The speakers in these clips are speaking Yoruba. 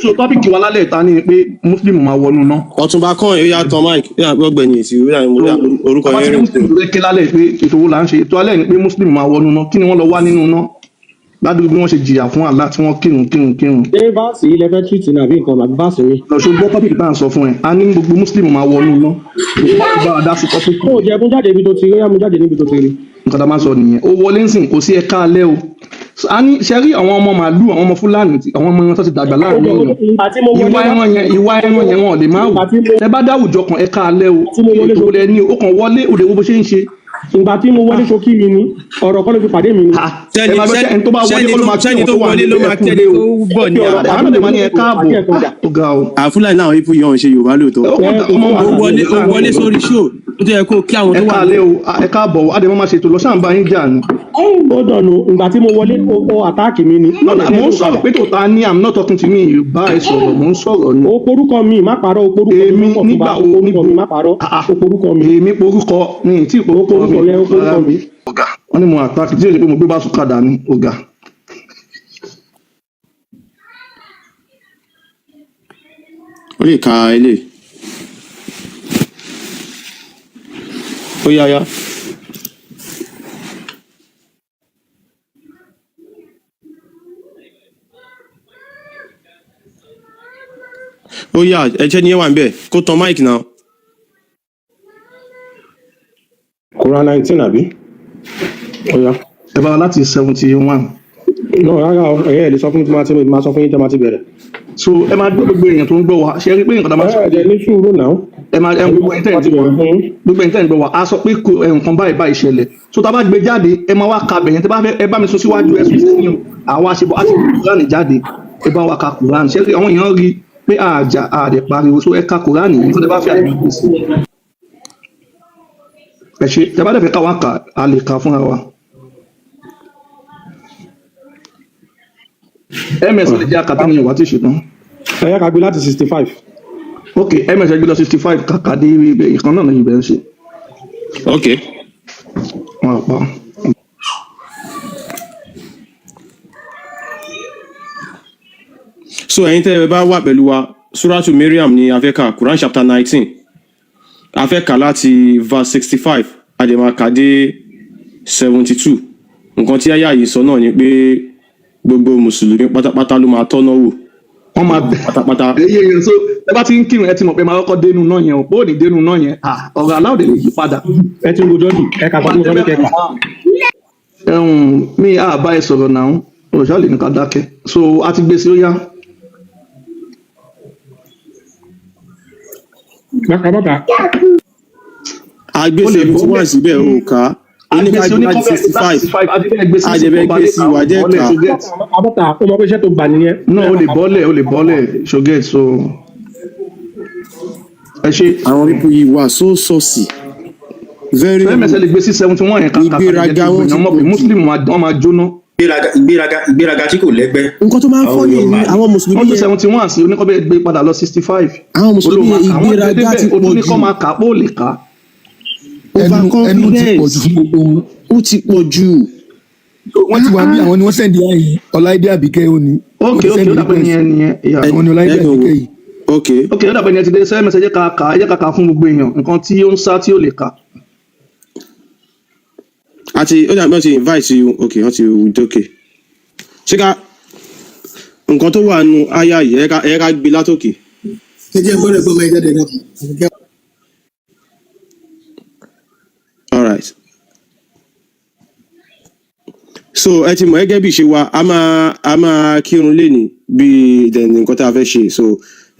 So topic wa lálẹ́ ìta ni pé Muslim máa wọnú iná. Ọ̀túnba kan ó yá tan mic, ó yà gbọ́gbẹ̀ni èsì, ó yà orúkọ Bàbá yẹn tí rìn. Muslim ló ké lálẹ́ pé ètò wo là ń ṣe? Ètò alẹ́ ni pé Muslim máa wọnú iná. Kí ni wọ́n lọ wá nínú iná? Ládùúgbò bí wọ́n ṣe jìyà fún Allah tí wọ́n kírun kírun kírun. Ṣé verse yìí lẹ fẹ́ treat ní àbí nǹkan àbí verse mi? Lọ ṣe gbọ́ topic tá à ń sọ fún ẹ. A ní gbogbo Muslim máa wọnú iná. Bá a dá sí topic. Ó jẹ́ mú jáde ibi tó ti rí, ó yá mú jáde níbi tó ti rí. Nǹkan tá a máa ń sọ nìyẹn. Ó wọlé ń sìn, kò sí ẹ̀ka alẹ́ o. A ní ṣe rí àwọn ọmọ màálù, àwọn ọmọ Fúlàní, àwọn ọmọ wọn tó ti dàgbà láàrin èèyàn. Ìgbà tí mo wọlé Ìwà ẹran yẹn, ìwà ẹran yẹn wọn ò lè máa wù. Ìgbà tí mo Ẹ bá dáwùjọ kan ẹ̀ka alẹ́ o. Tí mo wọlé Ètò lẹ ní o, ó kàn wọlé, òde wo bó ṣe ń ṣe. Ìgbà tí mo wọlé ṣókí mi ni ọ̀rọ̀ kọ́ ló fi pàdé mi ni. Ẹ máa bẹ́ ẹni tó bá wọlé kọ́ ló máa kí Sẹ́ni wọn tó tó wà wọlé nílé ló máa ẹkú kẹ́ni lé tó o. bọ̀ ní Ọ̀rọ̀ àná. Àwọn ọ̀dẹ̀ máa ní ẹ káàbọ̀. Ó ga o. Àfúlàní làwọn ipò yọ̀ ń ṣe Yorùbá lóòótọ́. Ó kàn ọmọ Ó wọlé, ó wọlé sórí show, ó tó yẹ kó kí àwọn tó Ẹ wà káalẹ́ o, ẹ káàbọ̀ o, adé máa ṣètò lọ sáà ń bá yín jà ni. Ó dọ̀nù, ìgbà tí mo wọlé ó attack mi ni. No, no, mò ń sọ̀rọ̀ pé tòótá ní, I'm not talking to me, bá ẹ sọ̀rọ̀, mò ń sọ̀rọ̀ ni. Ó porúkọ mi, má parọ́, ó porúkọ mi. Èmi lọ́pọ̀ tó nígbà bá wo ó porúkọ níbo? mi, má parọ́, Ah, ah. ó porúkọ mi. Èmi porúkọ ní tí Ó porúkọ mi. porúkọ yẹn, ó porúkọ mi. Ọ̀gá, wọ́n ní mo attack tí ó ṣe pé mo gbé bá sùkàdà ní ọ̀gá. Ó lè ka ilé. Ó yá yá. Ó yá, ẹjẹ́ ni ẹ wà ń bẹ̀ kó tan mic náà. Quran 19 àbí? Ó yá. Ẹ bá wa láti 71. No, rárá o, ẹ̀yẹ́ ẹ̀ lè sọ fún mi tí máa ti máa sọ fún yín tí máa ti bẹ̀rẹ̀. So ẹ máa gbọ́ gbogbo èèyàn tó ń gbọ́ wa, ṣe rí pé nǹkan tá a máa sọ. Ẹ jẹ́ ní sùúrù náà. Ẹ máa ẹ gbogbo ẹ̀yin tẹ́ Wọ́n ti ń gbọ́ bẹ̀rẹ̀ fún yín. gbogbo ẹ̀yin tẹ́ ń gbọ́ wa, a sọ pé kò ẹ, nǹkan báyìí báyìí ṣẹlẹ̀. So tá a bá gbé jáde, ẹ máa wá ka bẹ̀yẹn, tẹ́ bá fẹ́ ẹ bá mi sún síwájú, ẹ sún sẹ́yìn o. Àwa ṣe bọ́, a ti gbé Quran jáde, ẹ bá wa ka Quran. Ṣé àwọn èèyàn rí pé àjà àdè pariwo, so ẹ ka Quran yìí tó tẹ́ bá fẹ́ àdè gbé sí. Ẹ ṣe tẹ́ bá dẹ̀ fẹ́ ká wa kà, a lè ka fúnra wa. Ms lè jẹ́ akátá ni ìwà tí ì ṣetán. Ẹ yá ká gbé láti 65. Ok, ms gbé lọ 65 kàkà dé ìkan náà ní ibẹ̀ ń ṣe. Ok. Wọn pa. So ẹ̀yin tẹ́ ẹ bá wà pẹ̀lú wa, Suratu Maryam ni a fẹ́ kà, Quran chapter 19. A fẹ́ kà láti verse 65, a dẹ̀ máa kà dé 72. Nǹkan tí àyà yìí sọ náà ni pé gbogbo Mùsùlùmí pátápátá ló máa tọ́nà wò. Wọ́n máa bẹ̀. Pátápátá. Èyí èèyàn, so ẹ bá ti ń kírun, ẹ ti mọ̀ pé máa kọ́kọ́ dénú náà yẹn o, bó ní dénú náà yẹn, ah, ọ̀rọ̀ aláwọ̀dẹ lè yí padà. Ẹ ti ń rojọ́ jù, ẹ kà fún mi sọ́dọ̀ kẹfà. Ẹ̀hún mi à bá ẹ sọ̀rọ̀ náà, òṣà lè ní ká dákẹ́, so a ti gbé sí ó yá. Bàkà bàkà. A gbé Ó lè 71 bọ́lẹ̀ síbẹ̀ o kà á. Ó ní ká Agbèsè gbé láti oníkọ́bẹ̀ 65. 65, àti bẹ́ẹ̀ gbé sí A dẹ̀ bẹ́ẹ̀ gbé sí wà jẹ́ bọ́lẹ̀ kà á. ṣoget. Abọ́ta, ó mọ pé iṣẹ́ tó gbà nìyẹn. Náà ó lè bọ́lẹ̀, ó lè bọ́lẹ̀ ṣoget, so ẹ ṣe. Àwọn people yìí wà so saucy. Very So ms lè gbé sí 71 yẹn kàkà kàkà jẹ́ Ìgbéraga kí wọn ti èèyàn mọ̀ pé pọ̀ jù. Muslim wọ́n máa jóná. Ìgbéraga, ìgbéraga, ìgbéraga tí kò lẹ́gbẹ́. Nǹkan tó máa ń Àwọn fọ́ ni èèyàn máa àwọn Mùsùlùmí Wọ́n tún yẹn 71 sí oníkọ́bẹ̀ gbé padà lọ 65. Àwọn Mùsùlùmí Olóhùn yẹn àwọn ìgbéraga débẹ̀ ti o tún pọ̀ ní jù. kọ́ máa kà á pé ó lè kà á. Ẹnu ẹnu ti pọ̀ Overconfidence jù fún gbogbo wọn. ó ti pọ̀ jù. Wọ́n ti wà bí àwọn ni wọ́n send àyè Ọláìdé Àbíkẹ́ ó ní. Ok, Wọ́n ti ok, send ó dàpẹ́ request. nìyẹn nìyẹn. Yeah. Àwọn ni Ọláìdé Ẹ kàn wò. Àbíkẹ́ yìí. Ok. Ok, ó dàpẹ́ nìyẹn ti dé sẹ́yìn mẹ́sẹ̀, ẹ jẹ́ ká kà á, ẹ jẹ́ ká kà á fún gbogbo èèyàn nǹkan tí ó ń sá tí ó lè kà. Àti ó dàbí wọ́n ti invite you, ok, wọ́n ti ok. Ṣé ká nǹkan tó wà nù áyà yìí, ẹ ká gbé látòkè. Ẹ jẹ́ gbọ́dọ̀ gbọ́mọ ẹ jáde náà. Alright. So ẹ ti mọ̀ gẹ́gẹ́ bí ṣe wa, a máa kírun lénìí bí then nǹkan tá a fẹ́ ṣe, so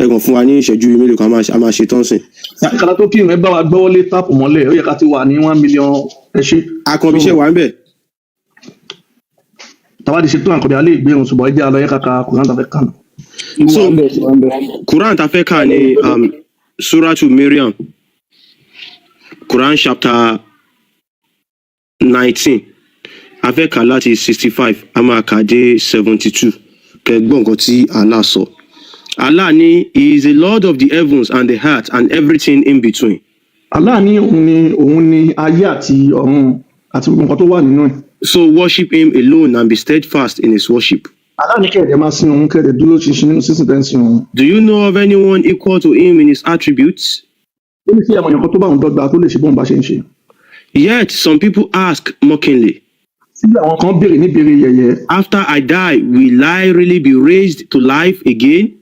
ẹ kàn fún wa ní ìṣẹ́jú mélòó kan, a máa ṣe tán sìn. Kàkà tó kírun, ẹ bá wa gbọ́wọ́ lé táàpù mọ́lẹ̀, ó yẹ ká ti wà ní 1 million, ẹ ṣe. Akànbí iṣẹ́ wà ń bẹ̀. Tàbá ti ṣe tó àkànbí alẹ́ ìgbérun, ṣùgbọ́n ẹ jẹ́ àlọ́ yẹ kàkà Quran tàbí kàn. So Quran tá a fẹ́ kà ní Suratu Maryam, Quran chapter 19. A fẹ́ kà láti 65, a máa kà dé 72. Kẹ́ gbọ́ nǹkan tí Allah sọ. Allah ní he is the Lord of the heavens and the earth and everything in between. Allah ní òun ni ayé àti ọ̀run àti gbogbo nǹkan tó wà nínú ẹ̀. So worship him alone and be steadfast in his worship. Allah ní kẹ̀dẹ̀ máa sin òun, kẹ̀dẹ̀ dúró ṣinṣin nínú sísìn tẹ́ ń sin òun. Do you know of anyone equal to him in his attributes? Ó ní sí àwọn èèyàn kan tó bá òun dọ́gba tó lè ṣe bóun bá ṣe ń ṣe? Yet some people ask mockingly, Síbẹ̀ àwọn kan béèrè ní béèrè yẹ̀yẹ́ "After I die, will I really be raised to life again?"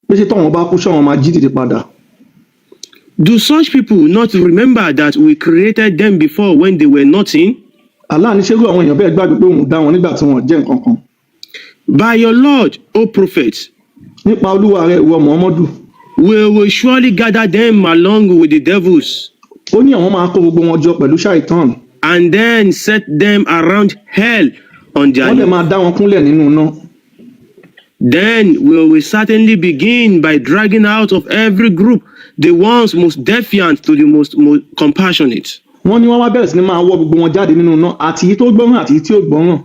pé ṣé táwọn bá kú, ṣáwọn máa jí dìde padà? Do such people not remember that we created them before when they were nothing? Allah ní ṣerú àwọn èèyàn bẹ́ẹ̀ gbàgbé pé òun dá wọn nígbà tí wọ́n jẹ́ nǹkan kan? By your Lord, O Prophet, Nípa olúwa rẹ̀, ìwọ Muhammadu, we will surely gather them along with the devils ó ní àwọn máa kó gbogbo wọn jọ pẹ̀lú ṣàìtàn and then set them around hell on their wọ́n dẹ̀ knees. máa dá wọn kúnlẹ̀ nínú iná. Then we will certainly begin by dragging out of every group the ones most defiant to the most compassionate. Wọ́n ní wọ́n wá bẹ̀rẹ̀ sí ní máa wọ́ gbogbo wọn jáde nínú iná, àti èyí tó gbọ́ràn àti èyí tí ò gbọ́ràn.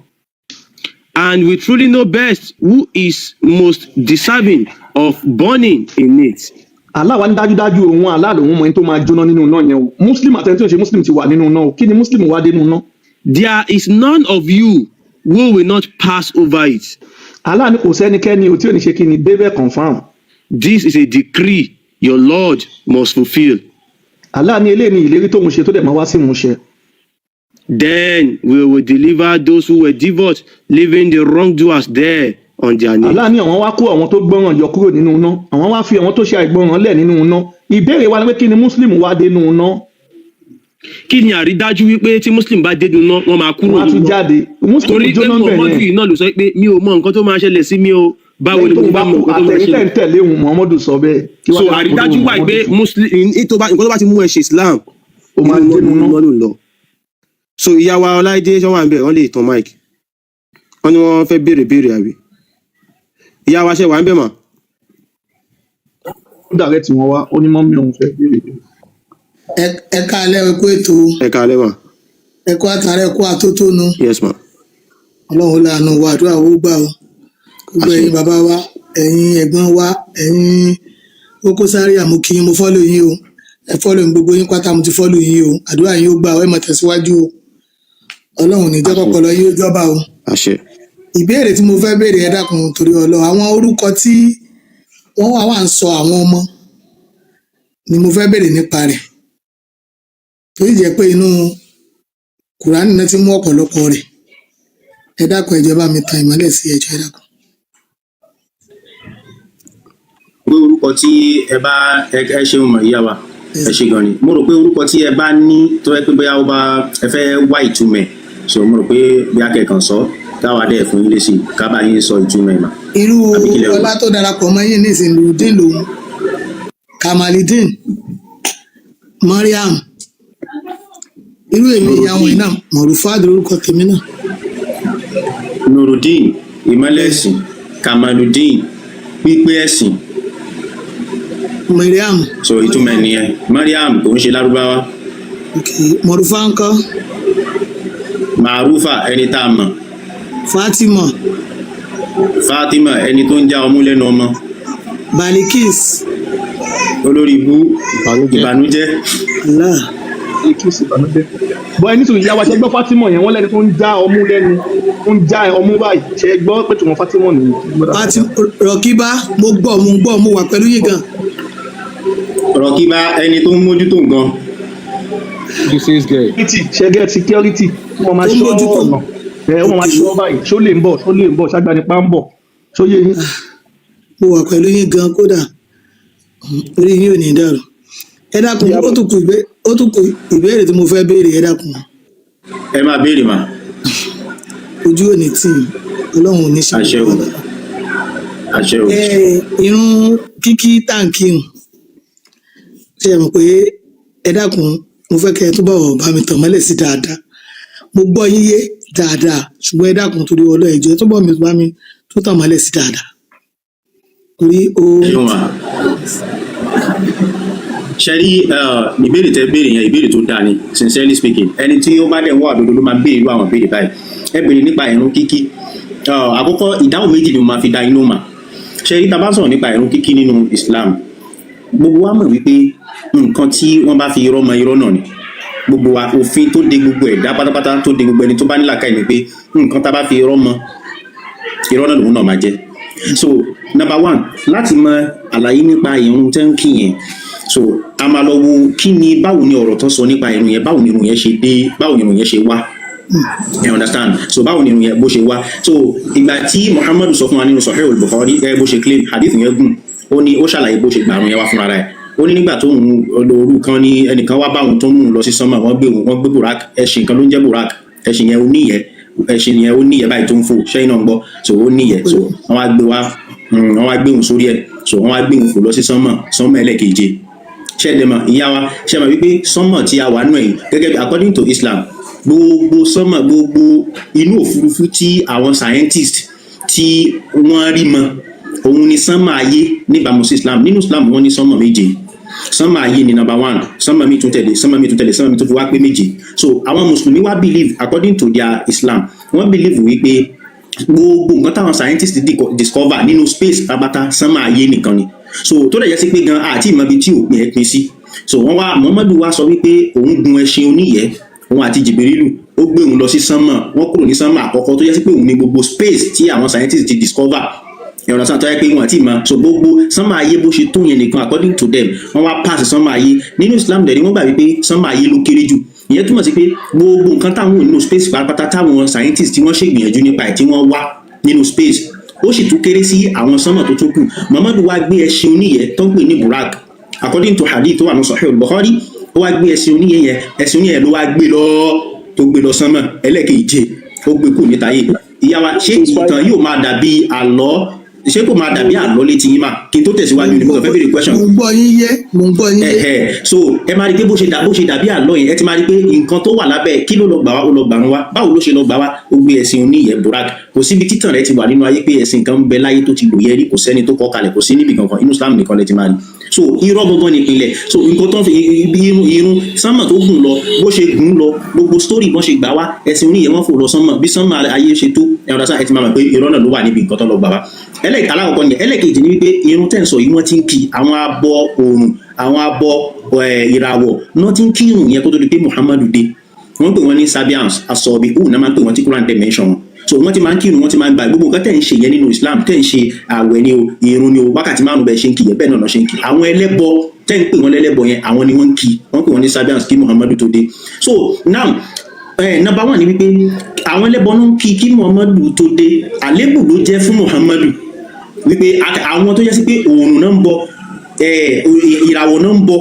And we truly know best who is most deserving of burning in it. Allah wá ní dájúdájú òun Allah lòun mọ ẹni tó máa jóná nínú iná yẹn o. Muslim àtẹni tí ò ṣe muslim ti wà nínú iná o. Kí ni muslim wá dé nínú iná? There is none of you who will not pass over it. Allah ní kò sẹ́nikẹ́ni o tí ò ní ṣe kí ni débẹ̀ confirm. This is a decree your Lord must fulfill. Allah ní eléyìí ní ìlérí tóun ṣe tó dẹ̀ máa wá sí ìmúṣẹ. Then we will deliver those who were devout, leaving the wrongdoers there on their knees. Allah ní àwọn wá kó àwọn tó gbọ́ràn yọ kúrò nínú iná, àwọn wá fi àwọn tó ṣe àìgbọ́ràn lẹ̀ nínú iná. Ìbéèrè wa ni pé kí ni muslim wá dé nínú iná? Kí ni àrídájú wípé tí muslim bá dé iná, wọ́n máa kúrò Wọ́n á tún nínú iná? jáde. Muslim kò Torí pé jóná bẹ̀ Muhammadu yẹn. yìí náà ló sọ pé mi ò mọ nǹkan tó máa ṣẹlẹ̀ sí mi o, báwo Lẹ́yìn ni mo tóun fẹ́ bá mọ kú, nǹkan tó máa àtẹ̀yìn tẹ̀ ṣẹlẹ̀? ń tẹ̀lé òun, Muhammadu sọ bẹ́ẹ̀, kí So wá ní àrídájú wà Muhammadu pé fún muslim nǹkan tó bá ti mú ẹ ṣe Islam, ó máa inú dénú iná iná. ló ń lọ. So ìyá wa Ọláìdé ṣé wà ń bẹ̀? Wọ́n lè tan mic. Wọ́n ní wọ́n fẹ́ béèrè béèrè, àbí ìyá wa ṣe wà ń bẹ̀ mà? Ó dàrẹ́ tí wọ́n wá, ó ní mummy òun fẹ́ béèrè. Ẹ káalẹ́, ẹ kú ètò. Ẹ káalẹ́ mà. Ẹ kú àtàrẹ, ẹ kú àtótónu. Yes ma. Ọlọ́run láàánú wa, àdúrà owó gbà o. Gbogbo Àṣẹ. ẹ̀yin bàbá wa, ẹ̀yin ẹ̀gbọ́n wa, ẹ̀yin Koko Zaria, mo kí yín, mo follow yín o. Ẹ follow mi, gbogbo yín pátá mo ti follow yín o. Àdúrà yín ó gbà o, ẹ máa tẹ̀síwájú o. Ọlọ́run ò ní jẹ́ Àṣẹ. kọ́pọlọ yín ó jọba o. Àṣẹ. Ìbéèrè tí mo fẹ́ béèrè, ẹ dákun torí Ọlọ́run, àwọn orúkọ tí wọ́n wà ń sọ àwọn ọmọ ni mo fẹ́ béèrè nípa rẹ̀, tó sì jẹ́ pé inú Kùránì náà ti mú ọ̀pọ̀lọpọ̀ rẹ̀. Ẹ dákun, ẹ jọ̀ọ́, bá mi tan ìmọ́lẹ̀ sí, ẹ jọ̀ọ́, ẹ dákun. Pé orúkọ tí ẹ bá ẹ ṣeun mọ̀, ìyá wa, ẹ ṣe gan ni. Mo rò pé orúkọ tí ẹ bá ní tó yẹ pé bóyá ó bá ẹ fẹ́ wá ìtumọ̀ ẹ̀, so mo rò pé bóyá kẹ̀kàn sọ táwa dẹ̀ fún yín lésì, ká bá yín sọ ìtumọ̀ ẹ̀ mà. Irú Àbí kílẹ̀ rò? Ọlá tó darapọ̀ mọ́ yín nísìnyí, Nurudeen lòun, Kamalidin, Mariam, irú èmi ìyá wọn yìí náà, Mọ̀rúfáàdì lórúkọ tèmi náà. Nurudeen, ìmọ́lẹ̀ ẹ̀sìn. Kamaludeen, pípé ẹ̀sìn. Mariam. So ìtumọ̀ ẹ̀ nìyẹn. Mariam kò ń ṣe lárúbáwá. Ok, Mọ̀rúfá ńkọ́? Màrúfà, ẹni tá a mọ̀. Fatima? Fatima, ẹni tó ń já ọmú lẹ́nu ọmọ. Balikis? Olórí ibú. Ìbànújẹ́. Ìbànújẹ́. Allah. Kí sì ìbànújẹ́ bọ́ ẹni tó ìyá wa ṣe gbọ́ Fatima yẹn, wọ́n lẹ́ni tó ń já ọmú lẹ́nu, tó ń já ọmú báyìí. Ṣe gbọ́ pé tòun Fatima nìyẹn? Fatima Rọkíbá, mo gbọ́, mo gbọ́, mo wà pẹ̀lú yín gan. Rọ̀kíbá, ẹni tó ń mójútó nǹkan. This is girl. Security, ṣẹgẹ security tí wọ́n máa Tó ń ṣọ́ mójútó. ọ̀nà ẹ, wọ́n máa ṣọ́ báyìí, ṣó lè ń bọ̀, ṣó lè ń bọ̀, ṣàgbanipa ń bọ̀, ṣó yé yín? Mo wà pẹ̀lú yín gan, kódà orí yín ò ní dàrú. Ẹ dákun, ó tún kù ìbéèrè tí mo fẹ́ béèrè, ẹ dákun. Ẹ máa béèrè mà. Ojú ò ní tì í, Ọlọ́run ò ní ṣe. Àṣẹ o, àṣẹ o. Ẹ irun kíkí táǹkì hùn, ṣe é mọ̀ pé, ẹ dákun, mo fẹ́ kẹ́ ẹ túbọ̀ bá mi tàn mọ́lẹ̀ sí dáadáa. Mo gbọ́ yín yé dáadáa, ṣùgbọ́n ẹ dákun torí Ọlọ́run, ẹ jọ̀ọ́, ẹ túbọ̀ mi bá mi tó tàn mọ́lẹ̀ sí dáadáa torí ó Ẹ ṣeun mà. Ṣe rí ìbéèrè tẹ béèrè yẹn, ìbéèrè tó dáa ni. Sincerely speaking, ẹni tí ó bá dẹ̀ ń wá òdodo ló máa béèrè irú àwọn béèrè báyìí. Ẹ béèrè nípa ìrun kíkí. Àkọ́kọ́, ìdáhùn méjì ni mo máa fi dá inú mà. Ṣe rí, tá a bá sọ̀rọ̀ nípa ìrun kíkí nínú Islam, gbogbo wa mọ̀ wípé nǹkan tí wọ́n bá fi irọ́ mọ irọ́ náà ni. Gbogbo wa, òfin tó de gbogbo ẹ̀dá pátápátá, tó de gbogbo ẹni tó bá ní làákàyè ni pé nǹkan tá a bá fi irọ́ mọ Irọ́ náà lòun náà máa jẹ́. So number one, láti mọ àlàyé nípa ìrun tẹ́ ń kí yẹn, so a máa lọ wo kí ni, báwo ni ọ̀rọ̀ tó sọ nípa ìrun yẹn, báwo ni ìrun yẹn ṣe dé, báwo ni ìrun yẹn ṣe wá. You understand? So báwo ni ìrun yẹn bó ṣe wá? So ìgbà tí Muhammadu sọ fún wa nínú Sahih al-Bukhari ẹ bó ṣe claim, hadith yẹn gùn, ó ní ó ṣàlàyé bó ṣe gbà àrùn yẹn wá fúnra rẹ̀. Ó ní nígbà tó ń òru kan ní ẹnìkan wá báwọn tó ń mú un lọ sí sánmà, wọ́n gbé òun, wọ́n gbé burak, ẹṣin kan ló ń jẹ́ burak, ẹṣin yẹn ó níyẹ́, ẹṣin yẹn ó níyẹ́ báyìí tó ń fò ṣẹ́yìn náà ń gbọ́. So ó níyẹ́, so wọ́n wá gbé wá, wọ́n wá gbé òun sórí ẹ̀, so wọ́n wá gbé òun fò lọ sí sánmà, sánmà ẹlẹ́keje. Ṣẹ́ẹ̀dẹ̀mọ̀ ìyá wa ṣe mọ̀ wípé sánmà tí a wà nù ẹ̀yìn, gẹ́gẹ́ bí according to Islam, gbogbo sánmà, gbogbo inú òfurufú tí àwọn scientist tí wọ́n rí mọ, òun ni sánmà ayé níbàámu sí Islam. Nínú Islam, wọ́n ní sánmà méje. Sánmà ayé ni number one, sánmà mi tún tẹ̀lé, sánmà mi tún tẹ̀lé, sánmà mi tún fi wá pé méje. So àwọn mùsùlùmí wá believe, according to their Islam, wọ́n believe wípé gbogbo nǹkan táwọn scientists discover nínú space pátápátá, sánmà ayé nìkan ni. So tó dẹ̀ jẹ́ sí pé gan àti ìmọ̀ ibi tí òpin ẹ̀ pín sí. So wọ́n wá, Muhammadu wá sọ wípé òun gun ẹṣin oníyẹ́, òun àti Jìbìrìlù, ó gbé òun lọ sí sánmà, wọ́n kúrò ní sánmà àkọ́kọ́ tó jẹ́ sí pé òun ní gbogbo space tí àwọn scientists ti discover ẹ̀rọ sáà tó yẹ pé wọn àti ìmọ̀. So gbogbo sánmà ayé bó ṣe tó yẹn nìkan, according to them, wọ́n wá pass sánmà ayé. Nínú Islam dẹ̀ ni wọ́n gbà wípé sánmà ayé ló kéré jù. Ìyẹn túmọ̀ sí pé gbogbo nǹkan táwọn nínú space pátápátá, táwọn scientists tí wọ́n ṣègbìyànjú nípa ẹ̀, tí wọ́n wá nínú space, ó sì tún kéré sí àwọn sánmà tó tún kù. Muhammadu wá gbé ẹṣin oníyẹ́ tó ń pè ní burak, according to hadith tó wà ní Sahih al-Bukhari, ó wá gbé ẹṣin oníyẹ́ yẹn, ẹṣin oníyẹ́ ló wá gbé lọ, tó gbé lọ sánmà ẹlẹ́ẹ̀keje, ó gbé kù níta yìí. Ìyá wa, ṣé ìtàn yóò máa dàbí àlọ́? Ṣé kò máa dàbí àlọ́ létí yín mà? Kí n tó tẹ̀síwájú ni mo kàn fẹ́ béèrè question. Mo ń gbọ́ yín yé, mo ń gbọ́ yín yé. Ẹ̀hẹ̀, so ẹ máa rí pé bó ṣe dàbí àlọ́ yẹn, ẹ ti máa rí pé nǹkan tó wà lábẹ́ kí ló lọ gbà wá, ó lọ gbà wá, báwo ló ṣe lọ gbà wá? Ó gbé ẹṣin oníyẹ̀ burak. Kò síbi títàn rẹ ti wà nínú ayé pé ẹṣin kan ń bẹ láyé tó ti lò yẹ rí. Kò sẹ́ni tó kọ́ kalẹ̀, kò sí níbi kankan. Inú Islam nìkan lẹ ti máa rí. So irọ́ gangan ní ìpìlẹ̀. So nǹkan tó ń fi ibi irun sánmà tó gùn lọ, bó ṣe gùn lọ, gbogbo story bọ́n ṣe gbà wá, ẹṣin oníyẹ̀ wọ́n fò lọ sánmà, bí sánmà ayé ṣe tó ẹ̀rọ sáà, ẹ ti máa mọ̀ pé irọ́ náà ló wà níbi nǹkan tó lọ gbà wá. Alákọ̀ọ́kọ́ nìyẹn. Ẹlẹ́ẹ̀kejì ni wípé irun tẹ̀ ń sọ yìí, wọ́n ti ń kí, àwọn abọ oòrùn, àwọn abọ ìràwọ̀ náà ti ń kírun yẹn kó tó di pé Muhammadu dé. Wọ́n pè wọ́n ní Sabians, asọ̀bì hù náà máa ń pè wọ́n tí Quran dẹ̀ mention wọn. So wọ́n ti máa ń kírun, wọ́n ti máa ń gba gbogbo nǹkan tẹ̀ ń ṣe yẹn nínú Islam, tẹ̀ ń ṣe àwẹ̀ ni o, irun ni o, wákàtí 5 bẹ́ẹ̀ ṣe ń kí yẹn, bẹ́ẹ̀ náà ṣe ń kí. Àwọn ẹlẹ́bọ tẹ̀ ń pè wọ́n lẹ́lẹ́bọ yẹn, àwọn ni wọ́n ń kí. Wọ́n pè wọ́n ní Sabians kí Muhammadu tó dé. So now, number one ni wípé àwọn ẹlẹ́bọ náà ń kí kí Muhammadu tó dé. Àlébù ló jẹ́ fún Muhammadu wípé àwọn tó jẹ́ sí pé òòrùn náà ń bọ, ìràwọ̀ náà ń bọ,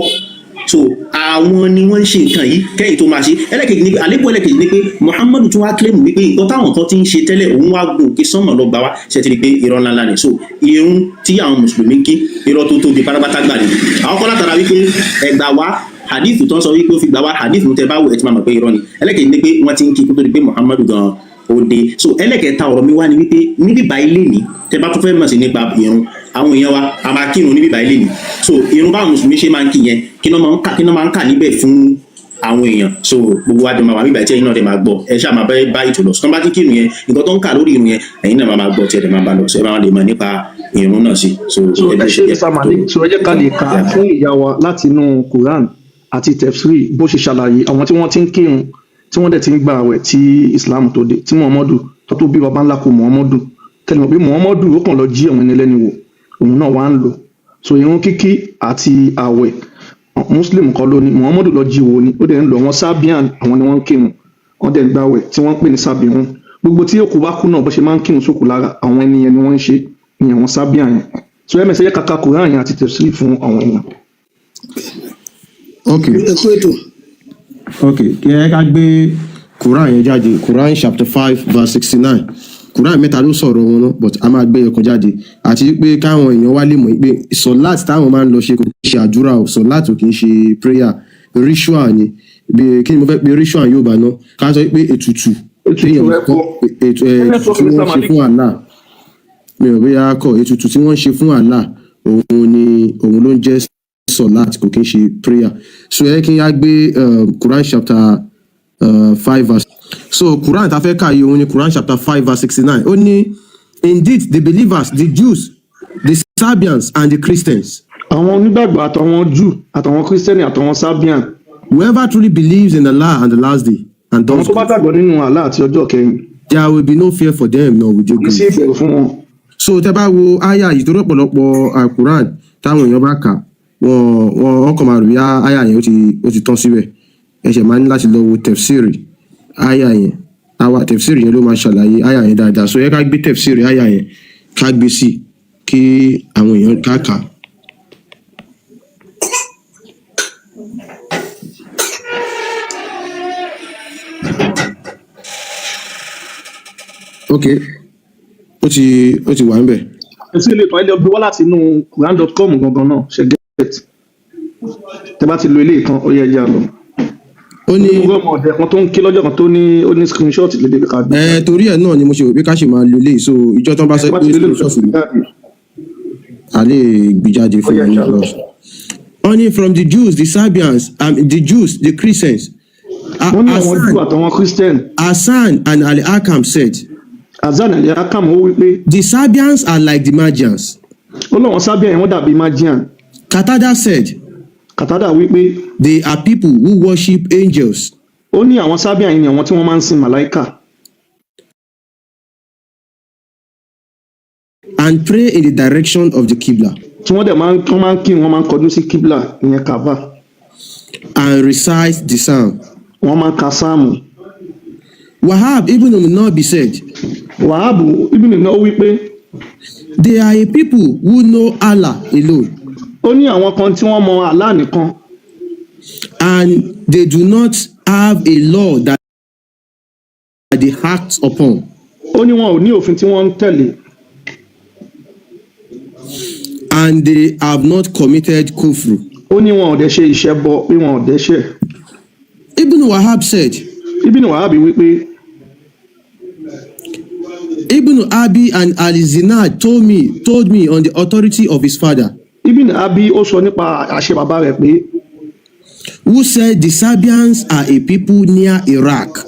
so àwọn ni wọ́n ń ṣe nǹkan yìí kẹ́yìn tó máa ṣe. Ẹlẹ́kejì ni pé, àlékún ẹlẹ́kejì ni pé Muhammadu tún wá claim wípé nǹkan táwọn kan ti ń ṣe tẹ́lẹ̀, òun wá gùn kí sánmọ̀ lọ gbà wá. Ṣe ti rí pé irọ́ ńláńlá ni? So irun tí àwọn mùsùlùmí kí, irọ́ tó tóbi pátápátá gbà ni. Àwọn kọ́ látara wípé ẹgbà wá hadith tó ń sọ wípé ó fi gbà wá, hadith tẹ bá wò, ẹ ti máa mọ̀ pé irọ́ ni. Ẹlẹ́kejì ni pé wọ́n ti ń kí kó tó di pé Muhammadu gan ó dé. So ẹlẹ́kẹta ọ̀rọ̀ mi wá ni wípé níbí báyìí lè ní, tẹ bá tún fẹ́ mọ̀ sí nípa irun, àwọn èèyàn wa a máa kírun níbí báyìí lè ní. So irun báwọn mùsùlùmí ṣe máa ń kí yẹn, kí ló máa ń kà, kí ló máa ń kà níbẹ̀ fún àwọn èèyàn? So gbogbo wa jọ máa wà nígbà tí ẹ̀yin náà dẹ̀ máa gbọ́. Ẹ ṣáà máa bá ètò lọ. So tó bá ti kírun yẹn, nǹkan tó ń kà lórí irun yẹn, ẹ̀yin náà máa máa gbọ́ tí ẹ dẹ̀ máa bá lọ. So ẹ máa lè mọ̀ nípa irun náà sí. So So ẹ ẹ bí ṣe ṣe jẹ́ Mr. Malik. So ẹ jẹ́ ká lè kà á fún ìyá wa láti inú Quran àti tefsiri, bó ṣe ṣàlàyé àwọn tí wọ́n ti ń kírun, tí wọ́n dẹ̀ ti ń gba àwẹ̀ tí Islam tó dé, tí Muhammadu tó bí baba ńlá kó Muhammadu tẹ́lẹ̀ mọ̀ pé Muhammadu ó kàn lọ jí àwọn ẹni ẹlẹ́ni wò, òun náà wá ń lò. So irun kíkí àti àwẹ̀, Muslim kọ́ ló ní, Muhammadu lọ jí wò ni, ó dẹ̀ ń lò. Àwọn Sabian, àwọn ni wọ́n ń kírun, wọ́n dẹ̀ ń gbàwẹ̀ tí wọ́n ń pè ní Sabiun. Gbogbo tí òkú bá kú náà, bó ṣe máa ń kírun sókù lára, àwọn ẹni yẹn ni wọ́n ń ṣe ní àwọn Sabian yẹn. So ẹ mẹsẹ̀ yẹ kàkà Quran yẹn àti tefsiri fún àwọn èèyàn. Ok. Ẹ kú ètò. Ok, kí ẹ ká gbé Quran yẹn jáde, Quran chapter 5 verse 69. Quran mẹ́ta ló sọ̀rọ̀ wọn náà, but a máa gbé ẹ̀kan jáde, àti pé káwọn èèyàn wá lè mọ̀ pé sọ̀láàtì táwọn máa ń lọ ṣe kò kí ń ṣe àdúrà o. Sọ̀láàtì ò kì í ṣe prayer, ritual ni. Bí kí ni mo fẹ́ pe ritual yóò bá ná? Ká sọ pé ètùtù. Ètùtù. Téèyàn Ẹbọ. Ètò ètùtù tí wọ́n ṣe fún Allah, mi ò bóyá kọ ètùtù tí wọ́n ṣe fún Allah, òun ni, òun ló ń jẹ́ sọ̀láàtì, kò kí ń ṣe prayer. So ẹ kí n á gbé Quran chapter 5 verse. So Quran tá a fẹ́ kà yìí, òun ni Quran chapter 5 verse 69. Ó ní, "Indeed, the believers, the Jews, the Sabians and the Christians," Àwọn onígbàgbọ́, àtàwọn Júù, àtàwọn Kírísítẹ́nì, àtàwọn Sabian, "whoever truly believes in Allah and the last day and àwọn does tó bá good," gbàgbọ́ nínú Allah àti ọjọ́ kẹyìn, There will be no fear for them nor will they Kò sí grieve. ìbẹ̀rù fún wọn. So tẹ bá wo aya yìí, torí ọ̀pọ̀lọpọ̀ Quran táwọn èèyàn bá kà, wọ́n kàn máa rò bí aya yẹn ó ti tán síbẹ̀. Ẹ ṣẹ̀ máa ní láti lọ wo tefsiri aya yẹn. Àwa tefsiri yẹn ló máa ṣàlàyé aya yẹn dáadáa. So yẹ ká gbé tefsiri aya yẹn, ká gbé sí kí àwọn èèyàn ká kà á. Ok, ó ti wà níbẹ̀. Ẹ sí ilé ìtàn, ẹ lọ gbé wá láti inú quran.com gangan náà, ṣe get. Tẹ bá ti lo ilé ìtàn, ó yẹ ẹja lọ. Ó ní Mo gbọ́ ọmọ ọ̀dẹ̀ kan tó ń ké lọ́jọ́ kan tó ní ó ní screenshot lédè ká gbé. Ẹ torí ẹ náà ni mo ṣe rò pé ká ṣe máa lo eléyìí, so ìjọ tán bá Ẹ sọ bá pé ti lo ilé screenshot ìtàn jáde. A lè gbé jáde Ó fún yẹ wọn ní ẹja lọ. lọ. Wọ́n ní from the Jews, the Sabians, the Jews, the Christians. Wọ́n ní àwọn Júù Hassan, àtàwọn Christian. Hassan and Al-Hakam said, Azan Al-Hakam ó wí pé the Sabians are like the Magians. ó lọ́wọ́n Sabian yẹn wọ́n dàbí Magian. Katada said, Katada wí pé they are people who worship angels ó ní àwọn Sabian yẹn ni àwọn tí wọ́n máa ń sin màláìkà and pray in the direction of the Qibla tí wọ́n dẹ̀ máa ń kí wọ́n máa ń kọjú sí Qibla, ìyẹn Kaaba, and recite the psalm. Wọ́n máa ń ka sáàmù. Wahab ibn Munabi said, Wàhábù Ibn náà ó wí pé they are a people who know Allah alone ó ní àwọn kan tí wọ́n mọ Allah nìkan and they do not have a law that they act upon. Ó ní wọn ò ní òfin tí wọ́n ń tẹ̀lé. And they have not committed kufr. Ó ní wọn ò dẹ̀ ṣe ìṣẹ́bọ, pé wọn ò dẹ́ṣẹ̀. Ibn Wahab said, Ibn Wahab wí pé Ibn Abi and Ali-Zinad told me on the authority of his father, Ibn Abi ó sọ nípa àṣẹ bàbá rẹ̀ pé who said the Sabians are a people near Iraq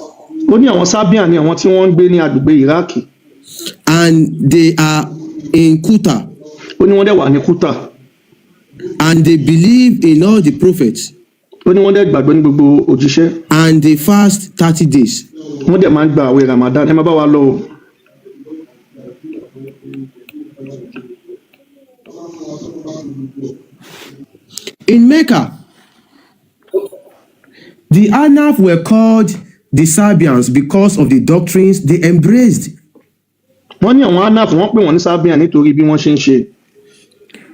ó ní àwọn Sabian ni àwọn tí wọ́n ń gbé ní agbègbè Iraq and they are in Kuta Ó ní wọ́n dẹ̀ wà ní Kuta and they believe in all the prophets Ó ní wọ́n dẹ̀ gbàgbọ́ ní gbogbo òjíṣẹ́ and they fast 30 days. Wọ́n dẹ̀ máa ń gba àwẹ̀ Ramadan. Ẹ má bá wa lọ o. In Mecca, the Anaf were called the Sabians because of the doctrines they embraced. Wọ́n ní àwọn Anaf, wọ́n pè wọ́n ní Sabian nítorí bí wọ́n ṣe ń ṣe.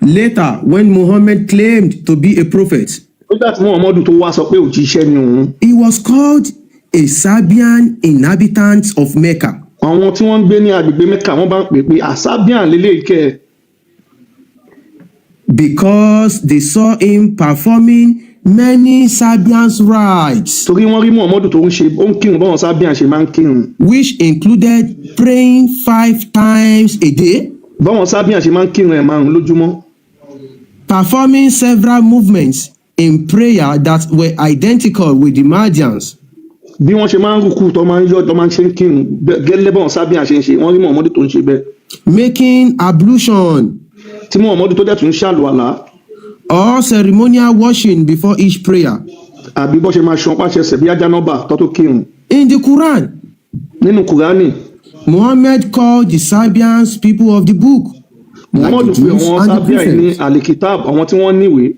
Later, when Muhammad claimed to be a prophet, Nígbà tí Muhammadu tó wá sọ pé òjíṣẹ́ ni òun, he was called a Sabian inhabitant of Mecca àwọn tí wọ́n ń gbé ní agbègbè Mecca, wọ́n bá ń pè pé àsábíàn lélẹ́yìí kẹ́ ẹ̀ because they saw him performing many Sabians rites, torí wọ́n rí Muhammadu tó ń ṣe, ó ń kírun báwọn Sabian ṣe máa ń kírun, which included praying five times a day, báwọn Sabian ṣe máa ń kírun ẹ̀ márùn lójúmọ́, performing several movements in prayer that were identical with the Magians. Bí wọ́n ṣe máa ń rúkú, tó máa ń yọ, tó máa ń ṣe ń kírun gẹ́lẹ́ báwọn Sabian ṣe ń ṣe, wọ́n rí Muhammadu tó ń ṣe bẹ́ẹ̀, Making ablution tí Muhammadu tó dẹ̀ tún ń ṣàlùwàlá or ceremonial washing before each prayer. àbí bọ́ ṣe máa ṣan pàṣẹsẹ̀ bí ajánábà tó tó kírun. In the Quran, Nínú Kùránì, Muhammad called the Sabians people of the book, like Muhammadu the pé Jews àwọn and the Sabian ní Christians. Alikitab, àwọn tí wọ́n níwèé.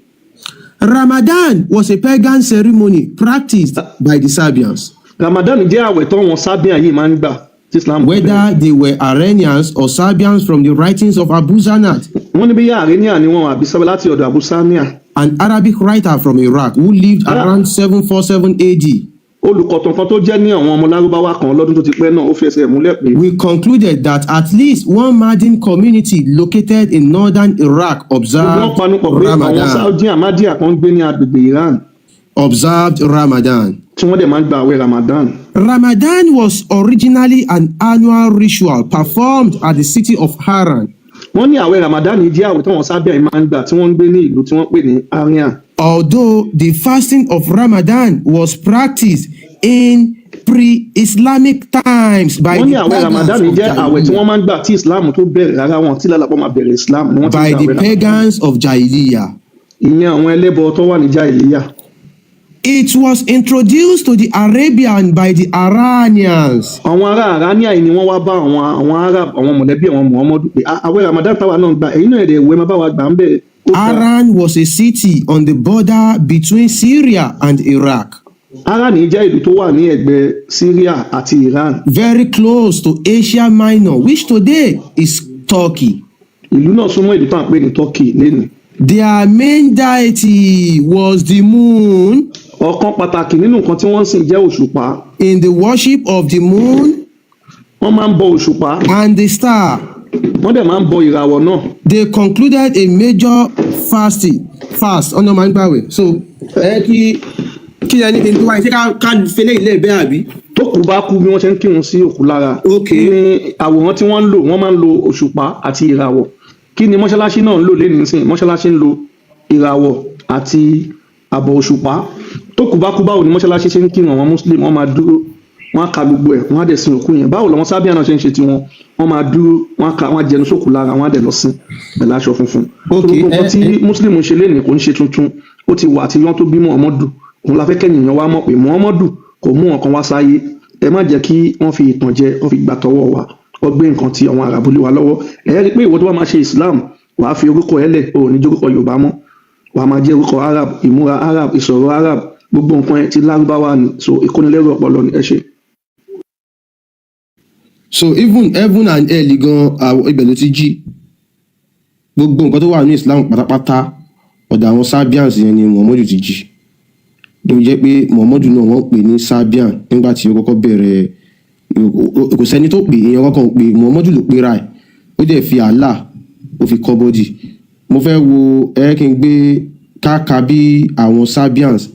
Ramadan was a pagan ceremony practiced by the Sabians, Ramadan jẹ́ àwẹ̀ tó wọn Sabian yìí máa ń gbà tí Islam kò bẹ̀rẹ̀. whether they were Iranians or Sabians, from the writings of Abu Zanad, Wọ́n ní bí yá Armenia ni wọ́n àbí sábẹ́ láti ọ̀dọ̀ Abu Samia, an Arabic writer from Iraq who lived around 747 AD. Olùkọ̀tàn kan tó jẹ́ ní àwọn ọmọ Lárúbáwá kan lọ́dún tó ti pẹ́ náà, ó fẹsẹ̀ múlẹ̀ pé We concluded that at least one Madin community located in northern Iraq gbogbo wọn observed panupọ̀ pé àwọn Ramadan. Saudi Ahmadiyya kan ń gbé ní agbègbè Iran Observed Ramadan. tí wọ́n dẹ̀ máa ń gba àwẹ̀ Ramadan. Ramadan was originally an annual ritual performed at the city of Haran. Wọ́n ní àwẹ̀ Ramadan yìí jẹ́ àwẹ̀ táwọn Sabian yìí máa ń gbà tí wọ́n ń gbé ní ìlú tí wọ́n pè ní Arian. Although the fasting of Ramadan was practiced in pre-Islamic times by Wọ́n ní the àwẹ̀ pagans Ramadan of jẹ́ àwẹ̀ tí Jahiliyyah, wọ́n máa ń gbà tí Islam tó bẹ̀rẹ̀ rárá, wọn tí lálàpọ̀ máa bẹ̀rẹ̀ Islam ni wọ́n ti ń by gba the àwẹ̀ Ramadan. pagans of Jahiliyyah. Ìyẹn àwọn ẹlẹ́bọ tó wà ní Jahiliyyah. It was introduced to the Arabian by the Iranians. Àwọn ará Arania yìí ni wọ́n wá bá àwọn Arab, àwọn mọ̀lẹ́bí àwọn Muhammadu pé, "Ah, àwẹ̀ Ramadan táwa náà gbà, ẹ̀yin náà ẹ̀dẹ̀ ìwé máa bá wa gbà ń bẹ̀." Ó dáa. Haran was a city on the border between Syria and Iraq, Harani jẹ́ ìlú tó wà ní ẹ̀gbẹ́ Syria àti Iran. very close to Asia Minor, which today is Turkey. Ìlú náà súnmọ́ ìlú tá à ń pè ní Turkey lénìí. Their main deity was the moon. Ọ̀kan pàtàkì nínú nǹkan tí wọ́n ń sìn jẹ́ òṣùpá. In the worship of the moon Wọ́n máa ń bọ òṣùpá. and the star, Wọ́n dẹ̀ máa ń bọ ìràwọ̀ náà. they concluded a major fast ọ̀nà máa ń gbàwẹ̀. So ẹ kí ẹni kí n tó wáyé, ṣé ká fẹlẹ́ ilé bẹ́ẹ̀ àbí? Tó kú bá kú, bí wọ́n ṣe ń kírun sí òkú lára, kí ni àwòrán tí wọ́n ń lò? Wọ́n máa ń lo òṣùpá àti ìràwọ̀. Kí ni mọ́ṣáláṣí náà ń lò lénìí sìn? Mọ́ṣáláṣí ń lo ìràwọ̀ àti àbọ̀ òṣùpá. Tó kú bá kú, báwo ni mọ́ṣáláṣí ṣe ń kírun? Àwọn Muslim, wọ́n máa dúró, wọ́n á ka gbogbo ẹ̀, wọ́n á dẹ̀ sin òkú yẹn. Báwo làwọn Sábíà náà ṣe ń ṣe tiwọn? Wọ́n máa dúró, wọ́n á ka, wọ́n á jẹnu sókù lára, wọ́n á dẹ̀ lọ sin pẹ̀lú aṣọ funfun. So gbogbo nǹkan tí Muslim ń ṣe lénìí kò ń ṣe tuntun, ó ti wà tí wọ́n tó bí Muhammadu. Òun la fẹ́ kẹ́yìn èèyàn wá mọ̀ pé Muhammadu kò mú nǹkan wá sáyé. Ẹ má jẹ́ kí wọ́n fi ìtànjẹ, wọ́n fi gbà tọwọ́ wa, wọ́n gbé nǹkan tí àwọn Àràbù lé wa lọ́wọ́. Ẹ rí i pé ìwọ tó bá máa ṣe Islam, wàá fi orúkọ ẹ lẹ̀, o ò ní jẹ́ orúkọ Yorùbá mọ́, wàá máa jẹ́ orúkọ Arab, ìmúra Arab, ìsọ̀rọ̀ Arab, gbogbo nǹkan ẹ ti Lárúbáwá ni. So ìkónilẹ́rù ọpọlọ ni. Ẹ ṣe. So even heaven and hell gan, àwọn ibẹ̀ ló ti jí gbogbo nǹkan tó wà ní Islam pátápátá. Ọ̀dọ̀ àwọn Sabians yẹn ni Muhammadu ti jí, ló jẹ́ pé Muhammadu náà, wọ́n pè ní Sabian nígbà tí ó kọ́kọ́ bẹ̀rẹ̀. Kò sẹ́ni tó pè, èèyàn kọ́kọ́ pè, Muhammadu ló pera ẹ̀, ó dẹ̀ fi Allah, ó fi kọ́ body. Mo fẹ́ wo ẹ kí n gbé káka bí àwọn Sabians,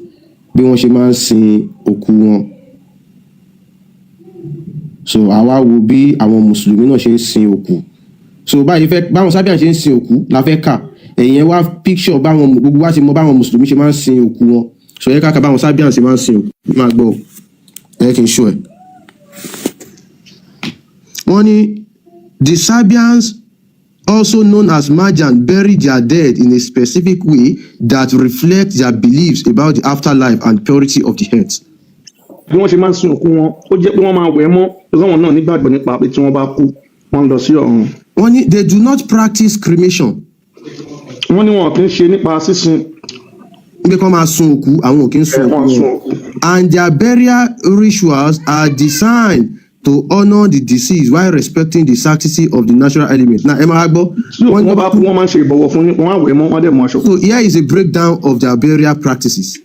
bí wọ́n ṣe máa ń sin òkú wọn. So àwa wo bí àwọn Mùsùlùmí náà ṣe ń sin òkú. So báyìí fẹ́ báwọn Sabian ṣe ń sin òkú la fẹ́ kà. Ẹ̀yẹn wá picture báwọn, gbogbo wa ti mọ báwọn Mùsùlùmí ṣe máa ń sin òkú wọn. So ẹ káka báwọn Sabian ṣe máa ń sin òkú. Máa gbọ́, ẹ kì í ṣó ẹ. Wọ́n ní the Sabians, also known as Majan, bury their dead in a specific way that reflects their beliefs about the afterlife and purity of the earth. Bí wọ́n ṣe máa ń sin òkú wọn, ó jẹ́ pé wọ́n máa wẹ̀ mọ́ lọ́wọ́n náà, nígbàgbọ́ nípa pé tí wọ́n bá kú, wọ́n lọ sí ọ̀run. Wọ́n ní they do not practice cremation. Wọ́n ní wọn kì í ṣe nípa sísin. Pé kọ́ máa sun òkú, àwọn ò kí ń sun Ẹ̀, òkú wọ́n sun wọn. òkú. And their burial rituals are designed to honour the deceased while respecting the sanctity of the natural element. Now ẹ máa gbọ́. Tí òkú wọn bá kú, wọ́n máa ń ṣe ìbọ̀wọ̀ fún, wọ́n á wẹ̀ mọ́, wọ́n á dẹ̀ mú aṣọ. So here is a breakdown of their burial practices.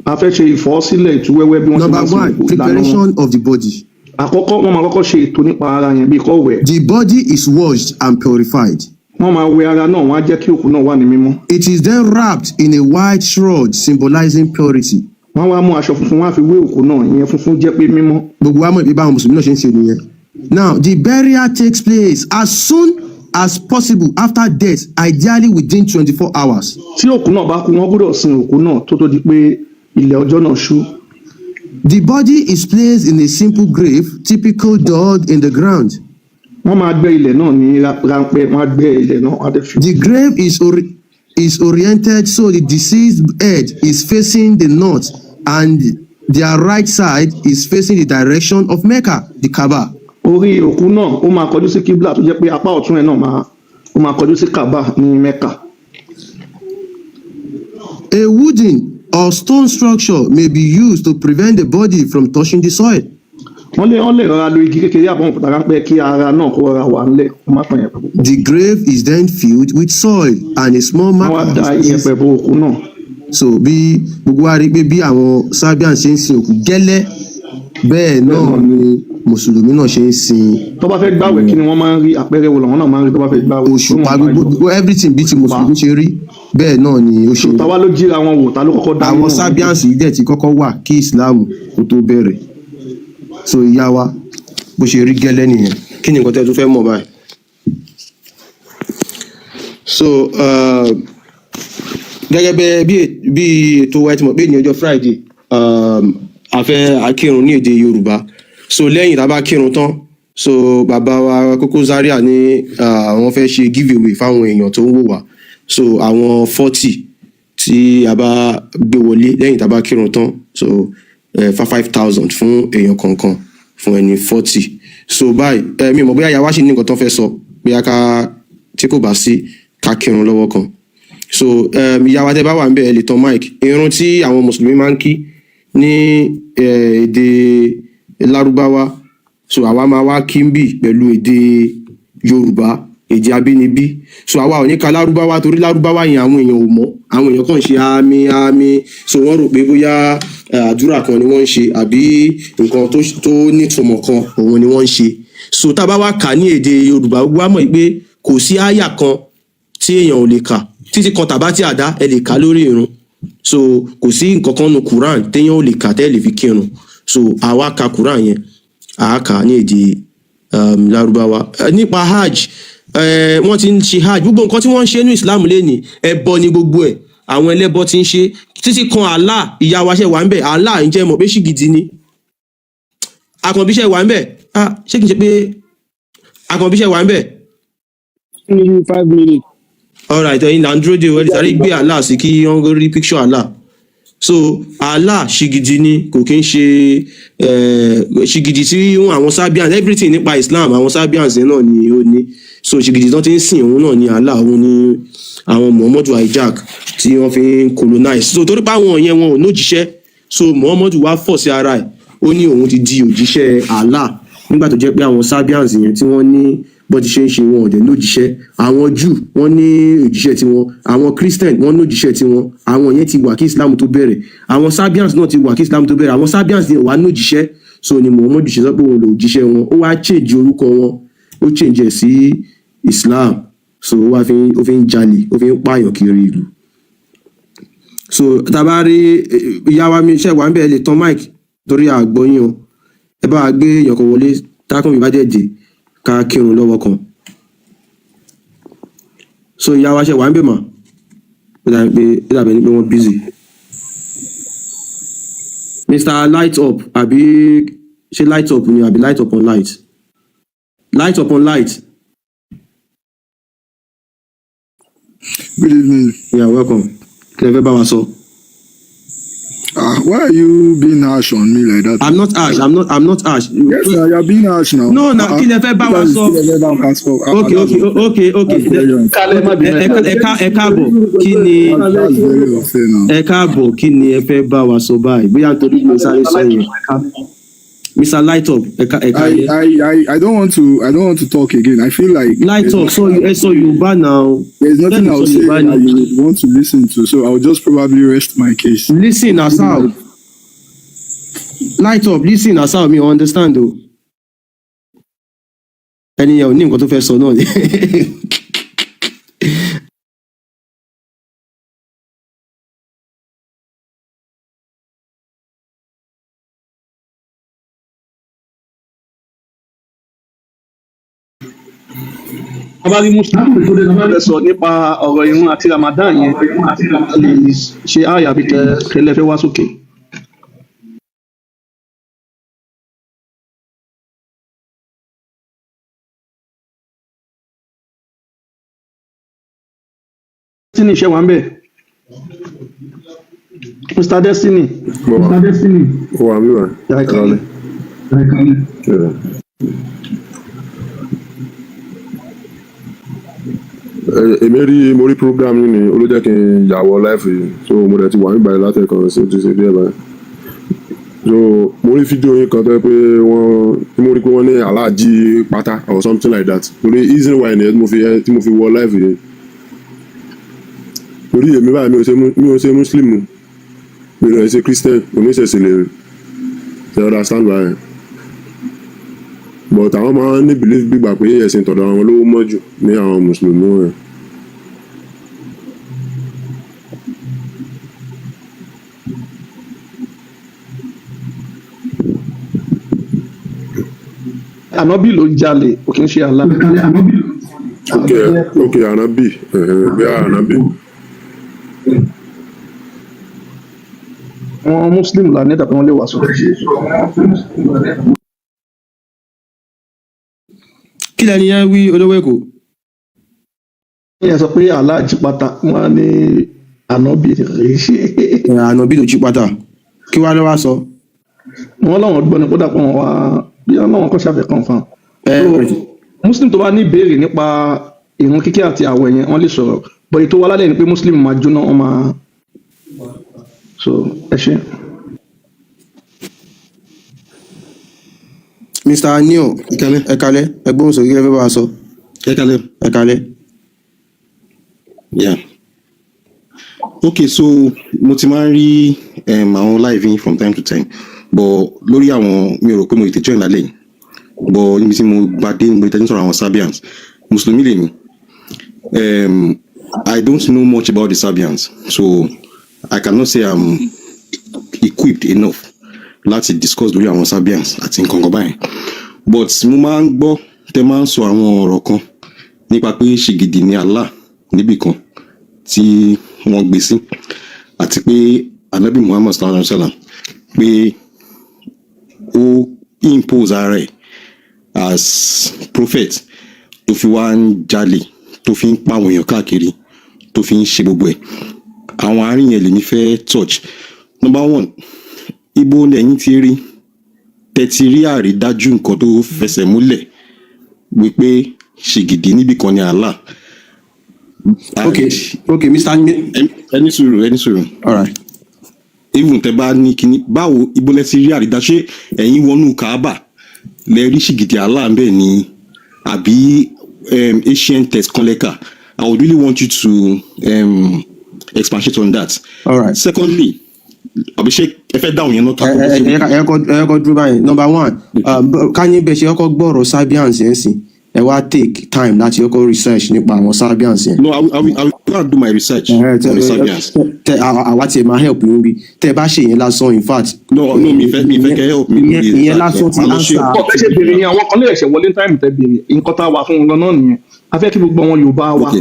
A fẹ́ ṣe ìfọ́sílẹ̀ ìtúwẹ́wẹ́ bí wọ́n ṣe Number máa ń sin one, òkú, ìlànà wọn. preparation of the body. Àkọ́kọ́, wọ́n máa kọ́kọ́ ṣe ètò nípa ara yẹn, bí kò wẹ̀. The body is washed and purified. Wọ́n máa wẹ ara náà, wọ́n á jẹ́ kí òkú náà wà ní mímọ́. It is then wrapped in a white shroud symbolizing purity. Wọ́n wá mú aṣọ funfun, wọ́n á fi wé òkú náà, ìyẹn funfun jẹ́ pé mímọ́. Gbogbo wa mọ̀ pé báwọn Mùsùlùmí náà ṣe ń ṣe nìyẹn. Now the burial takes place as soon as possible after death, ideally within 24 hours. Tí òkú náà bá kú, wọ́n gbọ́dọ̀ sin òkú náà tó di pé ilẹ̀ ọjọ́ náà ṣú. The body is placed in a simple grave, typical dug in the ground. Wọ́n máa gbẹ́ ilẹ̀ náà ní ráńpẹ́, wọ́n á gbẹ́ ilẹ̀ náà, wọ́n á dẹ̀ fi. The grave is oriented so the deceased head is facing the north and their right side is facing the direction of Mecca, the Kaaba. Orí òkú náà, ó máa kọjú sí kíblà, tó jẹ́ pé apá ọ̀tún ẹ̀ náà máa, ó máa kọjú sí Kaaba ní Mecca. A wooden or stone structure may be used to prevent the body from touching the soil. Wọ́n lè rọra lo igi kékeré àbọ̀n òkúta ráńpẹ́ kí ara náà kó rọra wà ńlẹ̀, kó má pọ̀ yẹn púpọ̀. The grave is then filled with soil and a small Wọ́n wá marker da is iyẹ̀pẹ̀ bo òkú náà. So bí gbogbo wa rí i pé bí àwọn Sabian ṣe ń sin òkú gẹ́lẹ́, bẹ́ẹ̀ náà ni Mùsùlùmí náà ṣe ń sin. Tó bá fẹ́ gbàwẹ̀, kí ni wọ́n máa ń rí? Àpẹẹrẹ wo làwọn náà máa ń rí tó bá fẹ́ gbàwẹ̀? Òṣùpá, gbogbo everything bí ti Mùsùlùmí ṣe rí, bẹ́ẹ̀ náà ni ó ṣe rí. Tàwa ló jíra wọn wò? Ta ló kọ́kọ́ dá Àwọn nínú wọn? Sabians yìí dẹ̀ ti kọ́kọ́ wà kí Islam kó tó bẹ̀rẹ̀. So ìyá wa, bó ṣe rí gẹ́lẹ́ nìyẹn. Kí ni nǹkan tẹ́ ẹ tún fẹ́ mọ̀ báyìí? So gẹ́gẹ́ bẹ́ bí ètò wa, ẹ ti mọ̀ pé ní ọjọ́ Friday, a fẹ́ akírun ní èdè Yorùbá. So lẹ́yìn tá a bá kírun tán, so bàbá wa Koko Zaria ní wọ́n fẹ́ ṣe give away fáwọn èèyàn tó ń wò wá. So àwọn 40 Tí a bá gbé wọlé lẹ́yìn tá a bá kírun tán, so 5,000 fún èèyàn kọ̀ọ̀kan, fún ẹni 40. So báyìí, mi ò mọ̀ bóyá ìyá wa ṣì ní nǹkan tó fẹ́ sọ, bóyá ká tí kò bá sí, ká kírun lọ́wọ́ kan. So ìyá wa, tẹ́ bá wà níbẹ̀, ẹ lè tan mic. Irun tí àwọn mùsùlùmí máa ń kí ní èdè Lárúbáwá, so àwa máa wá kí ń bì pẹ̀lú èdè Yorùbá, èdè abínibí. So àwa ò ní ka Lárúbáwá, torí Lárúbáwá yẹn, àwọn èèyàn ò mọ̀. Àwọn èèyàn kàn ń ṣe àmín àmín, so wọ́n rò pé bóyá àdúrà kan ni wọ́n ń ṣe àbí nǹkan tó nítumọ̀ kan òun ni wọ́n ń ṣe. So tá a bá wá kà ní èdè Yorùbá, wá mọ̀ pé kò sí àyà kan tí èèyàn ò lè kà, títí kan tàbá tí àdá ẹ lè kà lórí irun. So kò sí nǹkan kan nu Quran téèyàn ò lè kà tẹ́ ẹ lè fi kírun. So àwa ka Quran yẹn, àá kà á ní èdè Lárúbáwá. Nípa hajj, wọ́n ti ń ṣe hajj. Gbogbo nǹkan tí wọ́n ń ṣe ní Islam lẹ́nìí, ẹbọ ni gbogbo ẹ̀. Àwọn ẹlẹ́bọ ti ń ṣe títí kan Allah. Ìyá wa, ṣe wà ń bẹ̀? Allah ń jẹ́ mọ̀ pé ṣìgìdì ni. Àkànbí, ṣe wà ń bẹ̀? Ah, ṣé kìí ṣe pé Àkànbí, ṣe wà ń bẹ̀? Ní 5 minutes. Alright, ẹ̀yin là ń dúró de o. Ẹ lè sáré gbé Allah sí kí wọ́n rí picture Allah. So Allah, ṣìgìdì ni, kò kí ń ṣe ṣìgìdì tí àwọn Sabians. Everything nípa Islam, àwọn Sabians yẹn náà ni ó ní. So ṣìgìdì tó ti ń sìn, òun náà ni Allah. Òun ni àwọn Muhammadu hijack tí wọ́n fi ń colonize. So torí pé àwọn yẹn, wọn ò nójíṣẹ́, so Muhammadu wá fọ̀ sí ara ẹ̀, ó ní òun ti di òjíṣẹ́ Allah, nígbà tó jẹ́ pé àwọn Sabians yẹn tí wọ́n ní bó ti ṣe ń ṣe, wọn ò dẹ̀ lójíṣẹ́. Àwọn Jew, wọ́n ní òjíṣẹ́ tiwọn. Àwọn Christian, wọ́n ní òjíṣẹ́ tiwọn. Àwọn yẹn ti wà kí Islam tó bẹ̀rẹ̀. Àwọn Sabians náà ti wà kí Islam tó bẹ̀rẹ̀. Àwọn Sabians yẹn wà nójíṣẹ́, so ni Muhammadu ṣe sọ pé òun lò òjíṣẹ́ wọn. Ó wá change orúkọ wọn, ó change ẹ̀ sí Islam. So ó wá fi ó fi ń jalè, ó fi ń pààyàn kiri ìlú. So tá a bá rí ìyá wa, mi ṣe wà ń bẹ̀? Ẹ lè tan mic torí àgbọ̀yìn o. Ẹ bá wa gbé èèyàn kan wọlé, tákùn mi bá dẹ̀ dé, ká kírun lọ́wọ́ kan. So ìyá wa, ṣe wà ń bẹ̀ mà? Ó dàbí ẹni pé wọ́n busy. Mr Light Up, àbí ṣé Light Up ni, àbí Light Up on Light, Light Up on Light? Good evening. You are welcome. Kí lẹ fẹ́ bá wa sọ? Ah, why are you being harsh on me like that? I'm not harsh. I'm not harsh. Yes, sir, you are being harsh now. No, na kí lẹ fẹ́ bá wa sọ? Okay. That's very unfair. Kálẹ̀, má bínú. Ẹ káàbọ̀, kí ni That's very unfair now. Ẹ káàbọ̀, kí ni ẹ fẹ́ bá wa sọ báyìí? Bóyá nítorí mo sáré sọ yẹn. Mr Light Up, ẹ ká I, yẹ. I don't want to talk again. I feel like Light there's Up, sọ, ẹ sọ Yorùbá now. There's nothing Bẹ́ẹ̀ni, I'll sọ say Yorùbá that ni. you would want to listen to, so I'll just probably rest my case. Listen asao. Light Up, listen asao, mi ò understand o. Ẹni yẹn ò ní nǹkan tó fẹ́ sọ náà ni. Abárí Muslim tó fẹ́ sọ nípa ọ̀rọ̀ irun àti Ramadan yẹn, a lè ṣe àyà bí kẹlẹ́ fẹ́ wá sókè. Destiny, ṣe wà ń bẹ̀? Mr Destiny. Mo wà, mo wà, mi wà. Ẹ Ìrọ̀lẹ́. Yeah. Èmi rí, mo rí program yìí ni ó ló jẹ́ kí n yàwọ̀ live yìí. So mo dẹ̀ ti wà nígbà yìí látẹ̀kàn sí, ó ti ṣe díẹ̀ báyìí. So mo rí fídíò yín kan tó yẹ pé wọ́n tí mo rí pé wọ́n ní aláàjí pátá or something like that. Torí reason why nìyẹn tí mo fi wọ live yìí. Torí èmi báyìí, mi ò ṣe Muslim, mi ò ṣe Christian, oníṣẹ̀ṣe lè ṣe, understand báyìí? But àwọn máa ń ní belief gbígbà pé ẹ̀sìn tọ̀dọ̀ àwọn ló mọ́ jù ní àwọn mùsùlùmí wọn. Ànábì ló ń jalè, kò kí ń ṣe Allah. Ok, ànábì, bí ànábì. Àwọn Muslim là ní tàbí wọn lè wà sókè. Kí lẹni yẹn wí, olówó Èkó? Ìyẹn sọ pé Allah jí pátá, wọn ní Ànábì rèé ṣe. Ẹ, ànábì ló jí pátá, kí wàá lọ́wọ́ sọ. Wọn láwọn gbọ́ ni kódà pé wọn wá bí wọn láwọn kọ́ ṣàfẹ́ confirm. Ẹ So muslim tó bá ní ìbéèrè nípa ìrun kíkí àti àwẹ̀ yẹn, wọ́n lè sọ̀rọ̀, but ètò wa lálẹ́ ni pé muslim máa jóná, wọ́n máa so ẹ ṣe. Mr Neil. Ẹ kálẹ́. Ẹ kálẹ́, ẹ gbóhùn sókè, kí lẹ fẹ́ bá wa sọ. Ẹ kálẹ́. Ẹ kálẹ́. Yeah. Okay, so mo ti máa ń rí àwọn live yín from time to time, but lórí àwọn mi ò rò pé mo tètè join lálẹ́ yìí, but níbi tí mo gba dé níbi tí mo sọ̀rọ̀ àwọn Sabians, Mùsùlùmí lèmi. I don't know much about the Sabians, so I cannot say I'm equipped enough láti discuss lórí àwọn Sabians àti nǹkan kan báyìí, but mo máa ń gbọ́ tẹ́ máa ń sọ àwọn ọ̀rọ̀ kan nípa pé ṣìgìdì ni Allah níbì kan tí wọ́n gbé sí, àti pé Anabi Muhammad sallallahu alaihi wa sallam pé ó impose ara ẹ̀ as prophet, tó fi wá ń jalè, tó fi ń pa àwọn èèyàn káàkiri, tó fi ń ṣe gbogbo ẹ̀. Àwọn àárín yẹn lèmi fẹ́ touch. Number one, ibo lẹ́yìn ti rí tẹ́tí rí àrídájú nǹkan tó fẹsẹ̀ múlẹ̀ wípé ṣìgìdì níbì kan ni Allah? Ok, Mr. Ẹni sùúrù, ẹni sùúrù. All right. Even tẹ bá ní kíní, báwo, ibo lẹ ti rí àrídájú? Ṣé ẹ̀yin wọnú Kaaba lẹ rí ṣìgìdì Allah ń bẹ̀ ni, àbí ancient text kan lẹ́ka? I would really want you to expatiate on that. All right. Secondly, àbí ṣé ẹ fẹ́ dáhùn yẹn náà? Ẹ kọ́ dúró báyìí. Number one, ká ní bẹ́ẹ̀ ṣe kọ́kọ́ gbọ́rọ̀ Sabians yẹn sìn, ẹ wá take time láti kọ́kọ́ research nípa àwọn Sabians yẹn. No, I will go and do my research on the Sabians. Tẹ àwa tiẹ̀ máa help yín bí tẹ bá ṣe yẹn lásán, in fact. No, mi fẹ́ kẹ́ help mi ìyẹn lórí ìyẹn research lásán yẹn. ti Màá lọ ṣe answer. Bọ́ fẹ́ ṣe béèrè yẹn, àwọn kan lè ṣẹ̀ wọlé time tẹ béèrè. Nǹkan tá a wà fún wọn náà nìyẹn. A fẹ́ kí gbogbo àwọn Yorùbá wa kí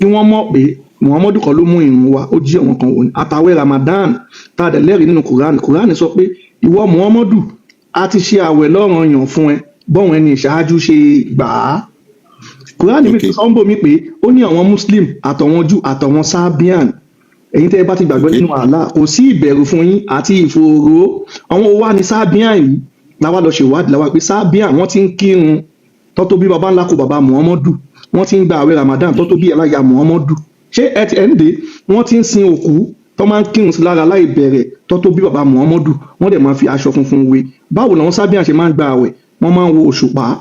wọ́n mọ̀ pé Muhammadu kọ́ ló mú ìrun wa, ó jí àwọn kan wò ní àtàwẹ̀ Ramadan tá a dẹ̀ lẹ́rìí nínú Quran. Quran sọ pé ìwọ Muhammadu, a ti ṣe àwẹ̀ lọ́ranyàn fún ẹ bọ́wọn ẹni ìṣáájú ṣe gbà á. Quran mi sọ ń bò mí pé ó ní àwọn Muslim àtàwọn Júù àtàwọn Sabian, ẹ̀yin tẹ́ ẹ bá ti gbàgbọ́ nínú Allah, kò sí ìbẹ̀rù fún yín àti ìfòòró. Àwọn wa ní Sabian yìí làwa lọ ṣèwádìí, làwa pé Sabian, wọ́n ti ń kírun tó tó bí baba ńlá kó baba Muhammadu, wọ́n ti ń gba àwẹ̀ Ramadan tó tó bí aláya Muhammadu. Ṣé ẹ ti ẹ̀ ń dé? Wọ́n ti ń sin òkú tó máa ń kírun sí lára láì bẹ̀rẹ̀ tó tó bí baba Muhammadu, wọ́n dẹ̀ máa fi aṣọ funfun wé. Báwo làwọn Sabian ṣe máa ń gba àwẹ̀? Wọ́n máa ń wo òṣùpá.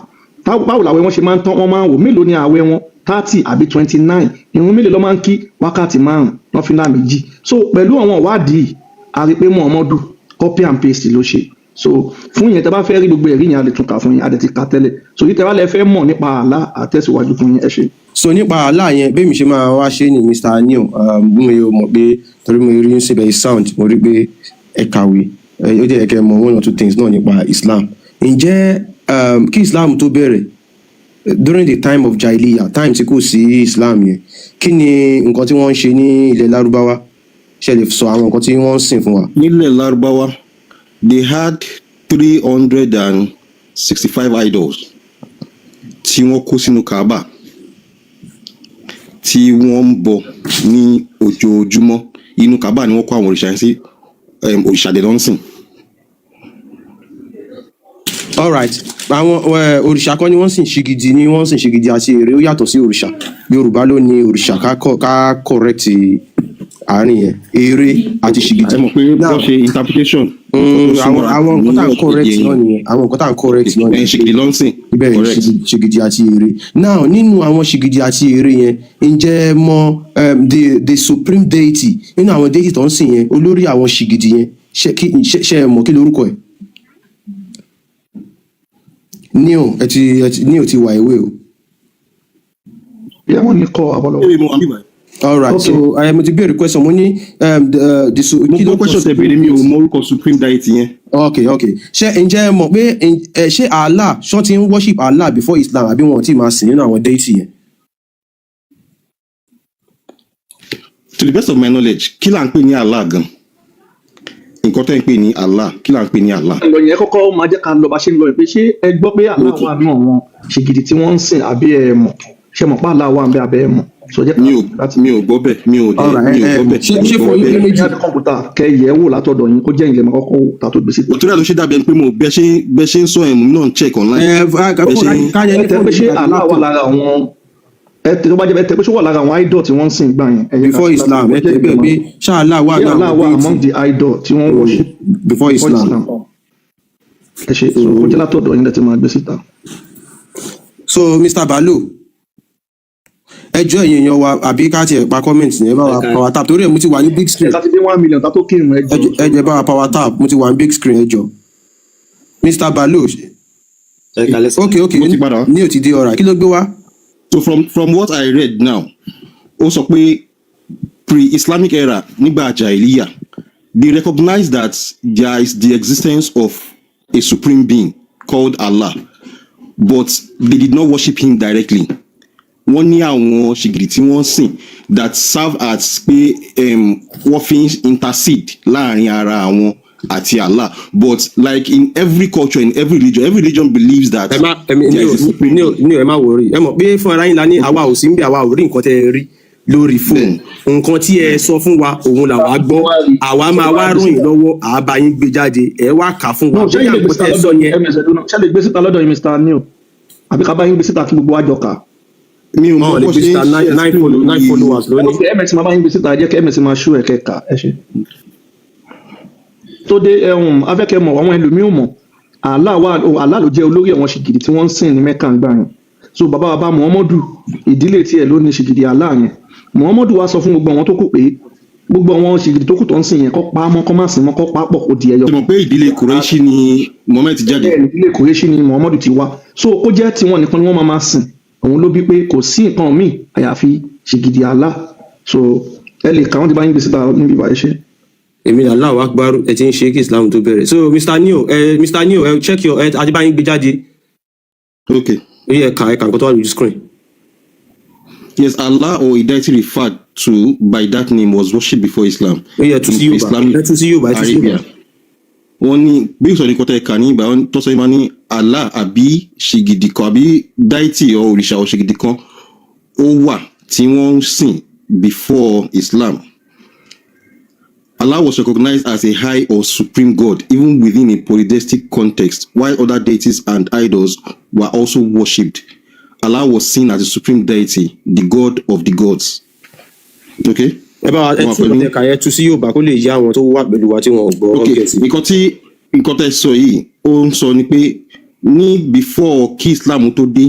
Báwo làwẹ̀ wọn ṣe máa ń tán? Wọ́n máa ń wò mélòó ni àwẹ̀ wọn, 30 àbí 29. Ìrun mélòó ló máa ń kí? Wákàtí 5, nọ́fìlà 2. So pẹ̀lú àwọn ìwádìí, a rí pé Muhammadu, copy and paste ló ṣe. So fún yẹn, tẹ́ bá fẹ́ rí gbogbo ẹ̀rí yẹn, a lè tún kà fún yín, a dẹ̀ ti kà tẹ́lẹ̀. So yìí tẹ́ bá lẹ fẹ́ mọ̀ nípa Allah, àtẹ̀síwájú fún yín. Ẹ ṣé. So nípa Allah yẹn, bẹ́ẹ̀ mi ṣe máa wá ṣe ní Mr Neil, mo yóò mọ̀ pé torí mo rí síbẹ̀ sound, mo rí pé ẹ kàwé, ó jẹ́ kẹ́ mọ̀ one or two things náà nípa Islam. Ǹjẹ́ kí Islam tó bẹ̀rẹ̀, during the time of Jahiliya, time tí kò sí Islam yẹn, kí ni nǹkan tí wọ́n ń ṣe ní ilẹ̀ Lárúbáwá? Ṣe lè sọ àwọn nǹkan tí wọ́n ń sìn fún wa? Nílẹ̀ Lárúbáwá, they had 365 idols tí wọ́n kó sínú Kaaba tí wọ́n ń bọ ní ojoojúmọ́. Inú Kaaba ni wọ́n kó àwọn òrìṣà yẹn sí. Òrìṣà dẹ̀ ló ń sìn. Alright, àwọn òrìṣà kan ni wọ́n sìn, ṣìgìdì ni wọ́n sìn. Ṣìgìdì àti ère ó yàtọ̀ sí òrìṣà. Yorùbá ló ní òrìṣà, ká correct àárín yẹn, ère àti ṣìgìdì. Ẹ mọ̀ pé bó ṣe interpretation. Àwọn nǹkan tá à ń correct náà nìyẹn, àwọn nǹkan tá à ń correct náà nìyẹn. Ṣìgìdì ló ń sìn. Bẹ́ẹ̀, ṣìgìdì àti ère. Now, nínú àwọn ṣìgìdì àti ère yẹn, ǹjẹ́ ẹ mọ̀ the supreme deity nínú àwọn deity tó ń sìn yẹn, olórí àwọn ṣìgìdì yẹn, ṣé ẹ mọ̀ kí lorúkọ ẹ̀? Neo, ẹ ti Neo ti wà ewé o. Bí àwọn ní kọ́ àbọ̀lọ́wọ́. All right. Okay. So mo ti béèrè question, mo ní the Mo kí ló gbọ́ question tẹ béèrè, mi ò mọ orúkọ supreme deity yẹn. Ok, ṣé ǹjẹ́ ẹ mọ̀ pé ṣé Allah, ṣọ́ ti ń worship Allah before Islam, àbí wọn ò tí ì máa sìn nínú àwọn deity yẹn? To the best of my knowledge, kí là ń pè ní Allah gan? Nǹkan tẹ́ ń pè ní Allah, kí là ń pè ní Allah? Lọ yẹn kọ́kọ́ máa jẹ́ ká lọ bá ṣe ń lọ yẹn pé ṣé ẹ gbọ́ pé Allah wà nínú àwọn ṣìgìdì tí wọ́n ń sìn, àbí ẹ mọ̀? Ṣe mọ̀ pé Allah wà ń bẹ, àbẹ́ ẹ mọ̀? So jẹ́ ká Mi ò mi ò gbọ́ bẹ́ẹ̀, mi ò dẹ̀ Alright, mi ò ẹ gbọ́ bẹ́ẹ̀, ṣé mi ṣé ò fún gbọ́ yín pé bẹ́ẹ̀. méjì. Ní kọ̀ǹpútà kẹ́ yẹ̀ wò látọ̀dọ̀ yín, kó jẹ́ ìlẹ̀ máa kọ́kọ́ wò tá tó gbé síta. Òtún ló ṣe dàbí ẹni pé mo bẹ́ ṣe ń sọ ẹ̀mú náà ń check online. Ẹ Bẹ́ ṣe ń káyẹ Ẹ ní tẹ fóònù pé ṣé yín tàbí Allah wà laptop. lára àwọn, ẹ tẹ tó bá jẹ́ bẹ́ẹ̀, tẹ pé ṣé wà lára àwọn idol tí wọ́n ń sìn gbà yẹn. Ẹ jẹ́ ká Before ṣe Islam, láti ẹ kó jẹ́ tẹ ìlẹ̀ bẹ́ẹ̀ máa pé ṣáàlà wà ṣé ní Allah àwọn wà deity among the idol tí wọ́n worship before before Islam. Islam. Ẹ ṣe, so kó jẹ́ látọ̀dọ̀ yín lẹ ti máa gbé síta. So Mr. Balo, ẹ jọ̀ọ́, ẹ̀yin èèyàn wa, àbí ká tiẹ̀ pa comment yẹn, ẹ bá wa power tap torí ẹ̀ mo ti wà ní big screen. Ẹ ká ti dé 1 million tá tó kírun, ẹ Ẹ jọ̀ọ́. jọ̀ọ́, ẹ jọ̀ọ́, ẹ bá wa power tap, mo ti wà ní big screen, ẹ jọ̀ọ́. Mr. Balo. Ẹ kalẹ sir. Ok. Mo ti padà wá. Ní ò ti dé ọ̀rà, kí ló gbé wá? So from what I read now, ó sọ pé pre-Islamic era, nígbà Jahiliya, they recognize that there is the existence of a supreme being called Allah, but they did not worship him directly. Wọ́n ní àwọn ṣìgìdì tí wọ́n sìn that serve as pé wọ́n fi ń intercede láàrin ara àwọn àti Allah. But like in every culture, in every religion believes that Ẹ má ẹmi there ní is a supreme ò ní ò, ẹ má worry. Ẹ mọ̀ pé fún ara yín la ní àwa ò sí ń bí, àwa ò rí nǹkan tẹ́ ẹ rí lórí fóònù. Nǹkan tí ẹ sọ fún wa òun làwa gbọ́. Àwa máa wá ròyìn lọ́wọ́, àá bá yín gbé jáde, ẹ wá kà fún wa No, ṣé bóyá yín lè gbé nǹkan síta tẹ́ ẹ sọ lọ́dọ̀ yẹn. yín, ms eduna, ṣé lè gbé síta lọ́dọ̀ yín, Mr. Neil, àbí ká bá yín gbé síta kí gbogbo wa jọ kà? Mi ò mọ Wọn ò lè bó gbé ṣe ń síta, share nine nine screen follow nine lórí followers lónìí. Ok, ms máa bá yín gbé síta, ẹ jẹ́ kí ms máa ṣú ẹ̀ kẹ́ka. Ẹ ṣe tó dé ẹhùn afẹ́kẹ́ mọ̀, àwọn ẹlòmíì ò mọ̀, Allah wà, Allah ló jẹ́ olórí àwọn ṣìgìdì tí wọ́n ń sìn ní Mẹ́kà ń gbà yẹn. So bàbá bàbá Muhammadu, ìdílé tiẹ̀ ló ní ṣìgìdì Allah yẹn. Muhammadu wá sọ fún gbogbo àwọn tó kù pé gbogbo àwọn ṣìgìdì tó kù tó ń sìn yẹn, kó pa á mọ́, kó má sìn mọ́, kó pa á pọ̀, kó di ẹyọ. Ṣe mọ̀ pé ìdílé Kùrẹ́ṣì ni Muhammed ti jáde? Bẹ́ẹ̀ ni, ìdílé Kùrẹ́ṣì ni Muhammadu ti wá, so ó jẹ́ tiwọn nìkan ni wọ́n máa máa sìn. Òun ló bí pé kò sí nǹkan míì àyàfi ṣìgìdì Allah. So ẹ lè kà wọ́n ti bá yín gbé síta níbi ìbàyẹ̀ ṣe. Èmi ní Allahu Akbar, ẹ ti ń ṣe kí Islam tó bẹ̀rẹ̀. So Mr. Neo, ẹ Mr. Neo, ẹ check your, ẹ àti bá yín gbé jáde. Ok. Ó yẹ ẹ kà nǹkan tó wà lójú screen. Yes, Allah or a deity referred to by that name was worshipped before Islam Ó yẹ tú in sí Yorùbá. Islamic Ẹ tú sí Yorùbá, ẹ tú sí Arabia. Yorùbá. Wọ́n ní bí ìsọ̀rí kọ́tà ẹ̀ka ní ìgbà tó sọ yìí, máa ní Allah àbí ṣìgìdì kan àbí deity or òrìṣà or ṣìgìdì kan ó wà tí wọ́n ń sìn before Islam. Allah was recognized as a high or supreme god even within a polytheistic context, while other deities and idols were also worshipped. Allah was seen as the supreme deity, the god of the gods. Okay? Ẹ bá wa ẹ Mo wà tú pẹ̀lú nǹkan tẹ́ kà yẹn, tú sí Yorùbá kó lè yé àwọn tó wà pẹ̀lú wa tí wọn ò gbọ́ Ok, Gẹ̀ẹ́sì. nǹkan tẹ́ sọ yìí, ó ń sọ ni pé ní before kí Islam tó dé,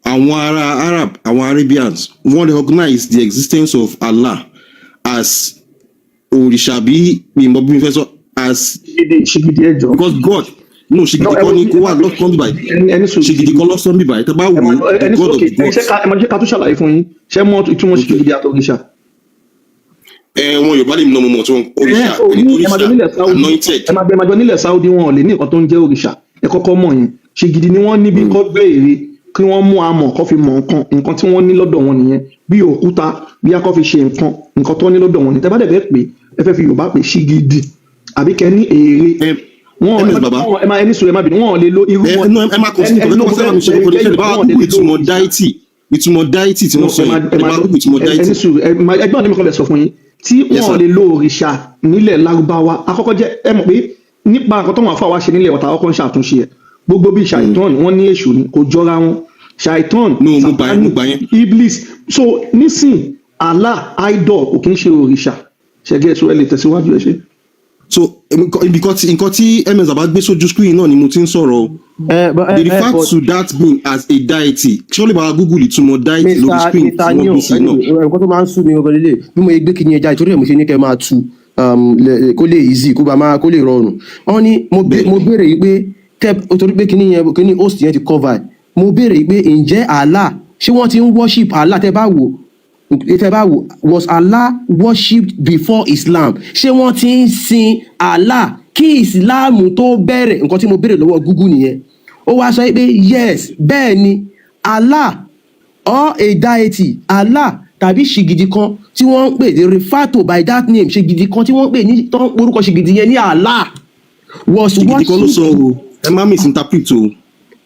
àwọn ará Arab, àwọn Arabians, wọ́n recognize the existence of Allah as òrìṣà, bí ìmọ̀ bí mi fẹ́ sọ, as Ṣìgìdì, ṣìgìdì, ẹ jọ̀ọ́. Because God, no, ṣìgìdì No, ẹ kọ́ ni wo kó wà lọ́sàn bíbáyìí. Ẹni sùn. Ṣìgìdì kọ́ lọ́sàn bíbáyìí, tẹ́ bá Ẹ wò máa ó, the ẹni god sókè of the ẹ gods. ṣe ká ẹ máa jẹ́ ká tún ṣàlàyé fún yín. Ṣé mọ̀ ìtumọ̀ ṣìgìdì àtòrìṣà? Ẹ wọn Yorùbá lè mọ mọ tí wọn òrìṣà Ẹ so ẹni ní tó ẹ máa jọ ríṣà nílẹ̀ Saudi anointed. Ẹ máa jọ nílẹ̀ Saudi, wọn ò lè ní nǹkan tó ń jẹ́ òrìṣà. Ẹ kọ́kọ́ mọ̀ yẹn. Ṣìgìdì ni wọ́n ní bí kọ́ gbé ère, kí wọ́n mú amọ̀ kọ́ fi mọ̀ nǹkan. Nǹkan tí wọ́n ní lọ́dọ̀ wọn nìyẹn, bí òkúta, bí akọ́ fi ṣe nǹkan. Nǹkan tó ní lọ́dọ̀ wọn ni. Tẹ́ bá dẹ̀ fẹ́ pé ẹ fẹ́ fi Yorùbá pé ṣìgìdì àbí kẹ́ ní ère wọn Ms baba. Ẹ máa ẹni sùn, ẹ má bínú, wọn ò lè lo irú Ẹ wọn. No, ẹ má continue. Ẹni Kò tó kọ́ sẹ́wọ̀n ṣe kò ní ṣe bá wọn ò lè Google lo ìtumọ̀ deity, ìtumọ̀ deity tí No, wọ́n sọ ẹ máa yìí, ẹ ẹ máa bá Google ìtumọ̀ ẹni deity. sùn, ẹ máa ẹgbọ́n mi kan lè sọ fún yín tí Yes, wọn ò sir. lè lo òrìṣà nílẹ̀ Lárúbáwá. Àkọ́kọ́ jẹ́ ẹ mọ̀ pé nípa nǹkan tó wọn àfọwọ́ ṣe nílẹ̀ ọ̀tá ọkọ̀ ń ṣàtúnṣe ẹ̀, gbogbo bíi ṣàìtàn, wọn ní èṣù ni, kò jọra wọn. Ṣàìtàn, No, mo gbà yẹn, mo Sátánì, gbà yẹn. Iblis. So nísìn, Allah idol kò kí ń ṣe òrìṣà ṣẹgẹ. So ẹ lè tẹ̀síwájú, ẹ ṣe. So nǹkan tí ms baba gbé sójú screen náà ni mo ti ń sọ̀rọ̀ o. Ẹ but They ẹ ẹ refer but to that being as a deity. Ṣé ó lè bá wa Google ìtumọ̀ deity lórí Mr. screen Mr. tí wọ́n Neo, gbé sí náà? Anyway, nǹkan tó máa ń sú mi ọgọ lélẹ̀ bí mo ṣe gbé kíni ẹja, ìtorí ẹ̀ mo ṣe ní kẹ́ máa tu kó lè easy, kó bá máa kó lè rọrùn. Wọ́n ní mo béèrè yìí pé tẹ torí pé kíní yẹn, kíní host yẹn ti cover ẹ̀. Mo béèrè yìí pé ǹjẹ́ Allah, ṣé wọ́n ti ń worship Allah? Tẹ́ bá wò, was Allah worshipped before Islam? Ṣé wọ́n ti ń sin Allah kí Islam tó bẹ̀rẹ̀? Nǹkan tí mo béèrè lọ́wọ́ Google nìyẹn. Ó wá sọ pé yes, bẹ́ẹ̀ ni, Allah or a deity, Allah tàbí ṣìgìdì kan tí wọ́n ń pè, they refer to by that name, ṣìgìdì kan tí wọ́n ń pè ní, tó ń porúkọ ṣìgìdì yẹn ní Allah, was Ṣìgìdì kan ló sọ worshipped. o, ẹ má misinterpret o.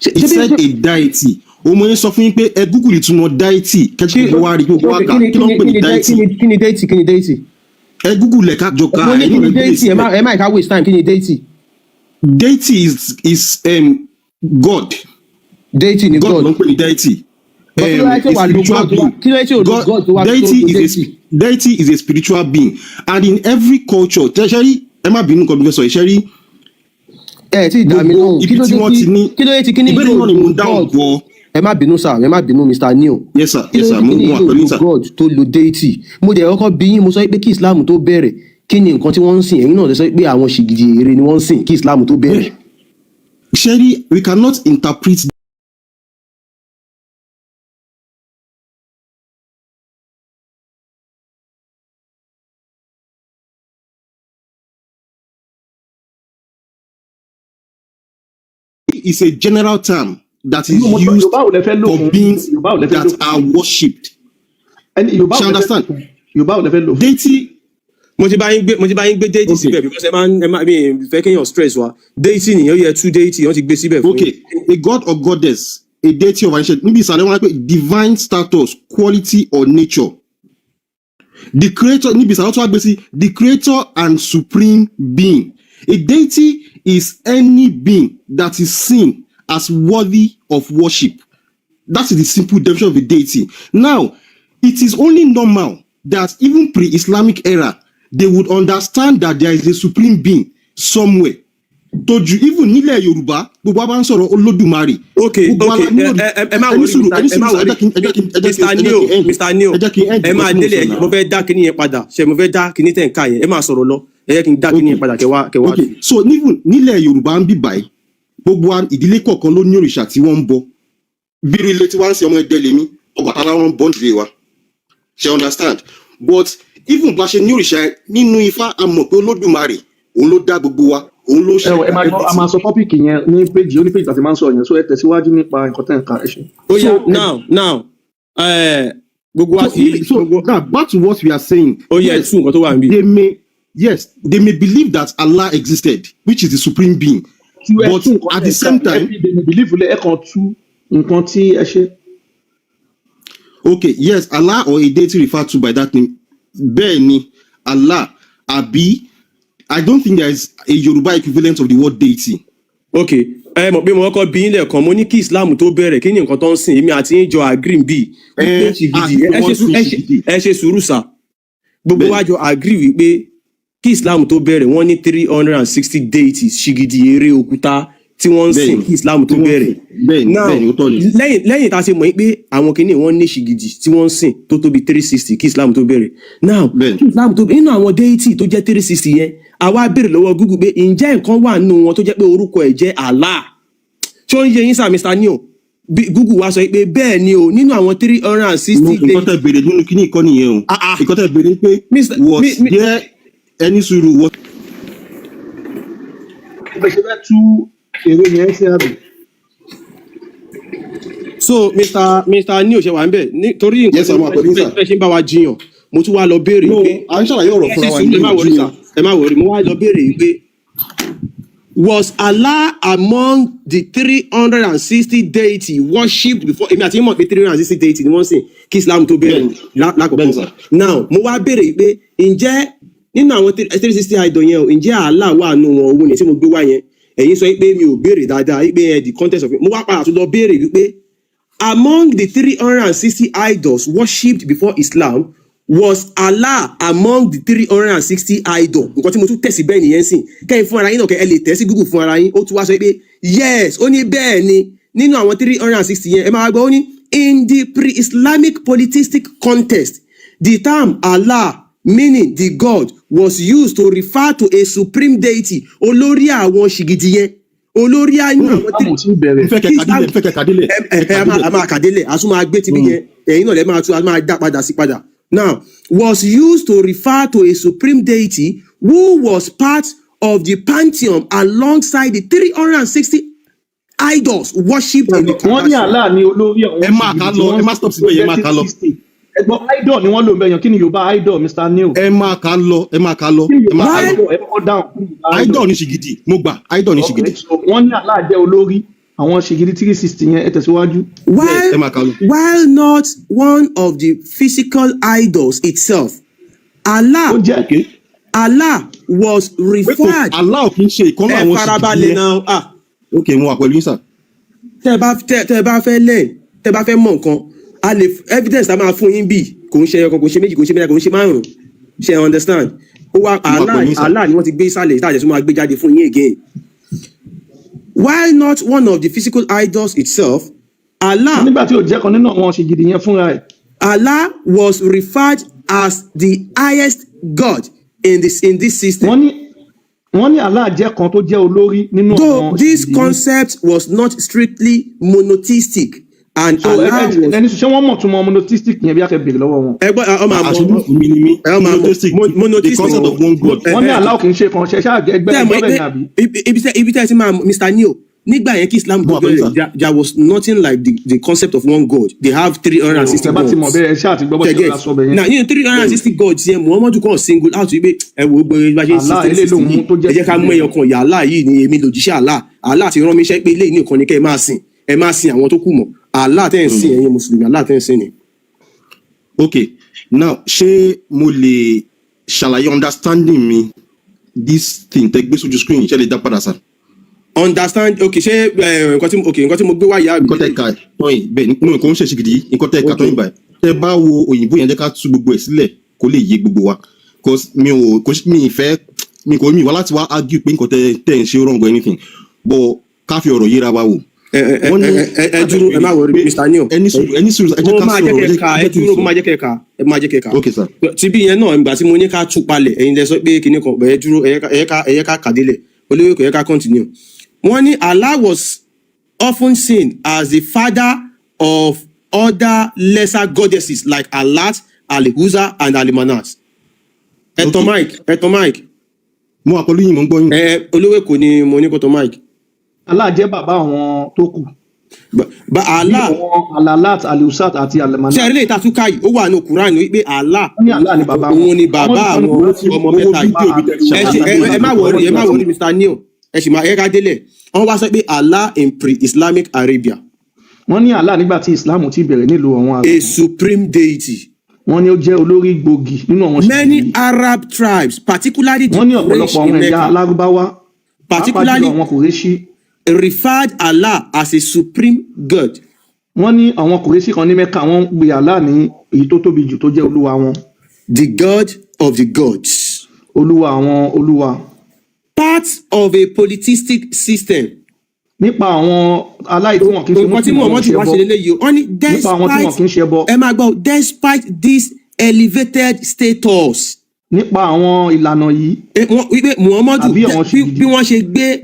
It said a deity Òun mo yẹn sọ fún yín pé ẹ Google ìtumọ̀ deity, kẹ́tí Kí gbogbo wa rí, gbogbo wa ok kà, kí ni kí kí ló ń ni pè kí ní ni deity. kí ni deity, kí ni deity? Ẹ Google ẹ̀ ká jọ ká, Mo ní ẹ̀yin kí náà ni lè gbé deity, ẹ má síbẹ̀. ẹ má ká waste time, kí ni deity? Deity is God. Deity ni God God. ló ń pè ní deity. But kí ló wá A tí ò wá lo spiritual God tó wá being. kí ló dé tí ò lo God, God tó wá tó deity lo is a deity? Deity is a spiritual being, and in every culture, tẹ́sẹ̀rí, ẹ má bínú nǹkan bí mo fẹ́ sọ, ìṣẹ́rí Ẹ tí ì dá mi gbogbo lóhùn, kí ibi ló tí dé wọ́n tí ti ní kí ló dé tí kíní ìbéèrè yìí ò náà ni mo lo ń dáhùn God? gbọ́. Ẹ má bínú sir, ẹ má bínú, Mr. Neo. Yes sir. Kí Yes ló sir, dé tí mo kíní mo wà yìí ò pẹ̀lú lo yín sir. God tó lo deity? Mo dẹ̀ kọ́kọ́ bí yín, mo sọ pé kí Islam tó bẹ̀rẹ̀, kí ni nǹkan tí wọ́n ń sìn? Ẹ̀yin náà lè sọ pé àwọn ṣìgìdì ère ni wọ́n ń sìn kí Islam tó bẹ̀rẹ̀. Ṣẹ́rí, we cannot interpret is a general term that is Inú mo sọ used Yorùbá ò lẹ fẹ́ lò for fún beings Yorùbá ò lẹ fẹ́ lò that fún are worshipped. ẹni Yorùbá Ṣe ò lẹ fẹ́ lò understand? fún Yorùbá ò lẹ fẹ́ lò fún. Deity. Mo ti bá yín gbé deity Okay. síbẹ̀ because ẹ máa ń ẹ máa mi fẹ́ kéèyàn stress wa. Deity nìyẹn, ó yẹ tú deity, wọ́n ti gbé síbẹ̀ fún Okay, yín. a god or goddess, a deity of ancient, níbi ìsàlẹ̀ wọn á pè divine status, quality or nature. The creator, níbi ìsàlẹ̀ tó wá gbé sí the creator and supreme being. A deity is any being that is seen as worthy of worship. That is the simple definition of a deity. Now, it is only normal that even pre-Islamic era, they would understand that there is a supreme being somewhere. Tójú even nílẹ̀ Yorùbá, gbogbo wa bá ń sọ̀rọ̀ Olódùmarè. Ok. Gbogbo wa Ok, la ní ẹ òrì. ẹ ẹ má Ẹni worry, sùúrù, Mr. ẹni Ẹ má sùúrù, ẹ worry, jẹ́ kí n ẹ jẹ́ kí n ẹ jẹ́ kí Mr. n ẹ jẹ́ Neo. kí n end Mr. Neo, ẹ jẹ́ kí n end ẹ nǹkan máa tí mò ń délé sọ ẹ náà. mo fẹ́ dá kinní yẹn padà, ṣe mo fẹ́ dá kinní tẹ̀ ń ká yẹn, ẹ máa sọ̀rọ̀ lọ, ẹ jẹ́ kí n dá kinní Okay. yẹn padà kẹwàá Okay. So even nílẹ̀ Yorùbá ń bì báyìí, gbogbo wa ìdílé kọ̀ọ̀kan ló ní òrìṣà tí wọ́n ń bọ. Bí irú ilé tí wọ́n ń sin ọmọ ẹdẹ lèmi, Ọbàtálá wọn ń bọ́ nílé wa. Ṣe understand? But even bá ṣe ní òrìṣà yẹn, nínú Ifá, a mọ̀ pé Olódùmarè òun ló dá gbogbo wa, òun ló Ẹ wọ ẹ ṣẹ̀dá máa gbọ́, a everything. máa sọ topic yẹn ní péjì, ó ní péjì àti máa ń sọ yẹn, so ẹ tẹ̀síwájú nípa nǹkan tẹ̀ ń ka, ẹ ṣe. Ó yá. So Now gbogbo wa so ti so gbogbo now back to what we are saying. Ó yẹ Yes, tú nǹkan tó wà níbí. they may yes, they may believe that Allah existed, which is the supreme being. Tú ẹ But tú nǹkan at tẹ̀ the ń ka same ẹ time, fi dènà believe lẹ, ẹ kàn tú nǹkan tí ẹ ṣe. Okay, yes, Allah or a deity referred to by that name. Bẹ́ẹ̀ ni, Allah, àbí, I don't think there is a Yoruba equivalent of the word deity. Ok, ẹ mọ̀ pé mo kọ́kọ́ bí yín lẹ́ẹ̀kan, mo ní kí Islam tó bẹ̀rẹ̀, kí ni nǹkan tó ń sìn? Èmi àti yín jọ agree bí wípé Ẹ ṣìgìdì àti ẹ pé ṣe wọ́n sin ṣìgìdì. ẹ ṣe sùúrù sà, gbogbo wa Bẹ́ẹ̀ni. jọ agree wípé kí Islam tó bẹ̀rẹ̀, wọ́n ní 360 deities, ṣìgìdì eré òkúta tí wọ́n ń sìn Bẹ́ẹ̀ni. kí Islam tó Tí wọ́n bẹ̀rẹ̀. sìn. Bẹ́ẹ̀ni, Now bẹ́ẹ̀ni, ó tọ́ ni. lẹ́yìn tá a ṣe mọ̀ pé àwọn kìíní wọ́n ní ṣìgìdì tí wọ́n ń sìn tó tóbi 360 kí Islam tó bẹ̀rẹ̀. Now Bẹ́ẹ̀ni. kí Islam tó, nínú àwọn deity tó jẹ́ 360 yẹn, àwa béèrè lọ́wọ́ Google pé ǹjẹ́ nǹkan wà nínú wọn tó jẹ́ pé orúkọ ẹ̀ jẹ́ Allah? Ṣé ó ń yé yín sà, Mr. Neo? Bí Google wa sọ pé bẹ́ẹ̀ ni o, nínú àwọn three hundred and No, sixty nǹkan deity tẹ́ béèrè nínú kíní ìkọ́ nìyẹn o. Ah ah. Nǹkan tẹ́ béèrè ni pé Mr. was mi there any sùúrù was Bẹ́ẹ̀ ṣe fẹ́ tú èrè yẹn sí àbí. So Mr. Neo, ṣe wà ń bẹ̀ nítorí nǹkan Yes, tí sir, mo wà pẹ̀lú yín bẹ́ẹ̀ sir. bẹ́ẹ̀ ṣe ń bá wa jiyàn, mo tún wá lọ béèrè No, pé à ń ṣàlàyé ọ̀rọ̀ ẹ fúnra ṣe wa sùúrù, ní ẹ má worry sir, jiyàn. ẹ má worry. Mo wá lọ béèrè pé was Allah among the 360 deity worshipped before? Èmi àti yín mọ̀ pé 360 deity ni wọ́n sìn kí Islam tó bẹ̀rẹ̀ Bẹ́ẹ̀ni, lákọ̀ọ́kọ́. bẹ́ẹ̀ni sir. Now mo wá béèrè pé ǹjẹ́ nínú àwọn 360 idol yẹn o, ǹjẹ́ Allah wà nù wọn? Òun ni tí mo gbé wá yẹn, ẹ̀yin sọ pé mi ò béèrè dáadáa pé ẹ the context of it. Mo wá padà tún lọ béèrè wípé among the 360 idols worshipped before Islam, was Allah among the 360 idol? Nǹkan tí mo tún tẹ̀sí bẹ́ẹ̀ nìyẹn sìn, kẹ́yìn fún ara yín náà, kẹ́ ẹ lè tẹ̀ sí Google fún ara yín. Ó tún wá sọ pé yes, ó ní bẹ́ẹ̀ ni, nínú àwọn 360 yẹn. Ẹ máa gbọ́, ó ní in the pre-Islamic polytheistic context, the term Allah, meaning the God, was used to refer to a supreme deity, olórí àwọn ṣìgìdì yẹn, olórí àyàn àwọn Islam ò tí ì bẹ̀rẹ̀. N fẹ́ kẹ́ kí kàdílẹ̀, Islam n fẹ́ kẹ́ kàdílẹ̀, ẹ kẹ́ ẹ a máa kàdílẹ̀. a máa kàdélẹ̀, a tún máa gbé tibí yẹn, ẹ̀yin náà lẹ máa tún, a máa dá padà sí padà. Now, was used to refer to a supreme deity who was part of the pantheon alongside the 360 idols worshipped in the Wọ́n ní Kaaba. Allah ní olórí àwọn Ẹ máa ṣìgìdì kà tí lọ, wọ́n ẹ ń má sìn stop tó síbẹ̀ yẹn, ẹ jẹ́ máa kà lọ. 360. Ẹ̀gbọ́n, idol ni wọ́n lò ń bẹ̀yàn, kí ni Yorùbá idol, Mr. Neo? Ẹ máa kà lọ, ẹ máa kà lọ, Kí ni ẹ Yorùbá máa kà lọ. idol? Ẹ kọ́kọ́ dáhùn, kí ni Yorùbá idol? Idol ní ṣìgìdì, mo gbà, idol ní Ok, ṣìgìdì. so wọ́n ní Allah jẹ́ olórí. Àwọn ṣìgìdì 360 yẹn, ẹ tẹ̀síwájú. While Ẹ máa kà lọ. While not one of the physical idols itself, Allah Ó jẹ́ Allah was Pé kò referred. Allah ò kì í ṣe ìkan Ẹ àwọn ṣìgìdì farabalẹ̀ yẹn. náà. Ah, Ok, mo wà pẹ̀lú yín, sir. Tẹ bá fẹ́ learn, tẹ bá fẹ́ mọ̀ nǹkan, a lè evidence tá a máa fún yín bì kò ń ṣe ẹyọ kan, kò ń ṣe méjì, kò ń ṣe mẹ́ta, kò ń ṣe márùn-ún. Ṣe ẹ understand? Ó wá Mo wà Allah pẹ̀lú yín, sir. Allah ni wọ́n ti gbé ìsàlẹ̀ tá a jẹ́ tó máa gbé jáde fún yín again. While not one of the physical idols itself, Allah Nígbà tí ò jẹ́ kan nínú àwọn ṣìgìdì yẹn fúnra ẹ̀, Allah was referred as the highest God in this system. Wọ́n ní Allah jẹ́ kan tó jẹ́ olórí nínú Though àwọn this ṣìgìdì yìí. concept was not strictly monotheistic and So ẹ Allah ẹ was ẹni ṣé wọ́n mọ̀ túmọ̀ monotheistic yẹn bí a kẹ́ béèrè lọ́wọ́ wọn? Ẹ gbọ́, ọmọ àmọ́ Aṣojú mùsùlùmí ni mí. ẹ ọmọ àmọ́ Monotheistic, the monotheistic. concept of one God. Wọ́n ní Allah kì í ṣe kan ṣe ṣáà ẹgbẹ́ Tẹ́ ẹ mọ̀ ẹgbẹ́ pé bẹ́ẹ̀ ni àbí? ibi tẹ́ ẹ ti máa Mr. Neo, nígbà yẹn kí Islam Mo tó wà pẹ̀lú bẹ̀rẹ̀, sir. there was nothing like the concept of one God. They have 360 Tẹ bá ti mọ̀ gods. bẹ́ẹ̀, ẹ ṣáà ti gbọ́ bó ṣe Tẹ get? rọra sọ bẹ́ẹ̀ yẹn. Now, nínú 360 gods yẹn, Muhammadu kàn single out wípé ẹ wo gbogbo bá ṣe ń Allah sixty eléyìí sixty lòun yìí, tó jẹ́ ẹ jẹ́ ká mú ṣìgìdì. ẹyọ kan ìyá Allah yìí ni èmi lòjíṣẹ́ Allah. Allah ti rán mi iṣẹ́ pé eléyìí nìkan ni kẹ́ ẹ máa sìn, ẹ máa sin àwọn tó kù mọ́. Allah tẹ́ ẹ̀ ń sìn, ẹ̀yin mùsùlùmí, Allah tẹ́ ẹ̀ ń sìn ni. Ok, now ṣé mo lè ṣàlàyé understanding mi this thing tẹ gbé sójú screen? Ṣe lè dá padà, sir? Understand? Ok, ṣé nǹkan tí ok, nǹkan tí mo gbé wá yá Nǹkan tẹ kà tọ́yìn bẹ́ẹ̀ nínú nǹkan ń ṣe ṣìgìdì yìí, nǹkan tẹ kà tọ́yìn báyìí, tẹ bá wo òyìnbó yẹn, jẹ́ ká tú gbogbo ẹ̀ sílẹ̀ kó lè yé gbogbo wa, cause mi ò kò sí- mi ì fẹ́ mi kò mi wá láti wá argue pé nǹkan tẹ ń ṣe wrong or anything, but ká fi ọ̀rọ̀ yéra wa wò. Ẹ ẹ Wọ́n ní ẹ ẹ ẹ dúró, ẹ má worry, pé Mr. Neo. Ẹni sùúrù, ẹni sùúrù, ẹ jẹ́ Mo ká máa jẹ́ sọ̀rọ̀, kẹ́ ẹ ka ẹ jẹ́ kí n dúró, mo sọ̀rọ̀. Máa jẹ́ kẹ́ ka, ẹ máa jẹ́ kẹ́ ka. Ok, sir. Tí bí yẹn náà, ìgbà tí mo ní ká tú palẹ̀, ẹ̀yin lẹ sọ pé kinní kan bẹ̀ẹ́. Dúró, ẹ yẹ ká kàdélẹ̀ olóyè, kò yẹ ká continue. Wọ́n ní Allah was often seen as the father of other lesser goddesses like Alat, Al-Uzza and Al-Manat. Ẹ tán mic, ẹ tán mic. Mo wà pẹ̀lú yín, mo ń gbọ́ yín. Ẹ olówó èkó ni mo ní kó tán mic. Allah jẹ́ bàbá àwọn tó kù. Ba Allah Bí àwọn Alalat, Aliusat àti Almanat. Ṣé ẹ̀rí lè ta túká yìí? Ó wà ní Quran wípé Allah Wọ́n ní Allah ni bàbá wọn. òun ni bàbá àwọn ọmọ mẹ́ta yìí. Ẹ ṣe ẹ má worry, ẹ má worry, Mr. Neo, ẹ sì máa ẹ ká délẹ̀. Wọ́n wá sọ pé Allah in pre-Islamic Arabia, Wọ́n ní Allah nígbà tí Islam ti bẹ̀rẹ̀ nílùú àwọn a Arab. supreme deity. Wọ́n ní ó jẹ́ olórí gbòógì nínú àwọn Many Arab tribes, particularly the Wọ́n ní Quraysh ọ̀pọ̀lọpọ̀ in àwọn ẹ̀yà Mecca, Lárúbáwá, pàápàá jùlọ particularly àwọn Kùrẹ́ṣí, referred Allah as a supreme God. Wọ́n ní àwọn Kùrẹ́ṣí kan ní Mẹ́kà, wọ́n ń pe Allah ní èyí tó tóbi jù tó jẹ́ olúwa wọn. The God of the gods. Olúwa àwọn olúwa. Part of a polytheistic system. Nípa àwọn aláì tí wọn kì í ṣe Nǹkan tí Muslim, wọn Muhammadu ṣe wá bọ. ṣe lélẹ́yìí o, wọ́n ní Nípa àwọn tí wọn kì í ṣe bọ. ẹ máa gbọ́, despite this elevated status, Nípa àwọn ìlànà yìí. Wọ́n wípé Muhammadu Àbí àwọn bí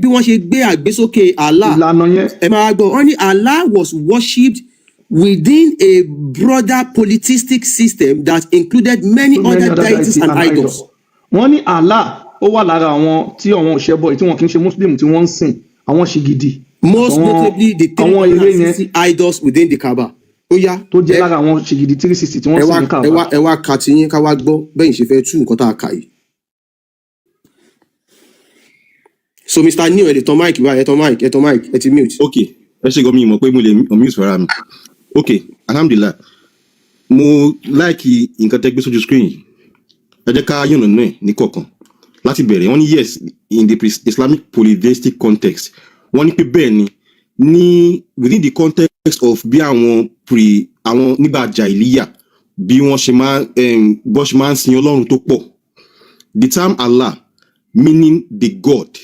wọ́n ṣe gbé àgbésókè Allah. Ìlànà yẹn. Ẹ máa gbọ́, wọ́n ní Allah was worshipped within a broader polytheistic system that included many many other other deities deities and and idols. idols. Wọ́n ní Allah ó wà lára àwọn tí àwọn òṣèbọ tí wọn kì í ṣe Muslim tí wọ́n ń sìn, àwọn ṣìgìdì, Most àwọn notably the three àwọn hundred eré and yẹn sixty idols within the Kaaba. Ó yá, tó jẹ́ lára àwọn ṣìgìdì 360 tí wọ́n ẹ sìn wá ní ẹ Kaaba. wá ẹ wá ka tiyín ká wá gbọ́ bẹ́yìn ṣe fẹ́ tú nǹkan tá a kà yìí. So Mr. Neo, ẹ lè tan mic báyìí, ẹ tan mic, ẹ tan mic, ẹ ti mute. Ok, ẹ ṣe gan, mi mọ̀ pé mo lè unmute fara mi. Ok, alhamdulilah, mo like nǹkan tẹ́ gbé sójú screen yìí. Ẹ jẹ́ ká yànnà náà ní kọ̀ọ̀kan láti bẹ̀rẹ̀. Wọ́n ní yes, in the Islamic polytheistic context, wọ́n ní pé bẹ́ẹ̀ ni ní within the context of bí àwọn pre àwọn nígbà jahiliya, bí wọ́n ṣe máa bọ́n ṣe máa ń sin ọlọ́run tó pọ̀. The term Allah, meaning the God,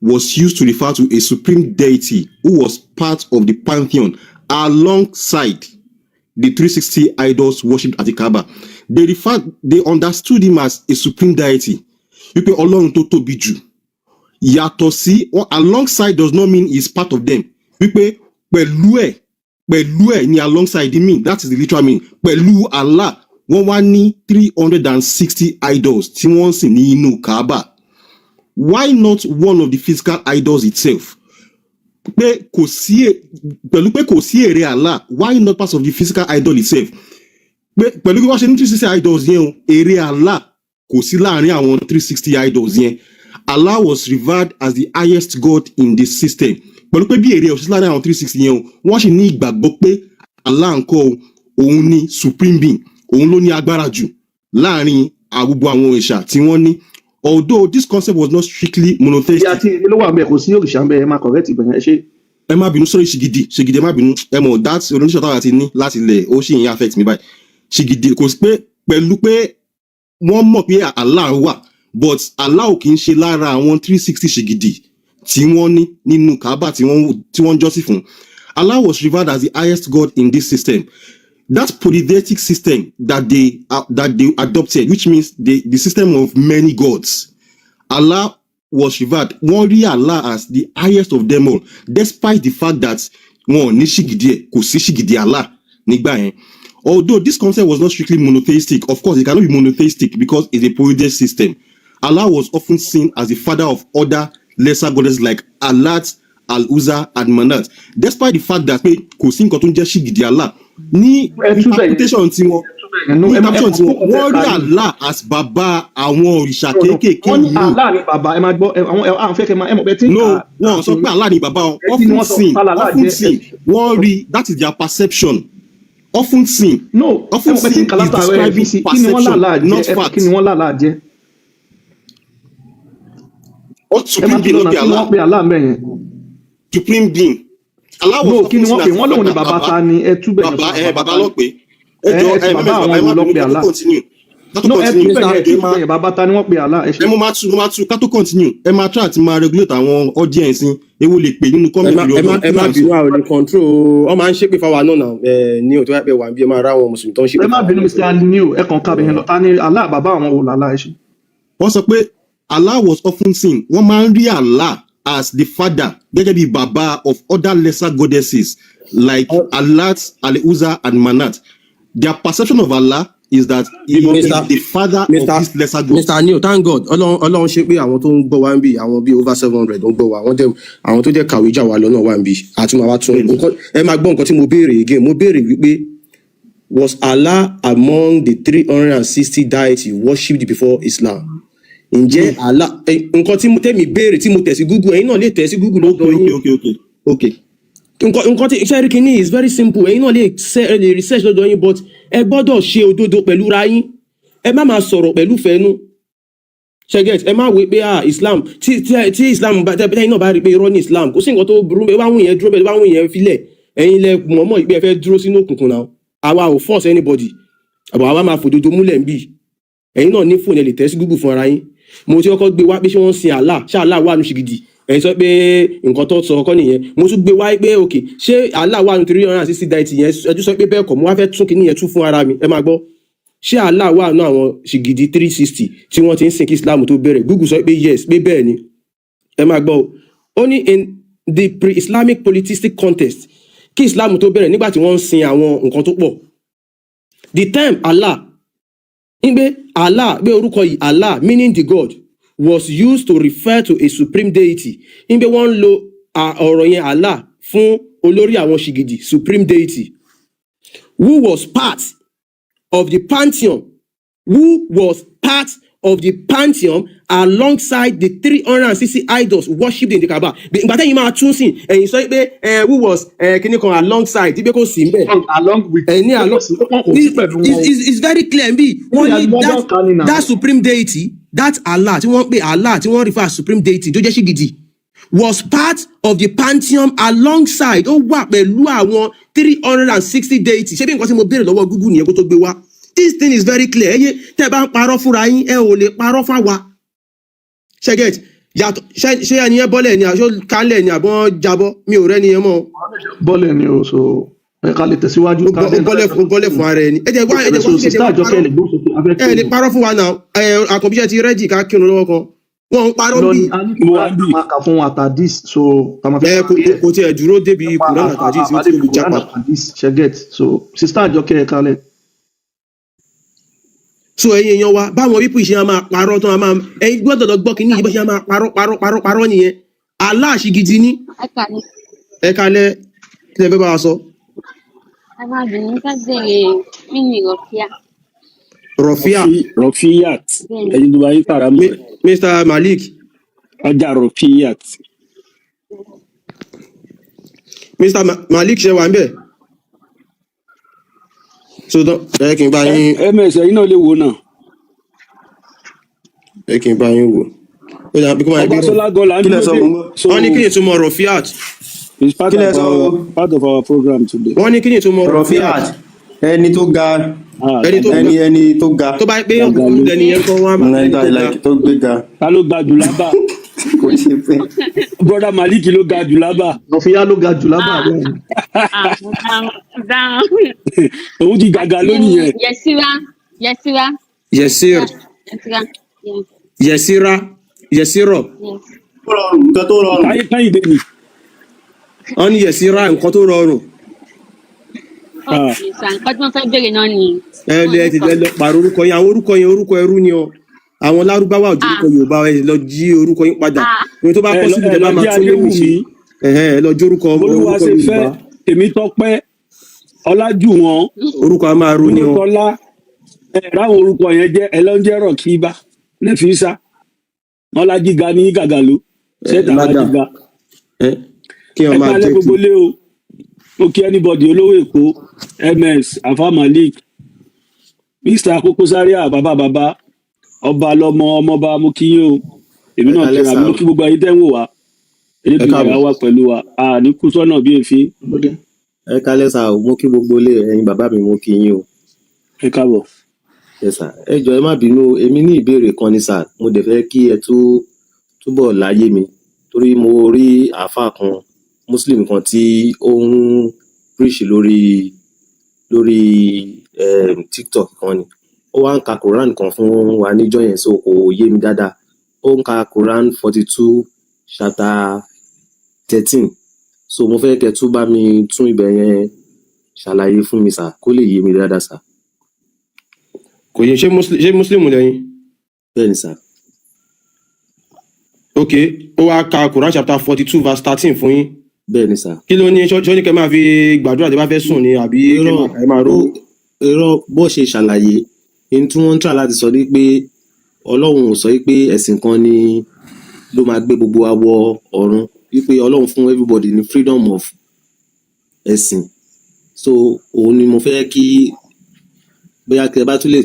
was used to refer to a supreme deity who was part of the pantheon alongside the 360 idols worshipped at the Kaaba. They understood him as a supreme deity. Wípé Ọlọ́run tó tóbi jù. Yàtọ̀ sí, alongside does not mean he is part of them. Wípé pẹ̀lú ẹ̀ ni alongside mean. That is the literal meaning. Pẹ̀lú Allah, wọ́n wá ní 360 idols tí wọ́n ń sìn ní inú Kaaba. Why not one of the physical idols itself? Pé kò sí pẹ̀lú pé kò sí èrè Allah, why not part of the physical idol itself? Pé pẹ̀lú bí wọ́n ṣe ní 360 idols yẹn o, èrè Allah kò sí láàrin àwọn 360 idols yẹn. Allah was revered as the highest god in the system. Pẹ̀lú pé bí èrè òṣìṣẹ́ láàrin àwọn 360 yẹn o, wọ́n sì ní ìgbàgbọ́ pé Allah ńkọ́ o, òun ni supreme being, òun ló ní agbára jù láàrin gbogbo àwọn òrìṣà tí wọ́n ní. Although this concept was not strictly Ibi monotheistic. àti èmi ló wà ń bẹ, kò sí òrìṣà ń bẹ, ẹ máa correct ibẹ̀ yẹn, ẹ ṣe. Ẹ má bínú sórí ṣìgìdì, ṣìgìdì, ẹ má bínú. Ẹ mọ̀ that oníṣẹ́ táwa ti ní láti ilẹ̀, ó sì ń affect mi báyìí. Ṣìgìdì, kò sí pé pẹ̀lú pé wọ́n mọ̀ pé Allah wà, but Allah ò kì í ṣe lára àwọn 360 ṣìgìdì tí wọ́n ní nínú Kaaba tí wọ́n ń jọ́sìn fún. Allah was revered as the highest god in this system, that polytheistic system that they adopted, which means the system of many gods. Allah was revered, wọ́n rí Allah as the highest of them all, despite the fact that wọn ò ní ṣìgìdì ẹ̀, kò sí ṣìgìdì Allah nígbà yẹn. Although this concept was not strictly monotheistic, of course it cannot be monotheistic because it's a polytheistic system, Allah was often seen as the father of other lesser goddesses like Allat, Al-Uzza and Manat, despite the fact that pé kò sí nǹkan tó ń jẹ́ ṣìgìdì Allah ní Ẹ tú bẹ́ẹ̀ yẹn. interpretation tiwọn. No, Ní ẹ má ẹ interpretation kàn tiwọn, kó kàn fẹ́ wọ́n rí ka yìí. Allah as bàbá àwọn òrìṣà No, no. kéékèèké Wọ́n ní míì. Allah ní bàbá. Ẹ máa gbọ́, ẹ àwọn àwọn fẹ́ kẹ́ máa ẹ mọ̀ pé tí ń No, kà. wọn sọ pé Allah ni bàbá wọn. Ẹ kí ni Often wọ́n sọ seen, tálà Allah often jẹ́? seen, wọ́n rí, that is their perception. Often seen, No, ẹ often mọ̀ pé tí ń seen kà is látàárọ̀, ẹ fi describing sí kí ni wọ́n perception, lálàá jẹ́ not ẹ fact. Kí ni wọ́n lálàá jẹ́? Ó Ẹ máa supreme tún being ló lọ́nà pe kí ni Allah. wọ́n pe Allah mẹ́yẹn? Supreme being. Allah No, was kí ni often wọ́n seen pè as the wọ́n lòun ní father. bàbá Bàbá ta ni? Ẹ tú bẹ́ẹ̀ yẹn bàbá fún wa. ẹ Bàbá bàbá ta ló ni? pé ẹ Ẹ jọ ẹ ti ẹ bàbá mẹ́mẹ́ àwọn bàbá, ẹ wo má ló bínú. pe Ká tó Allah? continue, ká tó No, ẹ tú continue, bẹ́ẹ̀ yẹn, ẹ ẹ jọ tú ẹ má bẹ́ẹ̀ yẹn, bàbá ta ni wọ́n pe Allah? Ẹ ṣe. Ẹ mo máa tú ká tó continue. Ẹ máa try àti máa regulate àwọn audience yín. Ewu lè pè nínú Ẹ comment má lórí ẹ má ọdún ẹ kí má là ń sọ. bínú, àwọn olè control ọ máa ń ṣépè fáwa náà náà ẹ ní òtún wáyé pé wà ń bí ẹ máa rá àwọn mùsùlùmí tó ń Ẹ ṣépè má fáwa bínú, náà. Mr. New, ẹ kàn ká bẹ́ẹ̀ yẹn lọ. Ta ni Allah? Bàbá àwọn wo làlá? Ẹ ṣe. Wọ́n sọ pé Allah was often seen, wọ́n máa ń rí Allah as the father, gẹ́gẹ́ bí bàbá of other lesser goddesses like Allat, Al-Uzza and Manat. Their perception of Allah is that he is Mr. the father of Mr. these lesser gods. Mr. Neil, thank God, Ọlọ́run ṣe pé àwọn tó ń gbọ́ wa ń bì, àwọn bíi over 700 ń gbọ́ wa, àwọn dẹ̀ àwọn tó jẹ́ kàwé jà wá lọ náà wà ń bì àti máa wá tún Bẹ́ẹ̀ni. nǹkan. Ẹ máa gbọ́ nǹkan tí mo béèrè again. Mo béèrè wípé, was Allah among the 360 deities worshipped before Islam? Ǹjẹ́ Allah nǹkan tí tẹ́mi béèrè tí mo tẹ̀ sí Google, ẹ̀yin náà lè tẹ̀ sí Google Okay. lọ́dọ̀ Okay. yín. Okay. Nǹkan tí iṣẹ́ rí kínní is very simple. Ẹ̀yin náà lè ṣe, ẹ lè research lọ́dọ̀ yín, but ẹ gbọ́dọ̀ ṣe òdodo pẹ̀lú ra yín. Ẹ má máa sọ̀rọ̀ pẹ̀lú fẹ́nu ṣẹgẹt. Ẹ má wí pé, ah, Islam tí Islam bá tẹ́yìn náà bá rí i pé irọ́ ní Islam, kò sí nǹkan tó burú bẹ́ẹ̀. Bá wùn yẹn dúró bẹ́ẹ̀, bá wùn yẹn filẹ̀, ẹ̀yin lẹ mọ̀ọ́mọ̀ ìpè ẹ fẹ́ dúró sínú òkùnkùn náà. Àwa ò force anybody, àbọ̀ àwa máa fòdodo múlẹ̀ ń bì. Ẹ̀yin náà ní fóònù, ẹ lè tẹ̀ sí Google fún ara yín. Mo ti kọ́kọ́ gbé wá pé ṣé wọ́n ń sin Allah, ṣé Allah wà nù ṣìgìdì? Ẹ̀yin sọ pé nǹkan tó sọ kọ́ nìyẹn. Mo tún gbé wá pé, ok, ṣé Allah wà nù 360 deity yẹn? Ẹ tún sọ pé bẹ́ẹ̀ kọ́. Mo wá fẹ́ tún kíní yẹn tún fún ara mi. Ẹ máa gbọ́, ṣé Allah wà nù àwọn ṣìgìdì 360 tí wọ́n ti ń sìn kí Islam tó bẹ̀rẹ̀? Google sọ pé yes, pé bẹ́ẹ̀ ni. Ẹ máa gbọ́ o. Ó ní in the pre-Islamic polytheistic context, kí Islam tó bẹ̀rẹ̀, nígbà tí wọ́n ń sin àwọn nǹkan tó pọ̀, the term Allah, ń gbé Allah, gbé orúkọ yìí Allah, meaning the God, was used to refer to a supreme deity. Ń gbé wọ́n ń lo ọ̀rọ̀ yẹn Allah fún olórí àwọn ṣìgìdì, supreme deity, who was part of the pantheon, who was part of the pantheon alongside the 360 idols worshipped in the Kaaba. Ìgbà tẹ́yìn máa tún sí, ẹ̀yin sọ pé who was kíní kan alongside, tí pé kò sí nbẹ̀. Along with. Ẹ̀yin ní along Kò sí pẹ̀lú wọn. It's very clear nbí. Wọ́n ní Lọ́dọ̀ kan ni now. that supreme deity, that Allah tí wọ́n ń pè Allah, tí wọ́n refer as supreme deity tó jẹ́ ṣìgìdì, was part of the pantheon alongside, ó wà pẹ̀lú àwọn 360 deity. Ṣé bí nǹkan tí mo béèrè lọ́wọ́ Google nìyẹn kó tó gbé wá? This thing is very clear. Ẹyẹ tẹ́ ẹ bá ń parọ́ fúnra yín, ẹ ò lè parọ́ fáwa. Ṣẹgẹt yàtọ̀ ṣé ẹni yẹn bọ́lẹ̀ ni, àṣọ kálẹ̀ ni, àbọ̀n jábọ́? Mi ò rẹ́ni yẹn mọ́. Bọ́ọ̀lù ni o, so ẹ ká lè tẹ̀síwájú. Ó bọ́lẹ̀ fún ara ẹni. Ẹ jẹ́ wá, ẹ jẹ́ So wá, ẹ jẹ́ sister wá Àjọkẹ́ parọ́ lè gbóhùn sókè, afẹ́ ẹ lè parọ́ fún wa náà. Ẹ àkànbíṣẹ́ ti ready ká kírun lọ́wọ́ kan, wọ́n ń parọ́ lọ bí. ní a ní Quran máa kà fún àtàdís, so ká máa fi Ẹ kò tiẹ̀ dúró débi Quran àtàdís, ó ti àbádé fi Quran jápa. àtàdís, ṣẹgẹt. So sister Àjọkẹ́, ẹ kálẹ̀. So ẹ̀yin èèyàn wa, báwọn people ṣe máa parọ́ tán máa, ẹ̀yin gbọ́dọ̀ lọ gbọ́ kínní yìí, bó ṣe máa parọ́ parọ́ parọ́ parọ́ nìyẹn. Aláàṣì gidi ní. Ẹ kàlẹ́. Ẹ kalẹ̀, kí lẹ fẹ́ bá wa sọ? Ẹ má bínú, fẹ́ bèrè mí ní Rọ̀fíà. Rọfíà. Rọfíyat. Bẹ́ẹ̀ni. Ẹni tó bá yín kàrámù rẹ. Mr Malik. Ọjà Rofiyat. Mr Malik, ṣe wà ń bẹ̀? So tán, ẹ kí n bá yín. Ms, ẹ̀yin náà lè wò náà. Ẹ kí n bá yín wò ó dà bí kò máa gbé. Ọbaṣọlá gan là ń Kí lẹ dúró sọ? dè. Mo ń gbọ́. So Wọ́n ní kí ni ìtumọ̀ Rofiat? It's part Kí lẹ of sọ our o? Part of our program today. Wọ́n ní kí ni ìtumọ̀ Rofiat? Rofiat, ẹni tó ga. Ah, Ẹni tó Ẹni ga. ẹni tó ga. Tó bá pé èèyàn kúkúrú lẹni yẹn kọ́, wọ́n á máa ẹni Ẹni tó ga. Like tó gbé ga. Ta ló ga jù lábà? Kò ṣe pé. Brother Malik ló ga jù lábà. Rọ̀fíà ló ga jù lábà, Ah, bẹ́ẹ̀ ni. ah, mo dáhùn dáhùn. Òun ti gàgà lónìí yẹn. Yẹsira, Yẹsira. Yesir. Yẹsira, yes. Yesira, Yesiro. Yes. Tó rọrùn, nǹkan tó rọrùn. Táyé Kẹ́hìndé ni. Wọ́n ní Yesira, nǹkan tó rọrùn. Ah, Ok sir, nǹkan tí mo fẹ́ béèrè náà ni. Ẹ lẹ ẹ ti lẹ lọ pààrọ̀ orúkọ yín. Àwọn orúkọ yẹn, orúkọ ẹrú ni ọ. Àwọn Lárúbáwá ò Ah. jórúkọ Yorùbá. Ẹ lọ jí orúkọ yín padà. Ah. Ìwé tó bá Ẹ kọ́ lọ síbi ẹ tẹ lọ bá máa jẹ́ tún léwu ṣe. Adéwùmí. Ẹhẹn, ẹ lọ jórúkọ Olúwa orúkọ ṣe fẹ́. Yorùbá. Tèmítọ́pẹ́, Ọlájúwọ̀n. Orúkọ a máa ro ni ọ. Dúrótọ́lá. Ẹ ráwọn orúkọ yẹn jẹ́, ẹ lọ ń jẹ́ Rọ̀kíbá Nẹfísà. Ọlájíga ní gàgàlú. Ẹ Ṣẹ́tà ládà Ọlájíga. Ẹ kí Ẹ wọn máa kálẹ́ jẹ kí. gbogbo lé o. Mo kí anybody, olówó Èkó, Ms, Afa Malik, Mr Koko Zaria, bàbá bàbá ọba lọmọ ọmọọba, mo kí yín o. Èmi Ẹ náà kálẹ́ kíra sá mi, mo o. kí gbogbo ayé tẹ́ ń wò wá. Ẹ Elédùmarè káàbọ̀. á wà pẹ̀lú wa, a ní kú sọ́nà bí èéfín. Ẹ kálẹ́ sá o, mo kí gbogbo ilé, ẹ̀yin bàbá mi, mo kí yín o. Ẹ káàbọ̀. Yes sir. Ẹ jọ̀ọ́, ẹ má bínú o, èmi ní ìbéèrè kan ni sà, mo dẹ̀ fẹ́ kí ẹ tú túbọ̀ láyé mi, torí mo rí àáfàá kan, Muslim kan, tí ó ń preach lórí TikTok kan ni. Ó wá ń ka Quran kan fún wa níjọ́ yẹn, so kò yé mi dáadáa. Ó ń ka Quran 42 chapter 13, so mo fẹ́ kẹ́ tún bá mi tún ibẹ̀ yẹn ṣàlàyé fún mi sà, kó lè yé mi dáadáa sà. Kò yẹ. Ṣé Muslim lẹ́yìn? Bẹ́ẹ̀ ni sà. Ok, ó wá ka Quran chapter 42 verse 13 fún yín? Bẹ́ẹ̀ ni sà. Kí ló ní? Ṣó ní kẹ́ máa fi gbàdúrà tí bá fẹ́ sùn ni, àbí kẹ́ Irọ́. máa kà, ẹ máa Ó ronú? Irọ́, bó ṣe ṣàlàyé ní tí wọ́n ń tà láti sọ ní pé Ọlọ́run ò sọ pé ẹ̀sìn kan ni ló máa gbé gbogbo wa wọ ọ̀run, wípé Ọlọ́run fún everybody ní freedom of ẹ̀sìn. So òun ni mo fẹ́ kí bóyá kí ẹ bá tún lè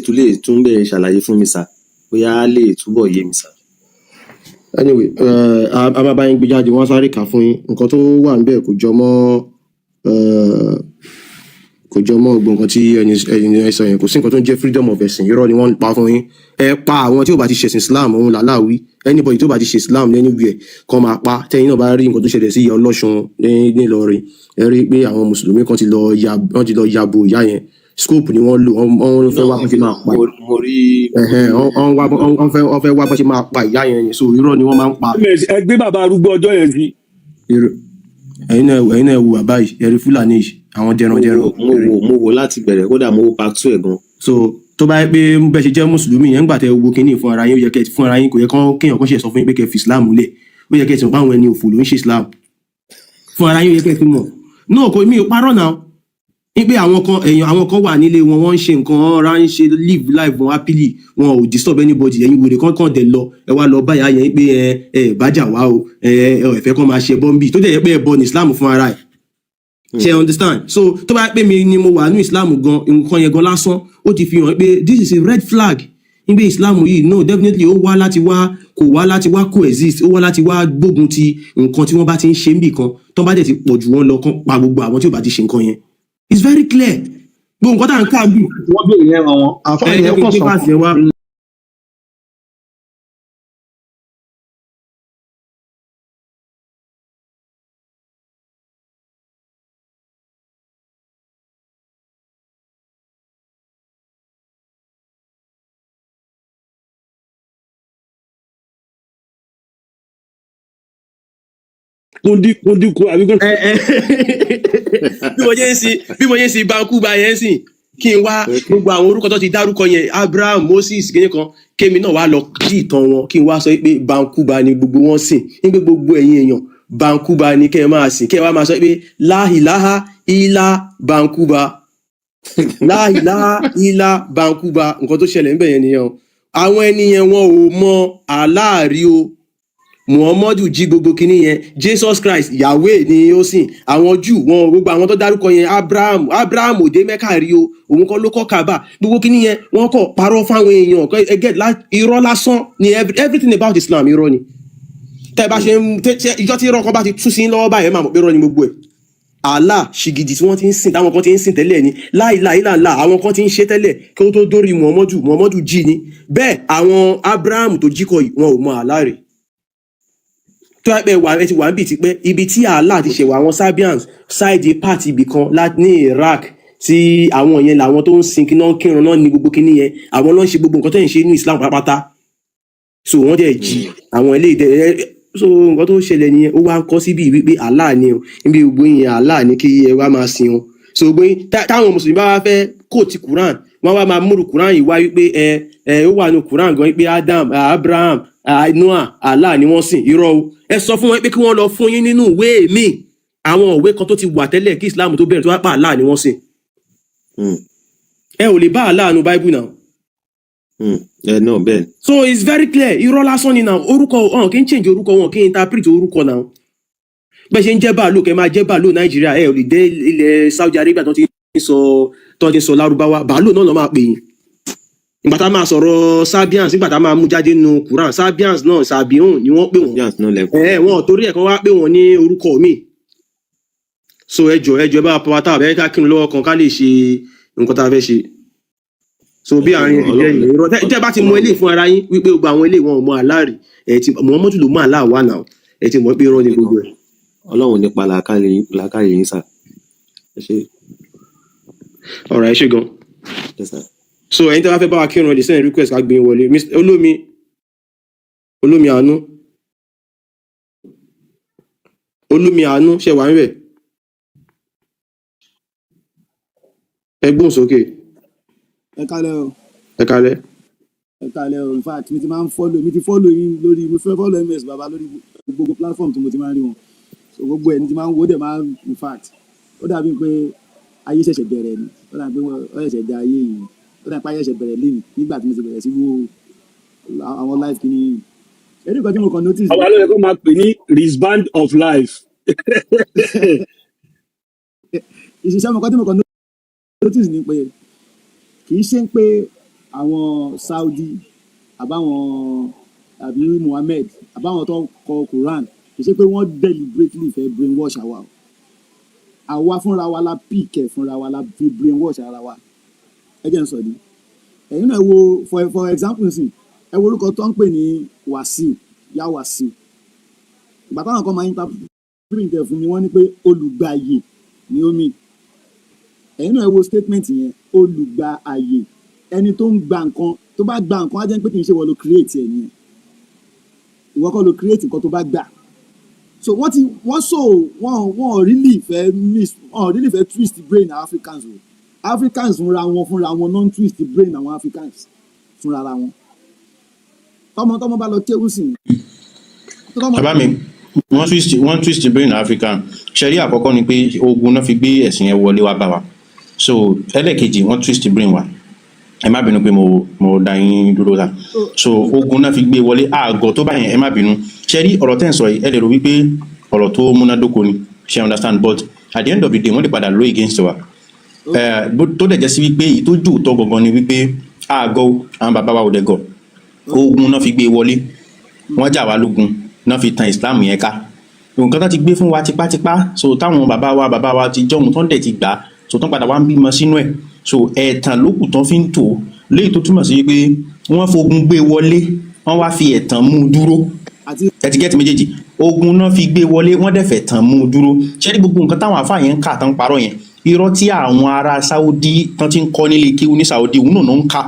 tún bẹ́ẹ̀ ṣàlàyé fún mi sà, bóyá á lè túbọ̀ yé mi sà. Anyway, a máa bá yín gbé jáde, wọ́n á sáré kà á fún yín. Nǹkan tó wà níbẹ̀ kò jọ mọ́ kò jọ mọ́ gbogbo nǹkan tí ẹni ẹ sọ yẹn. Kò sí nǹkan tó ń jẹ́ freedom of ẹ̀sìn. Irọ́ ni wọ́n ń pa fún yín. Ẹ pa àwọn tí ò bá ti ṣẹ̀sìn Islam, òun làlá wí. Anybody tó bá ti ṣe Islam anywhere kan máa pa. Tẹ́yìn náà bá rí nǹkan tó ṣẹlẹ̀ sí ìyá Ọlọ́ṣun ní Nílọrin, ẹ rí i pé àwọn mùsùlùmí kan ti lọ ya, wọ́n ti lọ ya bo ìyá yẹn. Scope ni wọ́n lò. Wọ́n fẹ́ wá bọ́n ṣe máa pa Mo rí. Ẹ̀hẹ́n, wọ́n fẹ́ wá bọ́n ṣe máa pa ìyá yẹn ni. So irọ́ ni wọ́n máa ń pa. Ms, ẹ gbé bàbá arúgbó ọjọ́ yẹn sí. Ẹ̀yin náà wo bàbá yìí, ẹ̀rí Fúlàní yìí, àwọn Mo dẹrandẹran. wò, mo wò láti bẹ̀rẹ̀, kódà mo wo part two ẹ̀ gan. So tó bá yẹ pé bẹ́ẹ̀ ṣe jẹ́ mùsùlùmí yẹn, ńgbà tẹ wo kinní fún ara yín, ó yẹ kẹ́ fún ara yín, kò yẹ kán kéèyàn kan ṣe sọ fún yín pé kẹ́ fi Islam lẹ̀. Ó yẹ kẹ́ ti mọ̀ pé àwọn ẹni òfò ló ń ṣe Islam. Fún ara yín, ó yẹ kẹ́ ti mọ̀ náà. Kò mí ò parọ́ náà ní pé àwọn kan, èèyàn, àwọn kan wà nílé wọn, wọ́n ń ṣe nǹkan ọ̀rá, ń ṣe live life wọn happily, wọn ò disturb anybody. Ẹ̀yin wèrè kankan dẹ̀ lọ, ẹ wá lọ báyà yẹn pé ẹ bájà wá o, ẹ fẹ́ kán máa ṣe bọ́m̀bì, tó dẹ̀ yẹ pé ẹ bọ ní Islam fún ara ẹ̀. Ṣe understand? So tó bá pé mi ni mo wà ní Islam gan, nǹkan yẹn gan lásán ó ti fi hàn pé this is a red flag nígbà Islam yìí. No, definitely ó wá láti wá, kò wá láti wá coexist, ó wá láti wá gbógun ti nǹkan tí wọ́n bá ti ń ṣe níbì kan. Tó bá dẹ̀ ti pọ̀ jù wọ́n lọ, kán pa gbogbo àwọn tí ò bá ti ṣe nǹkan yẹn. It's very clear, gbogbo nǹkan tá à ń kà bí. Wọ́n béèrè yẹn ràn wọ́n. Ẹ Àǹfààní jẹ́ yẹn kí n kàn gbé sàn. verse yẹn wá. Kúndí kúndí kú àbí kúndí. Ẹ ẹ bí mo ṣe ń sin banku ba yẹn sìn, kí n wá gbogbo àwọn orúkọ tó ti dárúkọ yẹn, Abraham, Moses, kíní kan, kémi náà wá lọ kí ìtàn wọn, kí n wá sọ pé bankuba ni gbogbo wọn sìn, ní pé gbogbo ẹ̀yin èèyàn, bankuba ni kẹ́ ẹ máa sìn, kẹ́ ẹ wá máa sọ pé láhìláhá ilá bankuba, láhìláhá ilá bankuba. Nǹkan tó ṣẹlẹ̀ níbẹ̀ yẹn nìyẹn o. Àwọn ẹni yẹn, wọn ò mọ aláàrí o. Muhammadu jí gbogbo kinní yẹn. Jesus Christ, Yahweh ni ó sìn. Àwọn Júù wọn, gbogbo àwọn tó dárúkọ yẹn, Abraham òde Mẹ́kà rí o, òun kọ́ ló kọ́ Kaaba. Gbogbo kinní yẹn, wọ́n kọ́ parọ́ fáwọn èèyàn. Ẹ get irọ́ lásán ni everything about Islam, irọ́ ni. Tẹ́ ẹ bá ṣe ń ìjọ tí irọ́ kan bá ti tú sí lọ́wọ́ báyìí, ẹ máa mọ̀ pé irọ́ ni gbogbo ẹ̀. Allah ṣìgìdì tí wọ́n ti ń sìn, táwọn kan ti ń sìn tẹ́lẹ̀ ni. Láìláìláìlá, àwọn kan ti ń ṣe tẹ́lẹ̀ kí ó tó dórí Muhammadu. Muhammadu jí ni. Bẹ́ẹ̀ àwọn Abraham tó jí kọ yìí, wọn ò mọ Allah rè. Tó yẹ pé wà ẹ ti wà níbi tí pé ibi tí Allah ti ṣẹ̀wà, àwọn Sabians side part ibì kan ní Iraq tí àwọn yẹn làwọn tó ń sin kí náà, ń kírun náà ní gbogbo kíní yẹn. Àwọn ló ń ṣe gbogbo nǹkan tó ń ṣe ní Islam pátápátá. So wọ́n dẹ̀ jí àwọn ilé ìdẹ. So nǹkan tó ṣẹlẹ̀ nìyẹn. Ó wá ń kọ́ síbi wípé Allah ni o, níbi gbogbo yẹn, Allah ni kí ẹ wá máa sin o. So gbogbo yín táwọn mùsùlùmí bá wá fẹ́ kó ti Quran, wọ́n wá máa múrù Quran yìí wá wípé ẹ ó wà ní Quran gan wípé Adam, Abraham, Noah, Allah ni wọ́n sìn. Irọ́ o. Ẹ sọ fún wọn pé kí wọ́n lọ fún yín nínú ìwé mi, àwọn ìwé kan tó ti wà tẹ́lẹ̀ kí Islam tó bẹ̀rẹ̀, tó wá pa Allah ni wọ́n sìn. Ẹ ò lè bá Allah nu Bible náà. Ẹ náà bẹ́ẹ̀. So it's very clear, irọ́ lásán ni náà. Orúkọ ọ̀hún kì í change orúkọ wọn, kì í interpret orúkọ náà. Bẹ́ẹ̀ ṣe ń jẹ́ bàálù, kẹ́ máa jẹ́ bàálù Nàìjíríà, ẹ ò lè dé ilẹ̀ Saudi Arabia tó ti ń sọ Lárúbáwá, bàálù náà lọ́ máa pè yín. Ìgbà tá a máa sọ̀rọ̀ Sabians, nígbà tá a máa mú jáde nínú Quran, Sabians náà, Sabiun ni wọ́n pè wọ́n. Sabians náà lẹ́kọ̀ọ́. Ẹ wọn ò torí ẹ̀ kan wá pè wọ́n ní orúkọ mi. So ẹ jọ, ẹ jọ, ẹ bá wa power tap, ẹ ká kírun lọ́wọ́ kan ká lè ṣe nǹkan tá a fẹ́ ṣe. So bí àárín ẹ̀ jẹ́ yìí, irọ́ tẹ́ bá ti mọ eléyìí fún ara yín wípé gbogbo àwọn eléyìí wọn ò mọ Allah rí, ẹ ti Muhammadu ló mọ Allah wà náà, ẹ ti mọ̀ pé irọ́ ni gbogbo ẹ̀. Ọlọ́run nípa làákàyè yín sà, ẹ ṣe. Ọ̀rọ̀ ẹ ṣe gan. Yes, sir. So ẹ̀yin tí wọ́n fẹ́ bá wa kírun, ẹ lè send request ká gbé yín wọlé. Mr. Olómi, Olómi Àánú, Olómi Àánú, ṣe wà níbẹ̀? Ẹ gbóhùn sókè. Ẹ kálẹ́ o. Ẹ kálẹ́. Ẹ kálẹ́ o. In fact, mi ti máa ń follow, mi ti follow yín lórí, mo fẹ́ follow MS Baba lórí gbogbo platform tí mo ti máa ń rí wọn. So gbogbo ẹ̀ ní ti máa ń wo, ó dẹ̀ máa ń, in fact, ó dàbí pé ayé ṣẹ̀ṣẹ̀ bẹ̀rẹ̀ ni. Ó dàbí pé wọ́n ṣẹ̀ṣẹ̀ dá ayé yìí, ó dàbí pé ayé ṣẹ̀ṣẹ̀ bẹ̀rẹ̀ lénìí nígbà tí mo ti bẹ̀rẹ̀ sí wo àwọn live kìíní yìí. Ẹni kan tí mo kàn notice Àwa ló yẹ kó máa pè ní wristband of life. Ìṣiṣẹ́ mo kan tí mo kàn notice ni pé kì í ṣe pé àwọn Saudi àbáwọn àbí Muhammed àbáwọn tó kọ Quran, kì í ṣe pé wọ́n deliberately fẹ́ brainwash àwa o. Àwa fúnra wa la pick ẹ̀, fúnra wa la fi brainwash ara wa. Ẹ jẹ́ n sọ ní ẹ̀yin náà wo, for example nsìn, ẹ wo orúkọ tó ń pè ní Wàsíù, yá Wàsíù. Ìgbà táwọn kan máa ń interpret ẹ̀ fún mi, wọ́n ní pé olùgbàyè ni ó mì. Ẹ̀yin náà ẹ wo statement yẹn, olùgbà àyè, ẹni tó ń gba nǹkan, tó bá gba nǹkan, á jẹ́ pé kì í ṣe wọ́n ló create ẹ̀ nìyẹn. Ìwọ kọ́ ló create nǹkan tó bá gbà. So wọ́n ti wọ́n so wọ́n really fẹ́ miss, wọ́n really fẹ́ twist brain Africans o. Africans fúnra wọn non twist brain àwọn Africans fúnra ra wọn. Tọmọ bá lọ kéwú sí tọmọ. Bàbá mi, wọ́n twist brain Africa. Ṣẹ̀rí, àkọ́kọ́ ni pé ogun náà fi gbé ẹ̀sìn yẹn wọlé wá bá wa. So ẹlẹ́ẹ̀kejì, wọ́n twist brain wa. Ẹ má bínú pé mo dá yín dúró ta. So ogun náà fi gbé wọlé àgọ́ tó bá yẹn. Ẹ má bínú. Ṣẹ̀rí, ọ̀rọ̀ tẹ́ ń sọ yìí, ẹ lè rò wípé ọ̀rọ̀ tó múnádóko ni, ṣe understand? But at the end of the day, wọ́n lè padà lo against wa. Tó dẹ̀ jẹ́ sí wípé èyí tó jù tó gangan ni wípé àgọ́ àwọn bàbá wa ò dẹ̀ gọ̀. Ogun náà fi gbé wọlé, wọ́n jà wá lógun náà fi tan Islam yẹn ká. Nǹkan tó ti gbé fún wa tipátipá, so táwọn bàbá wa ti jọ̀hún tó ń dẹ̀ ti gbà á, so tán padà wá ń bímọ sínú ẹ̀. So ẹ̀tàn lókù tán fi ń tò ó léyìí, tó túmọ̀ sí wípé wọ́n fogun gbé wọlé, wọ́n wá fi ẹ̀tàn mú un dúró. Àti ẹtíkẹ́tì méjèèjì, ogun náà fi gbé wọlé, wọ́n dẹ̀ fẹ̀ tàn mú un dúró. Ṣé ní gbogbo nǹkan táwọn àfáà yẹn ń kà tán parọ́ yẹn, irọ́ tí àwọn ará Saudi tán ti ń kọ́ nílé kéwú ní Saudi, òun náà ń kà.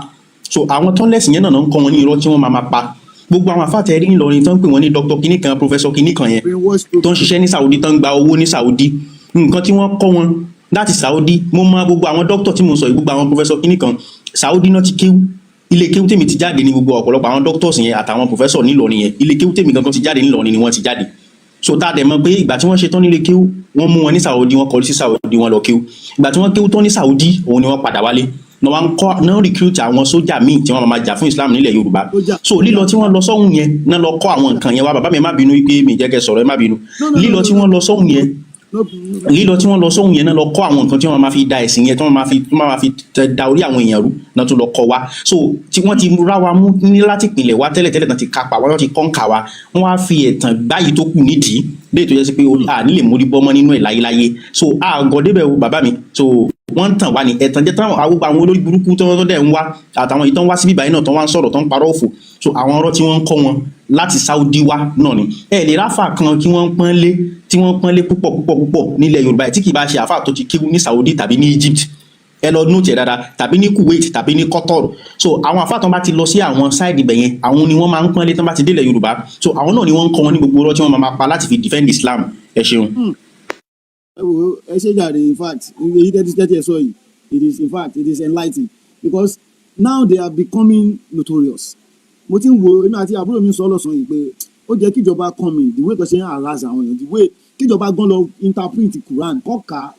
So àwọn tán lẹ́sìn yẹn náà ń kọ́ wọn ní irọ́ tí wọ́n máa máa pa. Gbogbo àwọn àfáà tẹ̀rí ńlọrin tán ń pè wọ́n ní doctor kinní kan, professor kinní kan yẹn, brainwash tó ń ṣiṣẹ́ ní Saudi, tán ń gba owó ní Saudi, nǹkan tí wọ́n kọ́ wọn láti Saudi. Mo mọ gbogbo àwọn doctor tí mo sọ yìí, gbogbo àwọn professor kinní kan, Saudi náà ti kéwú. Ilé kéwú tèmi ti jáde ní gbogbo ọ̀pọ̀lọpọ̀ àwọn doctors yẹn àtàwọn professor nílọrin yẹn, ilé kéwú tèmi gangan ti jáde nílọrin ni wọ́n ti jáde. So tá a dẹ̀ mọ̀ pé ìgbà tí wọ́n ṣe tán nílé kéwú, wọ́n mú wọn ní Saudi, wọ́n kọrí sí Saudi, wọ́n lọ kéwú. Ìgbà tí wọ́n kéwú tán ní Saudi, òun ni wọ́n padà wálé. Náà wá ń kọ́ náà recruit àwọn sójà míì tí wọ́n máa jà fún Islam nílẹ̀ Yorùbá. So lílọ tí wọ́n lọ sọ́hùn yẹn náà lọ kọ́ àwọn nǹkan yẹn wá. Bàbá mi, ẹ má bínú wípé mi jẹ́ kẹ́ sọ̀rọ̀, ẹ má bínú. No, no, no. Lílọ No. tí No. wọ́n lọ sọ́hùn yẹn, No, no. lílọ tí wọ́n lọ sóhun yẹn náà lọ kọ́ àwọn nǹkan tí wọ́n máa fi da ẹ̀sìn yẹn, tí wọ́n máa fi da orí àwọn èèyàn rú náà tún lọ kọ́ wa. So tí wọ́n ti rá wa mú ní láti ìpìlẹ̀ wa tẹ́lẹ̀tẹ́lẹ̀ náà ti kápá wa, wọ́n ti kọ́ńkà wa, wọ́n wá fi ẹ̀tàn báyìí tó kù nídìí léyìí tó yẹ sí pé a nílè mórí bọ́mọ́ nínú ẹ̀ láyéláyé. So àgọ́ débẹ̀ o, bàbá mi. So wọ́n ń tàn wá ní ẹ̀tàn jẹ́ táwọn àwọn olórí burúkú tó dẹ̀ ń wá àtàwọn èyí tó ń wá síbí báyìí náà tó wá ń sọ̀rọ̀, tó ń parọ́ òfò. So àwọn ọ̀rọ̀ tí wọ́n ń kọ́ wọn láti Saudi wá náà ni ẹ lè ráfà kan kí wọ́n pọ́n lé, tí wọ́n pọ́n lé púpọ̀ púpọ̀ púpọ̀ nílẹ̀ Yorùbá yìí, tí kì í bá ṣe àáfà tó ti kéwú ní Saudi tàbí ní Egypt. Ẹ lọ note ẹ dáadáa, tàbí ní Kuwait tàbí ní Qatar. So àwọn àáfà tó bá ti lọ sí àwọn side ibẹ̀ yẹn, àwọn ni wọ́n máa ń pọ́n lé tó bá ti délẹ̀ Yorùbá. So àwọn náà ni wọ́n ń kọ́ wọn ní gbogbo ọ̀rọ̀ tí wọ́n máa pa láti fi defend Islam. Ẹ ṣeun. Ẹ wo, ẹ ṣe jàre. In fact, èyí tẹ́tí ẹ sọ yìí, it is, in fact, it is enlightening because now they are becoming notorious. Mo ti ń wo, èmi àti àbúrò mi sọ lọ́sàn-án yìí pé ó jẹ́ kíjọba come in, the way tó ṣe ń harass àwọn èèyàn, the way kíjọba gan lọ interpret Quran kọ́ka.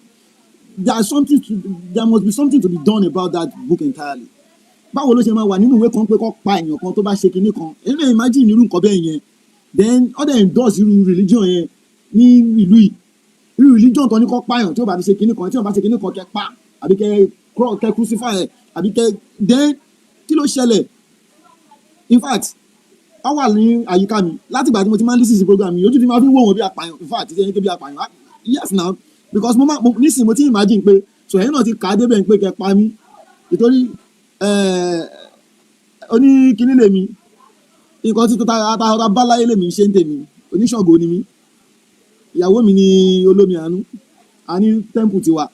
There must be something to be done about that book entirely. Báwo ló ṣe máa wà nínú ìwé kan pé kó pa èèyàn kan tó bá ṣe kinní kan? Èmi náà imagine irú nǹkan bẹ́ẹ̀ yẹn, then ó dẹ̀ endorse irú religion yẹn ní ìlú yìí, irú religion tó ní kó pààyàn tí ó bá ti ṣe kinní kan, tí ó bá ṣe kinní kan, kẹ́ pa àbí kẹ́ crucify ẹ̀ àbí kẹ́. Then kí ló ṣẹlẹ̀? In fact, ó wà ní àyíká mi láti ìgbà tí mo ti máa ń listen sí program yìí, ojú ti máa fi ń wò wọ́n bí apààyàn. In fact, ṣe é ní bí apààyàn. Ah, yes now, because mo máa nísìnyí mo ti imagine pé so ẹ̀yin náà ti kà á débẹ̀ pé kẹ́ pa mí nítorí oní kinní lèmi, nǹkan tí tó ta ta bá láyé lèmi ṣe ń tèmi. Oníṣàngó ni mí, ìyàwó mi ní olómi àánú, a ní temple tiwa.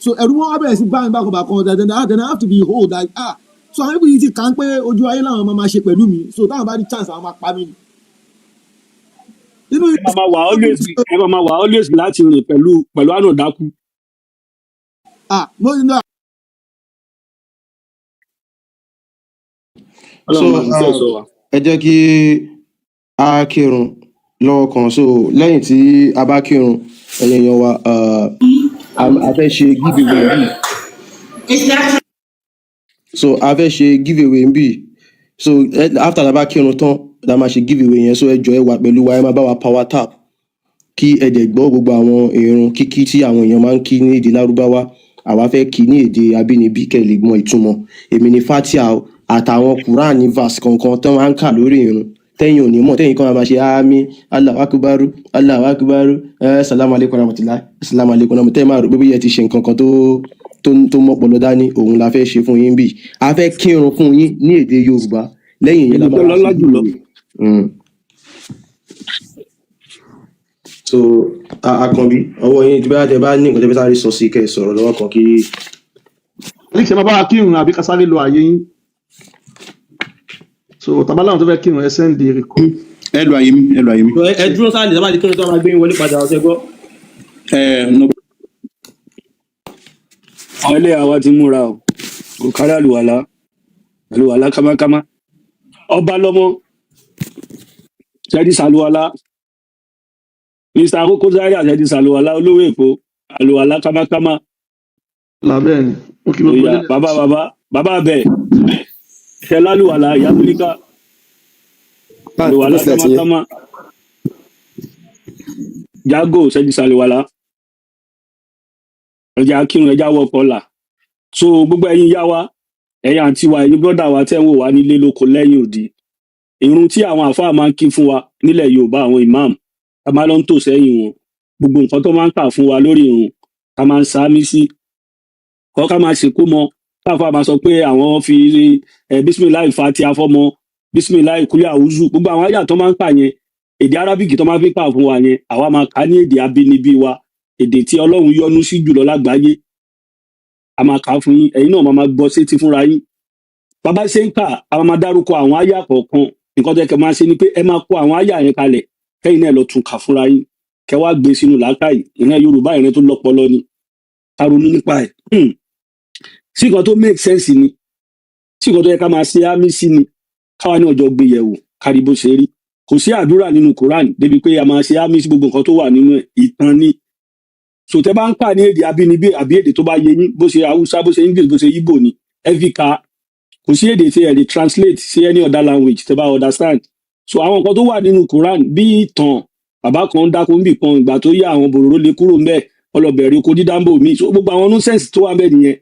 So ẹ̀rù wọn wá bẹ̀rẹ̀ sí bá mi bákan bákan. Then I have to be hold like, ah, so àwọn ibi yìí ti kà ń pé ojú ayé làwọn máa ṣe pẹ̀lú mi. So táwọn bá ní chance, àwọn máa pa mí ni. Inú Ẹ máa wà always láti rìn pẹ̀lú ànàdákú. Ah, mo ní So Ọlọ́run máa fi sẹ́ sọ wa. Ẹ jẹ́ kí a kírun lọ́wọ́ kan. So lẹ́yìn tí a bá kírun, ẹ̀yin èèyàn wa, a fẹ́ ṣe giveaway bí. So a fẹ́ ṣe giveaway bí. So after tá a bá kírun tán la máa ṣe giveaway yẹn. So ẹ jọ̀ọ́, ẹ wà pẹ̀lú wa, ẹ máa bá wa power tap, kí ẹ dẹ̀ gbọ́ gbogbo àwọn ìrun kíkí tí àwọn èèyàn máa ń kí ní èdè Lárúbáwá. Àwa fẹ́ kí ní èdè abínibí kẹ́ ẹ lè mọ ìtumọ̀. Èmi ní Fatia o, àtàwọn Quran verse kankan tó máa ń kà lórí ìrun tẹ́yìn ò ní mọ̀, tẹ́yìn kan máa ṣe àmì Allahu Akbaru, Allahu Akbaru, salamu alaykum rahmatulahi, salamu alaykum rahmatulahi, tẹ́yìn máa rò pé bóyá ẹ ti ṣe nǹkan kan tó mọ́pọlọ dání. Òun la fẹ́ ṣe fún yín bí a fẹ́ kírun fún yín ní èdè Yorùbá. Lẹ́yìn yẹn la Èdè tó máa wá lọ́lá sí jùlọ. giveaway. So Àkànbí, ọwọ́ yín tí bá tẹ bá ní nǹkan tẹ fẹ́ sáré sọ sí, kẹ́ ẹ sọ̀rọ̀ lọ́wọ́ kan kí. Alex, ẹ máa bá wa kírun àbí ká sáré lo àyè yín? So tàbá láwọn tó fẹ́ kírun, ẹ send request. Ẹ lo àyè mi, ẹ lo àyè mi. Ẹ dúró sáà lè sábà di kírun tó máa gbé yín wọlé padà ọ̀sẹ̀ gbọ́. Ẹ no. Àwọn ilé àwa ti múra o, kò kárí àlùwàlá, àlùwàlá kámákámá. Ọba lọmọ ṣẹ́dí sàlùwàlá, Mr Koko Zaria ṣẹ́dí sàlùwàlá, olówó Èkó, àlùwàlá kámákámá. Làbẹ́ ni mo kí gbogbo Oya. ilé. Bàbá bàbá bàbá bẹ ṣe lálùwàlá, ìyá múlíkà, àlùwàlá kámákámá. Jago ṣẹ́dí sàlùwàlá, ẹja kírun, ẹja wọkọ̀ là. So gbogbo ẹ̀yin ìyá wa, ẹ̀yin àǹtí wa, ẹ̀yin brọ́dà wa tẹ́ ń wò wá nílé lóko lẹ́yìn òdì, ìrun tí àwọn àáfàá máa ń kí fún wa nílẹ̀ Yorùbá, àwọn imam, a máa lọ ń tò sẹ́yìn wọn, gbogbo nǹkan tó máa ń kà fún wa lórí ìrun, a máa ń sáámí sí kọ́, ká máa ṣèkó mọ káfà máa sọ pé àwọn fi ẹ bísímìláì fati afọmọ, bísímìláì kúlẹ̀ àwùzù, gbogbo àwọn àyà tó máa ń kà yẹn, èdè arábìkì tó máa fi kà fún wa yẹn, àwa máa kà á ní èdè abínibí wa, èdè tí Ọlọ́run yọ́nú sí jùlọ lágbàáyé. A máa kà á fún yín, ẹ̀yin náà máa máa gbọ́ sétí fúnra yín. Bàbá ṣe ń kà, a máa máa dárúkọ àwọn àyà kọ̀ọ̀kan. Nǹkan tó yẹ kẹ́ máa ṣe ni pé ẹ máa kó àwọn àyà yẹn kalẹ̀, kẹ́yìn náà lọ tún kà fúnra yín, kẹ́ wá gbé sínú làákàyè. Ìran Yorùbá, ìran tó lọ́pọlọ ni. Ká ronú nípa ẹ̀. Sí nǹkan tó make sense ni, sí nǹkan tó yẹ ká máa ṣe ámì sí ni, káwa ní ọjọ́ gbé yẹ̀wò, kárí bó ṣe rí. Kò sí àdúrà nínú Quran débi pé a máa ṣe ámì sí gbogbo nǹkan tó wà nínú ẹ̀. Ìtàn ni. So tẹ́ bá ń kà ní èdè abínibí àbí èdè tó bá yé yín, bó ṣe Haúsá, bó ṣe English, bó ṣe Igbo ni. Ẹ fi kà á. Kò sí èdè tí ẹ lè translate sí any other language tẹ́ bá understand. So àwọn nǹkan tó wà nínú Quran bí ìtàn bàbá kan ń dáko níbì kan, ìgbà tó yá àwọn bòròró lè kúrò ńbẹ̀, wọ́n lọ bẹ̀rẹ̀ oko dídáńbò míì. So gbogbo àwọn nonsense tó wà ńbẹ̀ nìyẹn.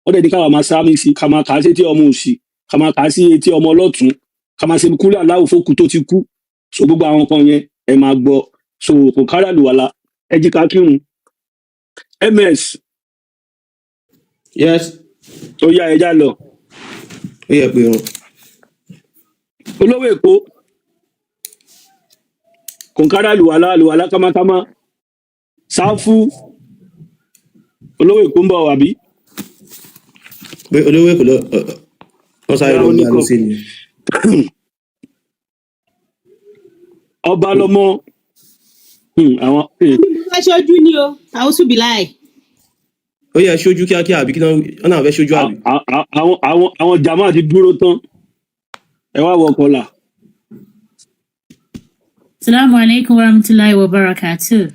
Wọ́n dẹ̀ ní káwa máa sáámi sí, ká máa kà á sétí ọmọ òsì, ká máa kà á sí etí ọmọ ọlọ́tún, ká máa ṣe kúlẹ̀ aláwọ̀ fókù tó ti kú. So gbogbo àwọn nǹkan yẹn ẹ máa gbọ́. So kò kárí àlùwàlà, ẹ jí ká kírun. Ms. Yes. Ó yá, ẹ já lọ. Ó yẹ pé wọn. Olówó Èkó, kò kárí àlùwàlà, àlùwàlà kámákámá sáfù. Olówó Èkó ń bọ̀ àbí? Pé olówó Èkó lọ, wọn sáré Bóyá lọ ó ní gbà lọ kọ sí ni. Ọba lọmọ àwọn Bí mo fẹ́ ṣojú ni o, àwòsù bíláì. Ó yẹ ṣojú kíákíá àbí kí náà wọn náà fẹ́ ṣojú àbí. Àwọn jama ti dúró tán, ẹ wá wọ kọlà. Assalamu alaikum warahmatullahi wabarakatuh.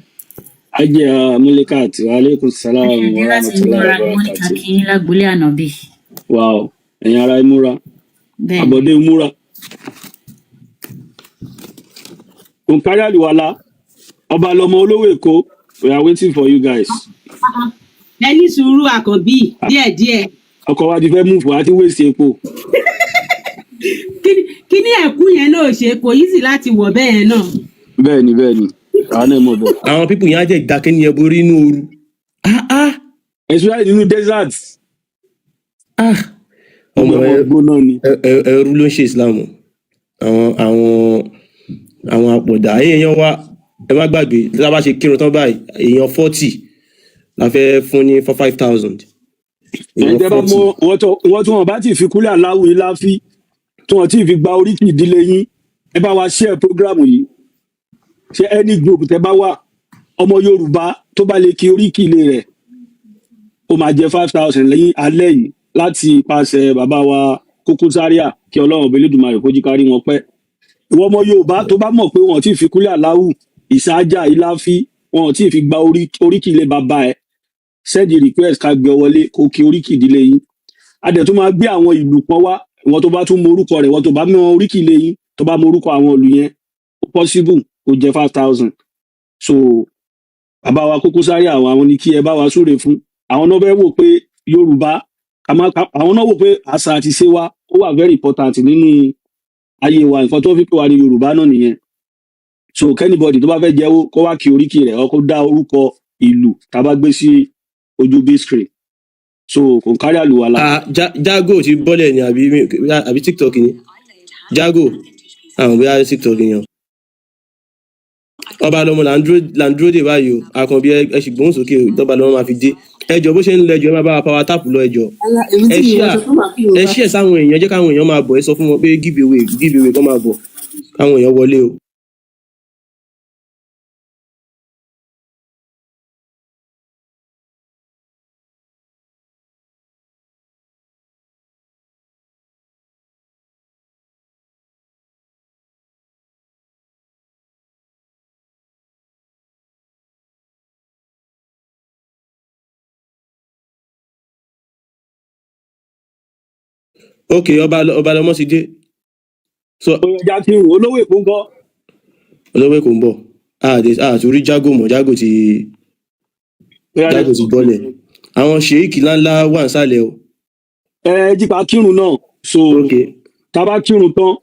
Ajé Mulikat, wa aleykum salam Aṣojú wa láti rahmatulahi wa múra ni wọ́n ní ká barakatu. kí yín lágboolé ànábì. Wow, ẹ̀yin ará ìmúra. Bẹ́ẹ̀ni. Àbọ̀dé ìmúra òǹkárí àlùwàlà, ọba lọmọ, olówó Èkó, we are waiting for you guys. Ẹ ní sùúrù àkànbí, díẹ̀díẹ̀. Ọkọ̀ wa ti fẹ́ mú fún wa ti wéṣì epo. Kí ni ẹ̀kú yẹn náà ṣe kò yí sí láti wọ̀ bẹ́ẹ̀ yẹn náà. Bẹ́ẹ̀ni, bẹ́ẹ̀ni, àwọn náà mọ̀ bẹ́ẹ̀. Àwọn pípù yẹn á jẹ́ ìdákẹ́ ní ẹbọ orí inú ooru. Especially nínú desert. Ọmọ Gbogbo ẹ̀wọ̀n gbóná ni. ẹrú ló ń ṣe Islam o. Àwọn àpọ̀dà ẹ̀yìn èèyàn wa, ẹ má gbàgbé tí a bá ṣe kírun tán báyìí, èèyàn 40 la fẹ́ fún ní four five thousand. Ẹ̀yin Èèyàn tẹ́ bá 40. mọ wọ́n tí wọ́n bá ti fi kúlẹ̀ aláwọ̀ yìí láfi tí wọ́n ti fi gba oríkì ìdílé yín, ẹ bá wa share program yìí ṣe any group tẹ́ bá wà. Ọmọ Yorùbá tó bá lè kí oríkì ilé rẹ̀, ó máa jẹ 5,000 lẹ́yìn alẹ́ yìí láti ipasẹ̀ bàbá wa Koko Zaria. Kí Ọlọ́run ọbẹ̀ Elédùmarè kó jí kárí wọn pẹ́. Ìwọ ọmọ Yorùbá tó bá mọ̀ pé wọn ò tí ì fi kúlẹ̀ aláwù ìsáájà ìláfi, wọn ò tí ì fi gba oríkì ilé bàbá ẹ, send request ká gbé ọ wọlé kó kí oríkì ìdílé yín. A dẹ̀ tún máa gbé àwọn ìlú kan wá. Ìwọ tó bá tún mọ orúkọ rẹ̀, ìwọ tó bá mọ oríkì ilé yín, tó bá mọ orúkọ àwọn ìlú yẹn, ó possible kó jẹ 5,000. So bàbá wa Koko Zaria, àwọn ni kí ẹ bá wa súre fún. Àwọn náà fẹ́ wò pé Yorùbá àwọn náà wò pé àṣà àti ìṣe wa ó wà very important nínú ayé wa. Nǹkan tó fi pè wá ní Yorùbá náà nìyẹn. So k'anybody tó bá fẹ́ jẹ́wọ́, kó wá kí oríkì rẹ̀ or kó dá orúkọ ìlú tá a bá gbé sí ojú big screen. So kò ń kárí àlùwàlà. Ah, Jago ti bọ́lẹ̀ ni àbí àbí TikTok ni Jago, àwọn bóyá TikTok ni o. Ọba lọmọ là ń dúró dè báyìí o. Àkànbí, ẹ sì gbóhùn sókè o. Tọba lọmọ máa fi dé, ẹjọ bó ṣe ń lọ, ẹjọ ẹ máa bá wa power tap lọ, ẹjọ. Ala, èmi Ẹ tí mi ṣíà wọṣọ tó máa fi ẹ òun ṣíà sáwọn èèyàn, jẹ́ káwọn èèyàn máa bọ̀. Ẹ sọ fún wọn pé give away, give away, kọ́ máa bọ̀, káwọn èèyàn wọlé o. Ok, ọba lọmọ ti dé so. Ẹja kírun, olówó Èkó ńkọ́? Olówó Èkó ń bọ̀. Àti orí Jago mọ̀, Jago ti Bóyá Jago ti network bọ́lẹ̀. Àwọn ṣèyíkì ńláńlá wà nísàlẹ̀ o. Ẹ jípa kírun náà. So Ok. tá a bá kírun tán,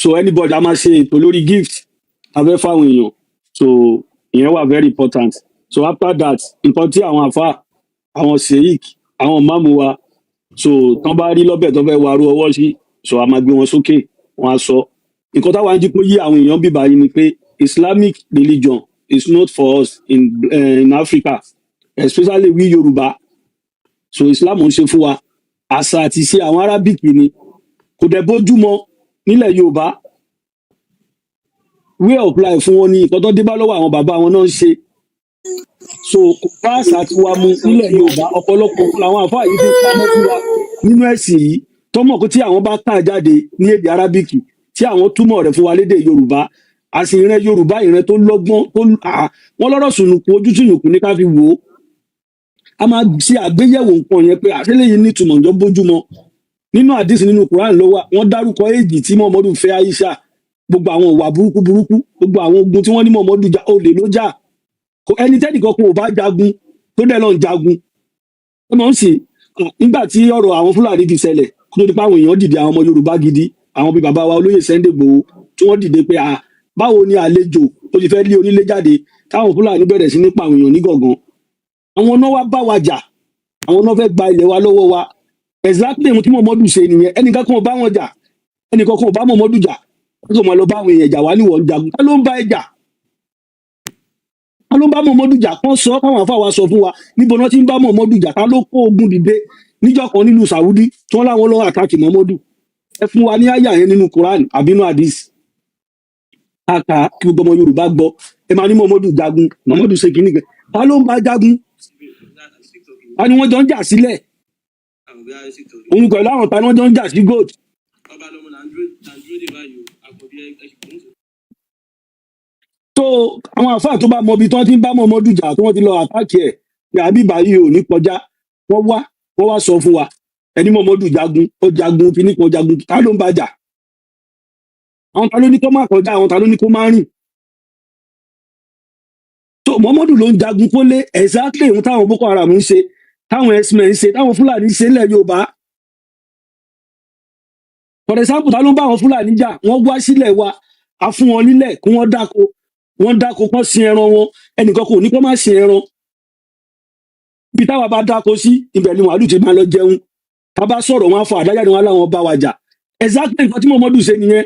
so anybody, a máa ṣe ètò lórí gift a fẹ́ fáwọn èèyàn. So ìyẹn wà very important. So after that, nǹkan tí àwọn àfa, àwọn sheik, àwọn máàmù wa, so tán bá rí lọ́bẹ̀ tó fẹ́ warú ọwọ́ sí, so a máa gbé wọn sókè, wọn á sọ nǹkan táwa ń jí kó yí àwọn èèyàn bíbá yìí ni pé Islamic religion is not for us in Africa, especially we Yorùbá. So Islam ń ṣe fún wa àṣà àti ìṣe àwọn Arabic ni, kò dẹ̀ bójúmọ́ nílẹ̀ Yorùbá. Way of life fún wọn ní nǹkan tó dé bá lọ́wọ́ àwọn bàbá wọn náà ń ṣe. So kò bá àṣà tiwa mu nílẹ̀ Yorùbá. Ọ̀pọ̀lọpọ̀ làwọn àfáà yìí fi pamọ́ fún wa nínú ẹ̀sìn yìí, tọmọ kó tí àwọn bá kà jáde ní èdè Arabic, tí àwọn túmọ̀ rẹ̀ fún wa lédè Yorùbá. Àsì ìran Yorùbá, ìran tó lọ́gbọ́n tó wọ́n lọ́rọ̀ sùnùkùn, ojú sùnùkùn ní ká fi wò ó. A máa ṣe àgbéyẹ̀wò nǹkan yẹn pé àṣẹlẹ̀ yìí nítumọ̀, ǹjọ́ bójúmọ́ nínú àdìsí, nínú Quran ló wà. Wọ́n dárúkọ éèjì tí Muhammadu fẹ́ Aisha, gbogbo àwọn ìwà burúkú burúkú, gbogbo àwọn ogun tí wọ́n ní Muhammadu jà, olè ló jà. Kò ẹni tẹ́nìkan kò bá jagun tó dẹ̀ lọ́n jagun. Ó mọ̀ ń sìn nígbà tí ọ̀rọ̀ àwọn Fúlàní fi ṣẹlẹ̀, kó tó di pé àwọn èèyàn dìde, àwọn ọmọ Yorùbá gidi, àwọn bíi bàbá wa olóyè Sunday Igboho, tí wọ́n dìde pé à báwo ni àlejò tó ti fẹ́ lé onílé jáde, táwọn Fúlàní bẹ̀rẹ̀ sí ní pa àwọn èèyàn ní gọ̀ngàn. Àwọn náà wá bá wa jà, àwọn náà fẹ́ gba ilẹ̀ wa lọ́wọ́ wa. Exactly ohun tí Muhammadu ṣe nìyẹn. Ẹnìkan kan ò bá wọn jà, ẹnìkan kan ò bá Muhammadu jà. Wọ́n kò máa lọ bá àwọn èèyàn jà wá níwọ̀n jagun. Ta ló ń bá ẹ jà? Ta ló ń bá Muhammadu jà? Kán sọ káwọn àfa wa sọ fún wa níbo náà ti ń bá Muhammadu jà. Ta ló kó ogun dìde níjọ́ kan nílùú Saudi tí wọ́n láwọn lọ́wọ́ attack Muhammadu? Ẹ fún wa ní àyà yẹn nínú Quran àbí nínú hadith, kàkà kí gbogbo ọmọ Yorùbá gbọ́. Ẹ máa ní Muhammadu jagun, Muhammadu ṣe kìíní kan. Ta ló ń bá jagun? Ta ni wọ́n jọ ń jà sílẹ̀? Òun pẹ̀lú àwọn ta ni wọ́n jọ ń jà sí gold? Tó àwọn àfáà tó bá mọ ibi tí wọ́n ti ń bá Muhammadu jà, tí wọ́n ti lọ attack ẹ̀ pé àbí báyìí ò ní kọjá, wọ́n wá sọ fún wa. Ẹni Muhammadu jagun, ó jagun kíní kan, jagun. Ta ló ń bá jà? Àwọn ta ló ní kó má kọjá? Àwọn ta ló ní kó má rìn? Tó Muhammadu ló ń jagun kó lé. Exactly ohun táwọn Boko Haram ń ṣe, táwọn herdsmen ń ṣe, táwọn Fúlàní ń ṣe nílẹ̀ Yorùbá. For example, ta ló ń bá àwọn Fúlàní jà? Wọ́n wá sílẹ̀ wa, a fún wọn nílẹ̀ kí wọ́n dáko, wọ́n dáko, kán sin ẹran wọn. Ẹnìkan kò ní kó má sin ẹran. Ibi táwa bá dáko sí, ibẹ̀ ni màálù ti máa lọ jẹun. Tá a bá sọ̀rọ̀, wọn á fọ àdájáde, wọn láwọn bá wa jà. Exactly nǹkan tí Muhammadu ṣe nìyẹn.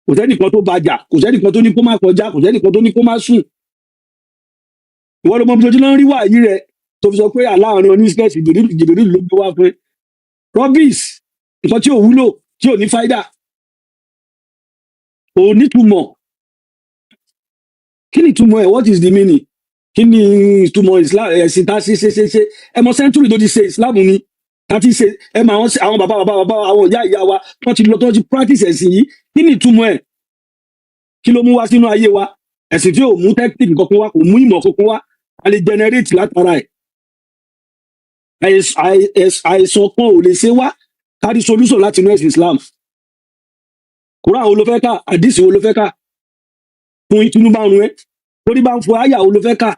Kò sẹ́nìkan tó bá jà, kò sẹ́nìkan tó ní kó má kọjá, kò sẹ́nìkan tó ní kó má sùn. Ìwọ ló mọ bí tó ti lọ ń rí wàyí rẹ tó fi sọ pé aláàárín oníṣẹ́sì jìbìrì ló gbé wá fún ẹ. Rubbish, nǹkan tí ò wúlò, tí ò ní fáídà, ò nítumọ̀. Kí ni ìtumọ̀ ẹ̀? What is the meaning? Kí ni ìtumọ̀ Islam, ẹ̀sìn tá a ṣe ṣe ṣe ṣe? Ẹ mọ century tó ti ṣe Islam ni tá a ti ṣe. Ẹ mọ àwọn bàbá bàbá bàbá, àwọn ìyá ìyá wa tó ti lọ, tó ti practice ẹ̀sìn yìí. Kí ni ìtumọ̀ ẹ̀? Kí ló mú wá sínú ayé wa? Ẹ̀sìn tí ò mú technique kankan wá, kò mú ìmọ̀ kankan wá a lè generate látara ẹ̀. Àìsàn kan ò lè ṣe wá kárí solution láti inú ẹ̀sìn Islam. Quran wo ló fẹ́ kà? Àdìsí wo ló fẹ́ kà fún ìtùnú bá ń run ẹ́, torí bá ń fọ? Àyà wo ló fẹ́ kà?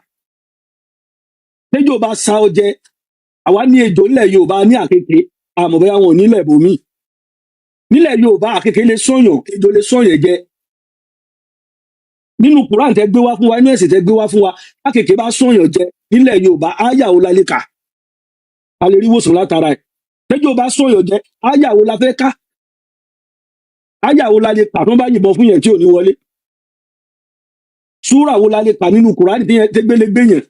Tẹ́jọ́ bá sa ọ jẹ, àwa ní ejò nílẹ̀ Yorùbá, ní àkekèé. Àmọ́ bóyá wọn ò nílẹ̀ bòmíì. Nílẹ̀ Yorùbá, àkekèé lè sọ̀yàn, ejò lè sọ̀yàn jẹ. Nínú Quran tẹ́ gbé wá fún wa, inú ẹ̀sìn tẹ́ gbé wá fún wa, àkekèé bá sọ̀yàn jẹ nílẹ̀ Yorùbá, àyà wo la lè kà a lè rí ìwòsàn látara ẹ̀? Tẹ́jọ́ bá sọ̀yàn jẹ, àyà wo la fẹ́ ká? Àyà wo la lè kà tó bá yìnbọn fún yẹn tí ò ní wọlé? Súrà wo la lè kà nínú Quran tí yẹn tẹ́gbélégbé yẹn?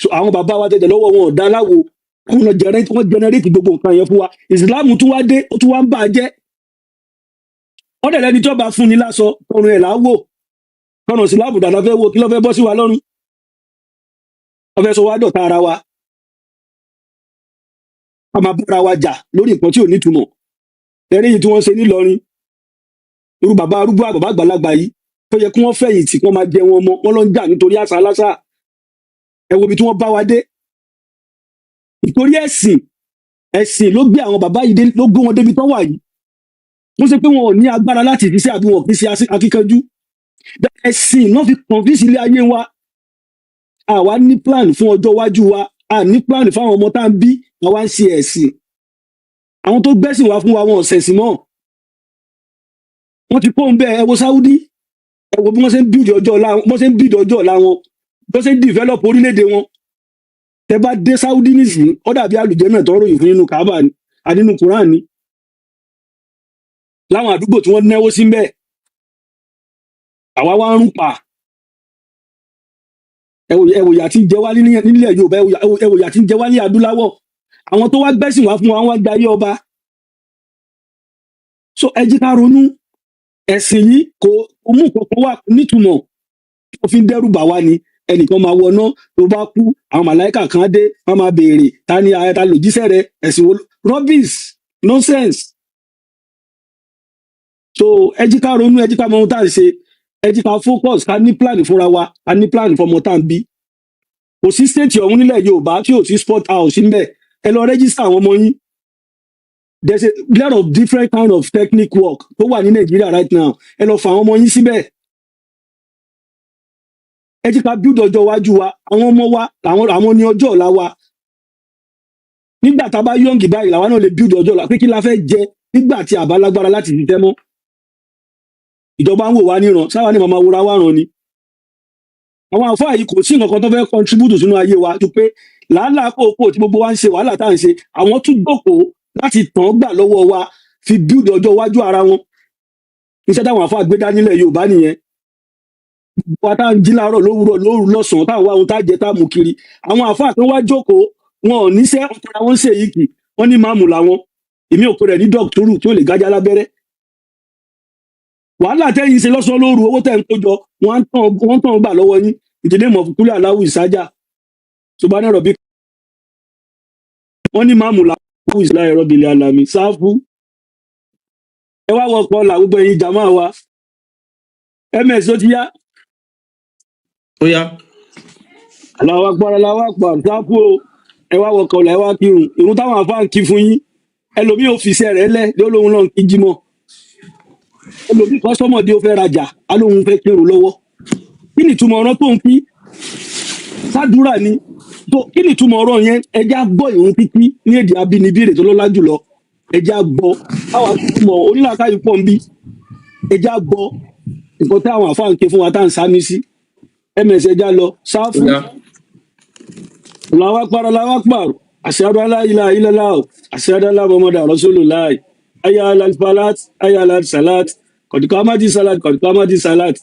So àwọn bàbá wa tẹ̀tẹ̀ lọ́wọ́ wọn ò dá láwo, wọn lọ generate, wọn generate gbogbo nǹkan yẹn fún wa. Islam tún wá dé, ó tún wá ń bà á jẹ́. Wọ́n dẹ̀ lẹ́ni tí wọ́n bá fún ni lásọ ọrùn ẹ̀ láwò kọ́nà síláàbù dàda fẹ́ wo kí ló fẹ́ bọ́ sí wa lọ́rùn. Wọ́n fẹ́ sọ wá dọ̀tá ara wa, ká máa bára wa jà lórí nǹkan tí ò nítumọ̀. Ẹ̀rí yìí tí wọ́n ṣe nílọrin, irú bàbá arúgbó, bàbá àgbàlagbà yìí tó yẹ kí wọ́n fẹ̀yìntì, kí wọ́n máa jẹ wọn mọ́, wọ́n lọ ń jà nítorí àṣà aláṣà. Ẹ wo ibi tí wọ́n bá wa dé ìtorí ẹ̀sìn. Ẹ̀sìn ló gbé àwọn bàbá yìí dé, ló gbé wọn débi tán wà yìí. Wọ́n ṣe pé wọn ò ní agbára láti fi ṣe àbí wọn kì í ṣe akíkanjú. Ẹ̀sìn náà fi confuse ilé ayé wa. Àwa ní plan fún ọjọ́ iwájú wa, a ní plan fáwọn ọmọ tá à ń bí. Àwa ń ṣe ẹ̀sìn. Àwọn tó gbẹ́sìn wá fún wa, wọn ò ṣẹ̀sìn mọ́, wọ́n ti kó ń bẹ́ẹ̀. Ẹ wo Saudi, ẹ wo bí wọ́n ṣe ń build ọjọ́ ọ̀la, wọ́n ṣe ń build ọjọ́ ọ̀la wọn, bí wọ́n ṣe ń develop orílẹ̀-èdè wọn. Tẹ bá dé Saudi nísìnyí, ó dàbí àlùjànnà tó ń ròyìn fún nínú Kaaba ni àti nínú Quran ni. Láwọn àdúgbò tí wọ́n náwó sí ń bẹ́ẹ̀, àwa wá ń rún pa. Ẹ wo ìyà tí ń jẹ wá nílẹ̀ Yorùbá. Ẹ wo ìyà tí ń jẹ wá ní adúláwọ̀. Àwọn tó wá gbẹ́sìn wá fún wa, wọ́n gba ayé ọba. So ẹ jí ká ronú. Ẹ̀sìn yìí kò mú nǹkan kan wá nítumọ̀ tó fi ń dẹ́rù bà wá ni. Ẹnìkan máa wọná tó bá kú, àwọn màláìkà kan á dé, wọ́n máa béèrè ta ni ta lòjíṣẹ́ rẹ, ẹ̀sìn wo? Rubbish, nonsense. So ẹ jí ká ronú, ẹ jí ká mọ ohun tá à ń ṣe, ẹ jí ká focus, ká ní plan fúnra wa, ká ní plan fọmọ tá à ń bí. Kò sí state ọ̀hún nílẹ̀ Yorùbá tí ò sí sport house ńbẹ̀. Ẹ lọ register àwọn ọmọ yín. There's a lot of different kind of technique work tó wà ní Nàìjíríà right now. Ẹ lọ fà àwọn ọmọ yín síbẹ̀. Ẹ jẹ́ ká build ọjọ́ iwájú wa. Àwọn ọmọ wa, àwọn ní ọjọ́ ọ̀la wa. Nígbà tá a bá young báyìí, làwa náà lè build ọjọ́ ọ̀la pé kí la fẹ́ jẹ nígbà tí a bá lágbára láti ṣiṣẹ́ mọ́. Ìjọba ń wò wá níran, sáwa ní màmá wúra wá ràn ni. Àwọn àfáà yìí, kò sí nǹkan kan tó fẹ́ contribute sínú ayé wa ju pé làálàá kòókò tí gbogbo wa ń ṣe, wàhálà tá à ń ṣe, àwọn tún jókòó láti tàn án gbà lọ́wọ́ wa fi build ọjọ́ iwájú ara wọn. Iṣẹ́ táwọn àfáà gbé dání nílẹ̀ Yorùbá nìyẹn. Wa tá à ń jí láàárọ̀, lówùúrọ̀, lóru, lọ́sàn-án, táwọn wá ohun tá jẹ tá mú kiri, àwọn àfáà kan wá jókòó, wọn ò níṣẹ́ ọkùnrin, àwọn ń ṣe èyí kì wọ́n ní máàmù làwọn. Èmi ò pè rẹ̀ ní dọ́kítọ́rù tí ó lè gájá lábẹ́rẹ́. Wàhálà tẹ́yìn ṣe lọ́sàn-án lóru, owó tẹ́ ń kó jọ, wọ́n tàn gbà lọ́wọ́ yín. Ìdílé mọ̀ kúlẹ̀ aláwù ìsájà ṣùgbọ́n ẹ̀rọ bí wọ́n ní máàmù làwọn ìsìlá ẹ̀rọ bìlẹ̀ alami sáfù. Ẹ wá wọkọ̀ là, gbogbo ẹ̀yin jàmáà wa, ms ó ti yá. Ó yá. Aláwọ̀ akpọ̀rọ̀, aláwọ̀ akpọ̀rọ̀ sáfù o. Ẹ wá wọkọ̀ là, ẹ wá kírun ìrun táwọn afá ń kí fún yín. Ẹlòmíì ò fi iṣẹ́ rẹ̀ lẹ̀ ló lóun náà ń kí jímọ̀. Ẹlòmíì, customer dé, ó fẹ́ rajà, á lóun fẹ́ kírun lọ́wọ́. Kí ni ìtumọ̀ ọ̀rọ̀ tó ń kí? Sádúrà ni tó, kí ni ìtumọ̀ ọ̀rọ̀ yẹn? Ẹ já gbọ́ ìrun kíkí ní èdè abínibí, èdè tó lọ́lá jùlọ. Ẹ já gbọ́, káwa mọ̀ onílàkàyè pọ̀ ń bí. Ẹ já gbọ́ nǹkan tí àwọn àfáà ń ké fún wa tá à ń sámi sí. Ms, ẹ já lọ sáfù. Ó yá. Allahu akbar, Allahu akbar, ashhadu an la ilaha illallah, ashhadu anna Muhammadan rasulullah. Hayya ala falat, hayya ala salat, qad qamati salat, qad qamati salat.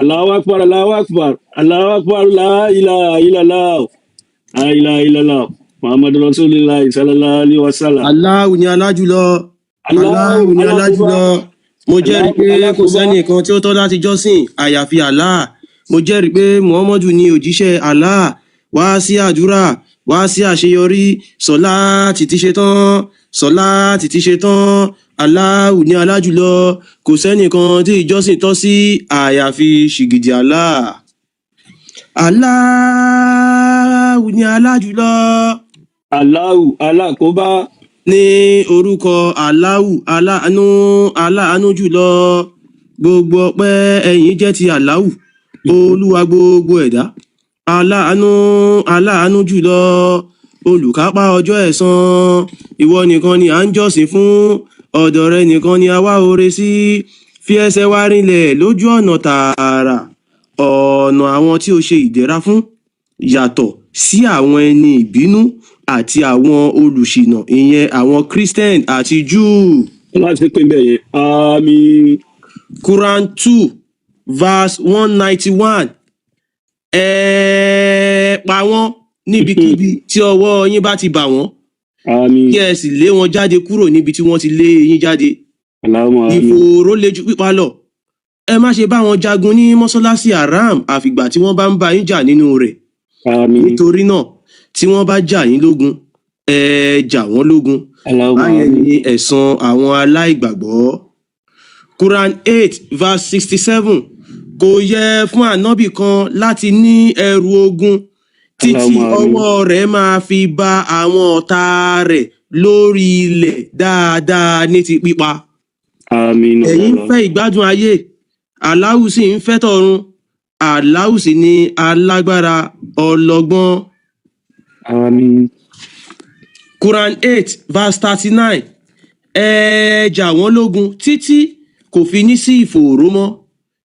Allahu akbar, Allahu akbar, Allahu akbar, la ilaha illallah, la ilaha illallah, Muhammadur rasulullah sallallahu alaihi wasallam. Aláwù ni alájùlọ. Aláwù ni alájùlọ. Mo jẹ́rìí pé kò alákòóbá. sẹ́nìkan tí ó tọ́ láti jọ́sìn àyàfi Allah. Mo jẹ́rìí pé Muhammadu ni òjíṣẹ́ Allah. Wá sí àdúrà, wá sí àṣeyọrí. Sọlá ti ti ṣe tán, sọlá ti ti ṣe tán. Aláwù ni alájùlọ, kò sẹ́nìkan tí ìjọ́sìn tọ́ sí àyàfi ṣìgìdì Allah. Aláwù ni alájùlọ. Aláwù alákòóbá. Ní orúkọ Aláwù, aláàánú, aláàánú jùlọ. Gbogbo ọpẹ́ ẹ̀yìn jẹ́ ti Aláwù, olúwa gbogbo ẹ̀dá, aláàánú, aláàánú jùlọ, olùkápá ọjọ́ ẹ̀san. Ìwọ nìkan ni à ń jọ́sìn fún, ọ̀dọ̀ rẹ nìkan ni a wá oore sí. Fi ẹsẹ̀ wa rinlẹ̀ lójú ọ̀nà tààrà, ọ̀nà àwọn tí o ṣe ìdẹ̀ra fún, yàtọ̀ sí àwọn ẹni ìbínú àti àwọn olùṣìnà, ìyẹn àwọn Christian àti Jew. Láti pín bẹ́ẹ̀ yẹn, àmín. Quran 2 verse 191. Ẹ pa wọ́n níbikíbi tí ọwọ́ yín bá ti bà wọ́n, àmín. kí ẹ sì lé wọn jáde kúrò níbi tí wọ́n ti lé yín jáde. Allahumma àmín. Ìfòòró le ju pípa lọ. Ẹ má ṣe bá wọn jagun ní mọ́ṣáláṣí haram àfìgbà tí wọ́n bá ń bá yín jà nínú rẹ̀. Àmín. Nítorí náà, tí wọ́n bá jà yín lógun, ẹ jà wọ́n lógun. Allahumma Báyẹn àmín. ni ẹ̀san àwọn aláìgbàgbọ́. Quran 8 verse 67. Kò yẹ fún ànábì kan láti ní ẹrù ogun títí Allahumma àmín. ọwọ́ rẹ̀ máa fi ba àwọn ọ̀tá rẹ̀ lórí ilẹ̀ dáadáa ní ti pípa. Àmín. Ẹ̀yin ń Allah. fẹ́ ìgbádùn ayé, Aláwù sì ń fẹ́ tọ̀run. Aláwù sì ni alágbára, ọlọ́gbọ́n. Àmín. Quran 8 verse 39. Ẹ jà wọ́n lógun títí kò fi ní sí ìfòòró mọ́,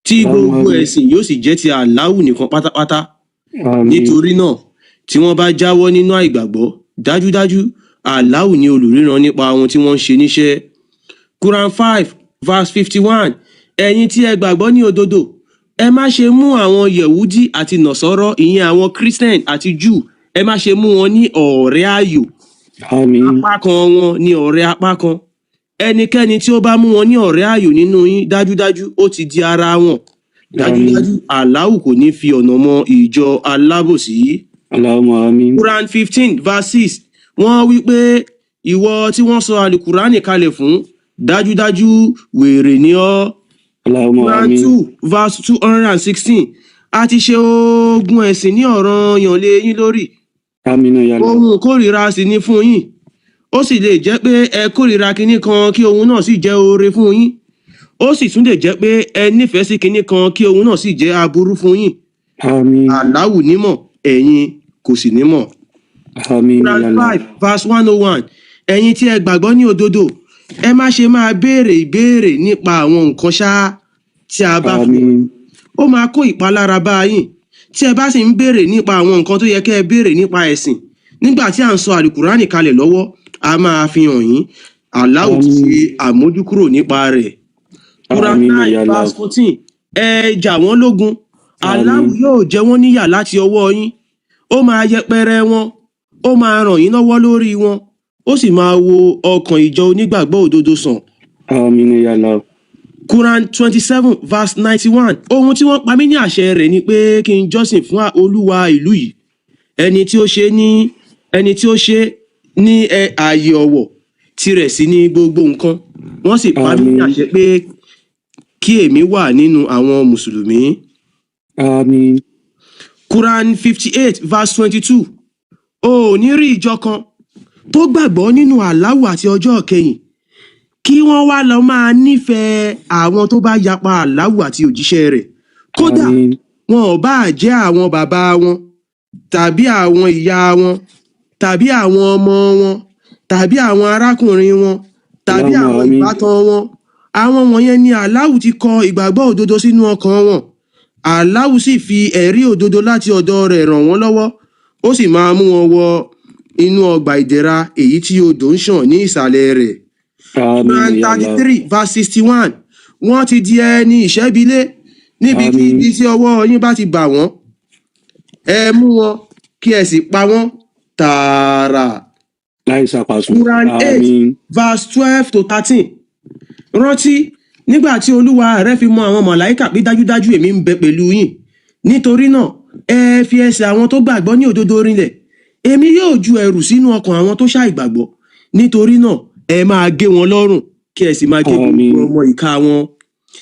tí Allahumma gbogbo àmín. ẹ̀sìn yóò sì jẹ́ ti Aláwù nìkan pátápátá. Àmín. Nítorí náà, tí wọ́n bá jáwọ́ nínú àìgbàgbọ́, dájúdájú Aláwù ni olùríran nípa ohun tí wọ́n ń ṣe níṣẹ́. Quran 5 verse 51. Ẹ̀yin tí ẹ gbàgbọ́ ní òdodo, ẹ má ṣe mú àwọn Yẹ̀wúdí àti Nàsárà, ìyẹn àwọn Christian àti Jew, ẹ má ṣe mú wọn ní ọ̀rẹ́ ààyò. Àmín. Apá kan wọn ní ọ̀rẹ́ apá kan. Ẹnikẹ́ni tí ó bá mú wọn ní ọ̀rẹ́ ààyò nínú yín, dájúdájú ó ti di ara wọn. Àmín. Dájúdájú Aláwù kò ní fi ọ̀nà mọ ìjọ alábòsí. Allahumma àmín. Quran 15 verse 6. Wọ́n wí pé, ìwọ tí wọ́n sọ alukurani kalẹ̀ fún, dájúdájú wèrè ni ọ́. Allahumma Quran àmín. 2 verse 216. A ti ṣe ogun ẹ̀sìn ní ọ̀ranyàn lé yín lórí. Amina yàlla. Ohun kórìíra sì ni fún yín. Ó sì lè jẹ́ pé ẹ kórìíra kinní kan kí ohun náà sì jẹ́ oore fún yín. Ó sì tún lè jẹ́ pé ẹ nífẹ̀ẹ́ sí kinní kan kí ohun náà sì jẹ́ aburú fún yín. Àmín. Àláwù nímọ̀, ẹ̀yin kò sì nímọ̀. Amina Quran yàlla. 5 verse 101. Ẹ̀yin tí ẹ gbàgbọ́ ní òdodo, ẹ má ṣe máa béèrè ìbéèrè nípa àwọn nǹkan ṣá tí a bá fi Àmín. ó máa kó ìpalára bá yín. Tí ẹ bá sì ń béèrè nípa àwọn nǹkan tó yẹ kẹ́ ẹ béèrè nípa ẹ̀sìn nígbà tí à ń sọ àlùkùránì kalẹ̀ lọ́wọ́, a máa fi hàn yín. Àláwù ti Àmín. ṣe àmójúkúrò nípa rẹ̀. Quran Amina 9 yàlla. verse 14. Ẹ jà wọ́n lógun. Àláwù Àmín. yóò jẹ wọ́n níyà láti ọwọ́ yín. Ó máa yẹpẹrẹ wọn, ó máa ràn yín lọ́wọ́ lórí wọn, ó sì máa wo ọkàn ìjọ onígbàgbọ́ òdodo sàn. Amina yàlla. Quran 27 verse 91. Ohun tí wọ́n pa mí ní àṣẹ rẹ̀ ni pé kí n jọ́sìn fún Olúwa ìlú yìí, ẹni tí ó ṣe ní ẹni tí ó ṣe ní ààyè ọ̀wọ̀ tirẹ̀ sí ní gbogbo nǹkan. Wọ́n sì pa mí ní Àmín. àṣẹ pé kí èmi wà nínú àwọn mùsùlùmí. Àmín. Quran 58 verse 22. O ò ní rí ìjọ kan tó gbàgbọ́ nínú Àláwù àti ọjọ́ ìkẹyìn kí wọ́n wá lọ máa nífẹ̀ẹ́ àwọn tó bá yapa Àláwù àti òjíṣẹ́ rẹ̀. Kódà Àmín. wọn ò bá jẹ́ àwọn bàbá wọn tàbí àwọn ìyá wọn tàbí àwọn ọmọ wọn tàbí àwọn arákùnrin wọn tàbí Allahumma àwọn àmín. ìbátan wọn. Àwọn wọ̀nyẹn ni Àláwù ti kọ ìgbàgbọ́ òdodo sínú ọkàn wọn. Àláwù sì fi ẹ̀rí òdodo láti ọ̀dọ̀ rẹ̀ ràn wọ́n lọ́wọ́. Ó sì máa mú wọn wọ inú ọgbà ìdẹ̀ra èyí tí odò ń ṣàn ní ìsàlẹ̀ rẹ̀. Amina Quran yàlla. 33 verse 61. Wọ́n ti di ẹni ìṣẹ́bilé níbikíbi Àmín. tí ọwọ́ yín bá ti bà wọ́n. Ẹ mú wọn kí ẹ sì pa wọ́n tààrà. Láì ṣàpàṣù. Quran 8 Àmín. verse 12 to 13. Rántí nígbà tí Olúwa rẹ fi mọ àwọn màláíkà pé dájúdájú èmi ń bẹ pẹ̀lú yín. Nítorí náà, ẹ fi ẹsẹ̀ àwọn tó gbàgbọ́ ní òdodo rinlẹ̀. Èmi yóò ju ẹ̀rù sínú ọkàn àwọn tó ṣàìgbàgbọ́. Nítorí náà, ẹ máa gé wọn lọ́rùn kí ẹ sì máa gé gbogbo Àmín. ọmọ ìka wọn.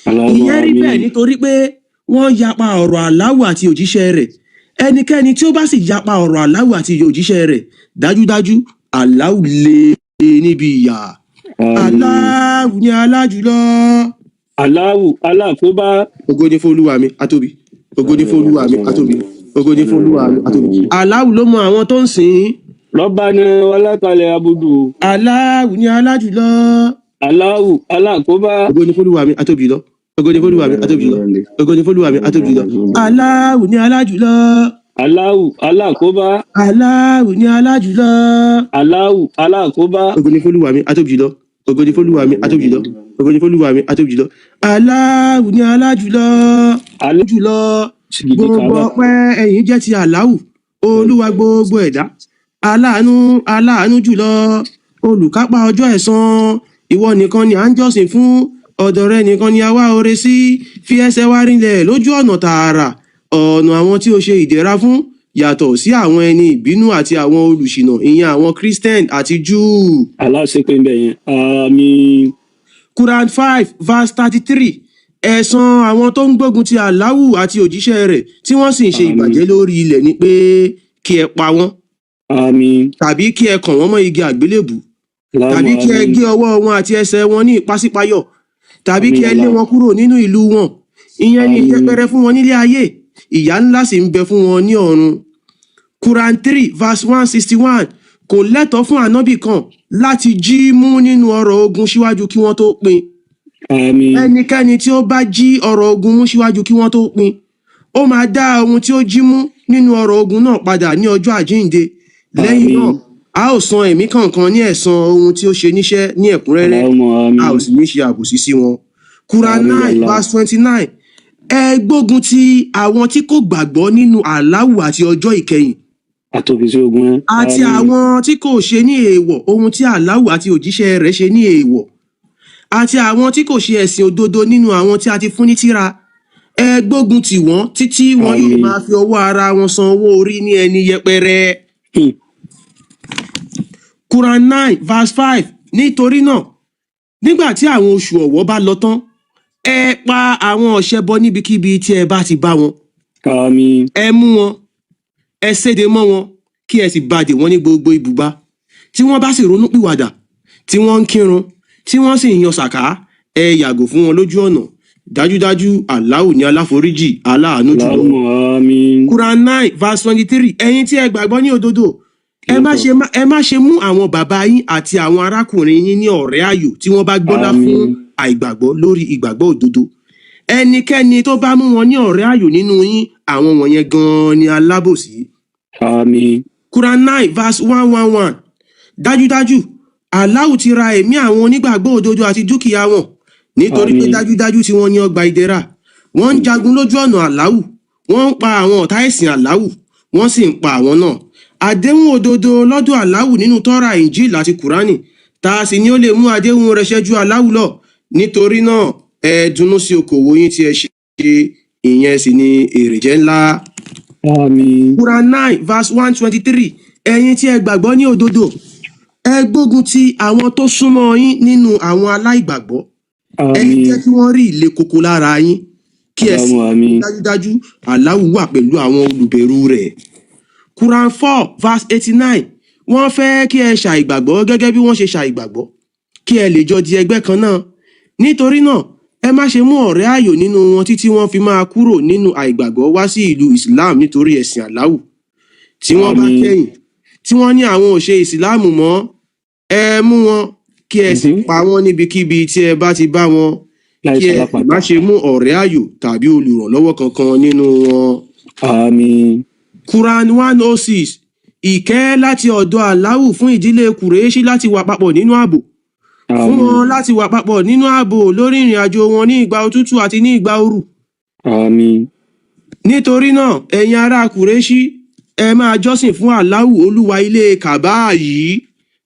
Allahumma Ìyẹn rí bẹ́ẹ̀ àmín. nítorí pé wọ́n yapa ọ̀rọ̀ Àláwù àti òjíṣẹ́ rẹ̀. Ẹnikẹ́ni tí ó bá sì yapa ọ̀rọ̀ Àláwù àti òjíṣẹ́ rẹ̀, dájúdájú Àláwù lé níbi ìyà. Àmín. Aláwù ni alájùlọ. Aláwù aláàkóbá. Ògo ni fún Olúwa mi, atóbi. Ògo ni fún Olúwa mi, atóbi. Ògo ni fún Olúwa mi, atóbi. Aláwù ló mọ àwọn tó ń sìn ín. Rọ́bánà wàlákàlẹ̀ abudu. Aláwù ni alájùlọ. Aláwù aláàkóbá. Ògo ni fún Olúwa mi, atóbi lọ. Ògo ni fún Olúwa mi, atóbi lọ. Ògo ni fún Olúwa mi, atóbi lọ. Aláwù ni alájùlọ. Aláwù aláàkóbá. Aláwù ni alájùlọ. Aláwù aláàkóbá. Ògo ni fún Olúwa mi, atóbi jùlọ. Ògo ni fún Olúwa mi, atóbi jùlọ. Ògo ni fún Olúwa mi, atóbi jùlọ. Aláwù ni alájùlọ. Alájùlọ. Sìgìdì Gbogbo kàbá. ọpẹ́ ẹ̀yìn jẹ́ ti Àláwù. Olúwa gbogbo ẹ̀dá. Aláàánú aláàánú jùlọ. Olùkápá ọjọ́ ẹ̀san. Ìwọ nìkan ni à ń jọ́sìn fún. Ọ̀dọ̀ rẹ nìkan ni a wá oore sí. Fi ẹsẹ̀ wa rinlẹ̀ lójú ọ̀nà tààrà. Ọ̀nà àwọn tí o ṣe ìdẹ̀ra fún yàtọ̀ sí àwọn ẹni ìbínú àti àwọn olùṣìnà, ìyẹn àwọn Christian àti Júù. Aláṣepé ń bẹ̀ yẹn. Àmín. Quran 5 verse 33. Ẹ̀san àwọn tó ń gbógun ti Àláwù àti òjíṣẹ́ rẹ̀ tí wọ́n sì ń ṣe Àmín. ìbàjẹ́ lórí ilẹ̀ ni pé kí ẹ pa wọ́n Àmín. tàbí kí ẹ kàn wọ́n mọ́ igi àgbélébù tàbí Allahumma kí ẹ àmín. gé ọwọ́ wọn àti ẹsẹ̀ wọn ní ìpàsípayọ̀ tàbí Àmín kí ẹ lé Allah. wọn kúrò nínú ìlú wọn. Ìyẹn ni Àmín. ìyẹpẹrẹ fún wọn nílé ayé, ìyà ńlá sì ń bẹ fún wọn ní ọ̀run. Quran 3 verse 161. Kò lẹ́tọ̀ọ́ fún ànábì kan láti jí mú nínú ọrọ̀ ogun síwájú kí wọ́n tó pín. Àmín. Ẹnikẹ́ni tí ó bá jí ọrọ̀ ogun mú síwájú kí wọ́n tó pín, ó máa dá ohun tí ó jí mú nínú ọrọ̀ ogun náà padà ní ọjọ́ àjíǹde. Lẹ́yìn náà, Àmín. a ó san ẹ̀mí kọ̀ọ̀kan ní ẹ̀san ohun tí ó ṣe níṣẹ́ ní ẹ̀kúnrẹ́rẹ́, Allahumma a ò àmín. sì ní ṣe àbòsí sí wọn. Quran Àmín 9 Allah. verse 29. Ẹ gbógun ti àwọn tí kò gbàgbọ́ nínú Àláwù àti ọjọ́ ìkẹyìn Àtòbí sí ogun ẹ. àti Àmín. àwọn tí kò ṣe ní èèwọ̀ ohun tí Àláwù àti òjíṣẹ́ rẹ̀ ṣe ní èèwọ̀ àti àwọn tí kò ṣe ẹ̀sìn òdodo nínú àwọn tí a ti fún ní tírà. Ẹ gbógun tì wọ́n títí wọn yóò Àmín. máa fi ọwọ́ ara wọn san owó orí ní ẹni yẹpẹrẹ. Quran 9 verse 5. Nítorí náà, nígbà tí àwọn oṣù ọ̀wọ̀ bá lọ tán, ẹ pa àwọn ọ̀ṣẹbọ níbikíbi tí ẹ bá ti bá wọn. Àmín. Ẹ mú wọn, ẹ séde mọ́ wọn, kí ẹ sì bàdè wọ́n ní gbogbo ibùba. Tí wọ́n bá sì ronú pìwàdà, tí wọ́n ń kírun, tí wọ́n sì ń yan sàká, ẹ yàgò fún wọn lójú ọ̀nà. Dájúdájú Allahu ní aláforíjì, aláàánú jùlọ. Allahumma àmín. Quran 9 verse 23. Ẹ̀yin tí ẹ gbàgbọ́ ní òdodo, ẹ má ṣe mú àwọn bàbá yín àti àwọn arákùnrin yín ní ọ̀rẹ́ ààyò tí wọ́n bá gbọ́lá fún Àmín. àìgbàgbọ́ lórí ìgbàgbọ́ òdodo. Ẹnikẹ́ni tó bá mú wọn ní ọ̀rẹ́ ààyò nínú yín, àwọn wọ̀nyẹn gan-an ni alábòsí. Àmín. Quran 9 verse 111. Dájúdájú Allahu ti ra ẹ̀mí àwọn onígbàgbọ́ òdodo àti dúkìá wọn, nítorí pé Àmín. dájúdájú tí wọ́n ní ọgbà ìdẹ̀ra. Wọ́n ń jagun lójú ọ̀nà Allahu, wọ́n ń pa àwọn ọ̀tá ẹ̀sìn Allahu, wọ́n sì ń pa àwọn náà. Àdéhùn òdodo lọ́dọ̀ Allahu nínú Tọ́ra, Injil àti Kùránì. Tá a sì ní ó lè mú àdéhùn rẹ̀ ṣẹ ju Allahu lọ? Nítorí náà, ẹ dunnú sí okòwò yín tí ẹ ṣe, ìyẹn sì ni èrè jẹ́ ńlá. Àmín. Quran 9 verse 123. Ẹ̀yin tí ẹ gbàgbọ́ ní òdodo, ẹ gbógun ti àwọn tó súnmọ́ yín nínú àwọn aláìgbàgbọ́. Ẹ Àmín. jẹ́ kí wọ́n rí ilé koko lára yín, kí ẹ sì Allahumma àmín. dájúdájú Allahu wà pẹ̀lú àwọn olùbẹ̀rù rẹ̀. Quran 4 verse 89. Wọ́n fẹ́ kí ẹ ṣàìgbàgbọ́ gẹ́gẹ́ bí wọ́n ṣe ṣàìgbàgbọ́, kí ẹ lè jọ di ẹgbẹ́ kan náà. Nítorí náà, ẹ má ṣe mú ọ̀rẹ́ ààyò nínú wọn títí wọ́n fi máa kúrò nínú àìgbàgbọ́ wá sí ìlú Islam nítorí ẹ̀sìn Allahu. Tí wọ́n bá Àmín. kẹ́yìn, tí wọ́n ní àwọn ò ṣe ìsìláàmù mọ́, ẹ mú wọn kí ẹ sì pa wọ́n níbikíbi tí ẹ bá ti bá wọn, Láì kí ẹ sì ṣalápàtà. má ṣe mú ọ̀rẹ́ ààyò tàbí olùrànlọ́wọ́ kankan nínú wọn. Àmín. Quran 106. Ìkẹ́ láti ọ̀dọ̀ Allahu fún ìdílé Kùrẹ́ṣí láti wà papọ̀ nínú ààbò, fún Àmín. wọn láti wà papọ̀ nínú ààbò lórí ìrìn àjò wọn ní ìgbà òtútù àti ní ìgbà ooru. Àmín. Nítorí náà, ẹ̀yin ará Kùrẹ́ṣí, ẹ máa jọ́sìn fún Allahu, olúwa ilé Kàbá yìí,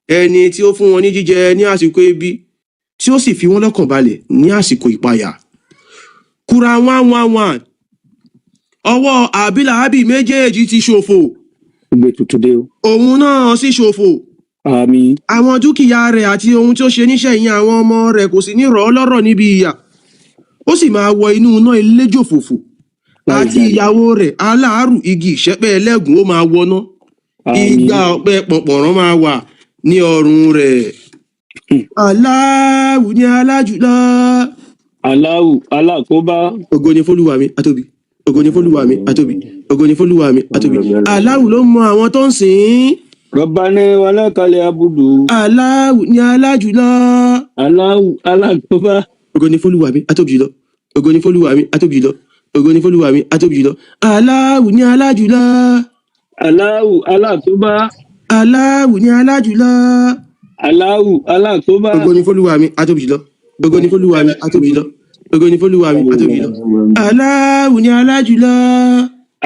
ẹni tí ó fún wọn ní jíjẹ ní àsìkò ebi, tí ó sì fi wọ́n lọ́kàn balẹ̀ ní àsìkò ìpayà. Quran 111. Ọwọ́ àbílàábì méjèèjì ti ṣòfò, Gbé tuntun dé o. òun náà sì ṣòfò. Àmín. Àwọn dúkìá rẹ̀ àti ohun tí ó ṣe níṣẹ́ ìyẹn àwọn ọmọ rẹ̀ kò sì ní rọ̀ ọ́ lọ́rọ̀ níbi ìyà, ó sì máa wọ inú iná eléjò fòfò. Láì Àti jalè. ìyàwó rẹ̀ aláàárù igi ìṣẹ́pẹ́ ẹlẹ́gùn ó máa wọná. Àmín. Igba ọ̀pẹ pọ̀npọ̀rán máa wà ní ọrùn rẹ̀. Allahu ní alájùlọ. Allahu alákóbá. Ògo ni fólúwa mi atóbi, ògo ni fólúwa mi atóbi, ògo ni fólúwa mi atóbi. Allahu ló mọ àwọn tó ń sìn ín. Rọ̀bánà wàlákàlẹ̀ abudu. Allahu ní alájùlọ. Allahu alákóbá. Ògo ni fólúwa mi atóbi jùlọ, ògo ni fólúwa mi atóbi jùlọ, ògo ni fólúwa mi atóbi jùlọ. Allahu ní alájùlọ. Allahu alákóbá. Allahu ní alájùlọ. Allahu alákóbá. Ògo ni fólúwa mi atóbi jùlọ, ògo ni fólúwa mi atóbi jùlọ, ògo ni fólúwa mi atóbi jùlọ. Allahu ní alájùlọ.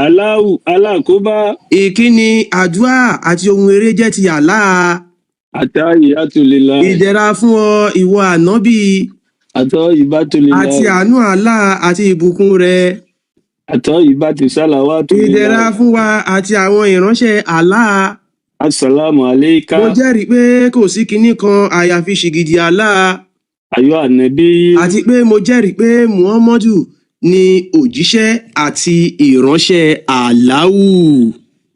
Allahu alákóbá. Ìkíni, àdúrà àti ohun eré jẹ́ ti Allah. Àtàyè àtòlélá. Ìdẹ̀ra fún ọ, ìwọ ànábì, Àtọ́ ìbátòlélá. àti àánú Allah àti ìbùkún rẹ̀. Àtọ́ ìbátòsálàwà tòlélá. Ìdẹ̀ra fún wa àti àwọn ìránṣẹ́ Allah. Asalaamu aleyka. Mo jẹ́rìí pé kò sí kinní kan àyàfi ṣìgìdì Allah, Ayọ̀ ànábì. àti pé mo jẹ́rìí pé Muhammadu ni òjíṣẹ́ àti ìránṣẹ́ Allahu.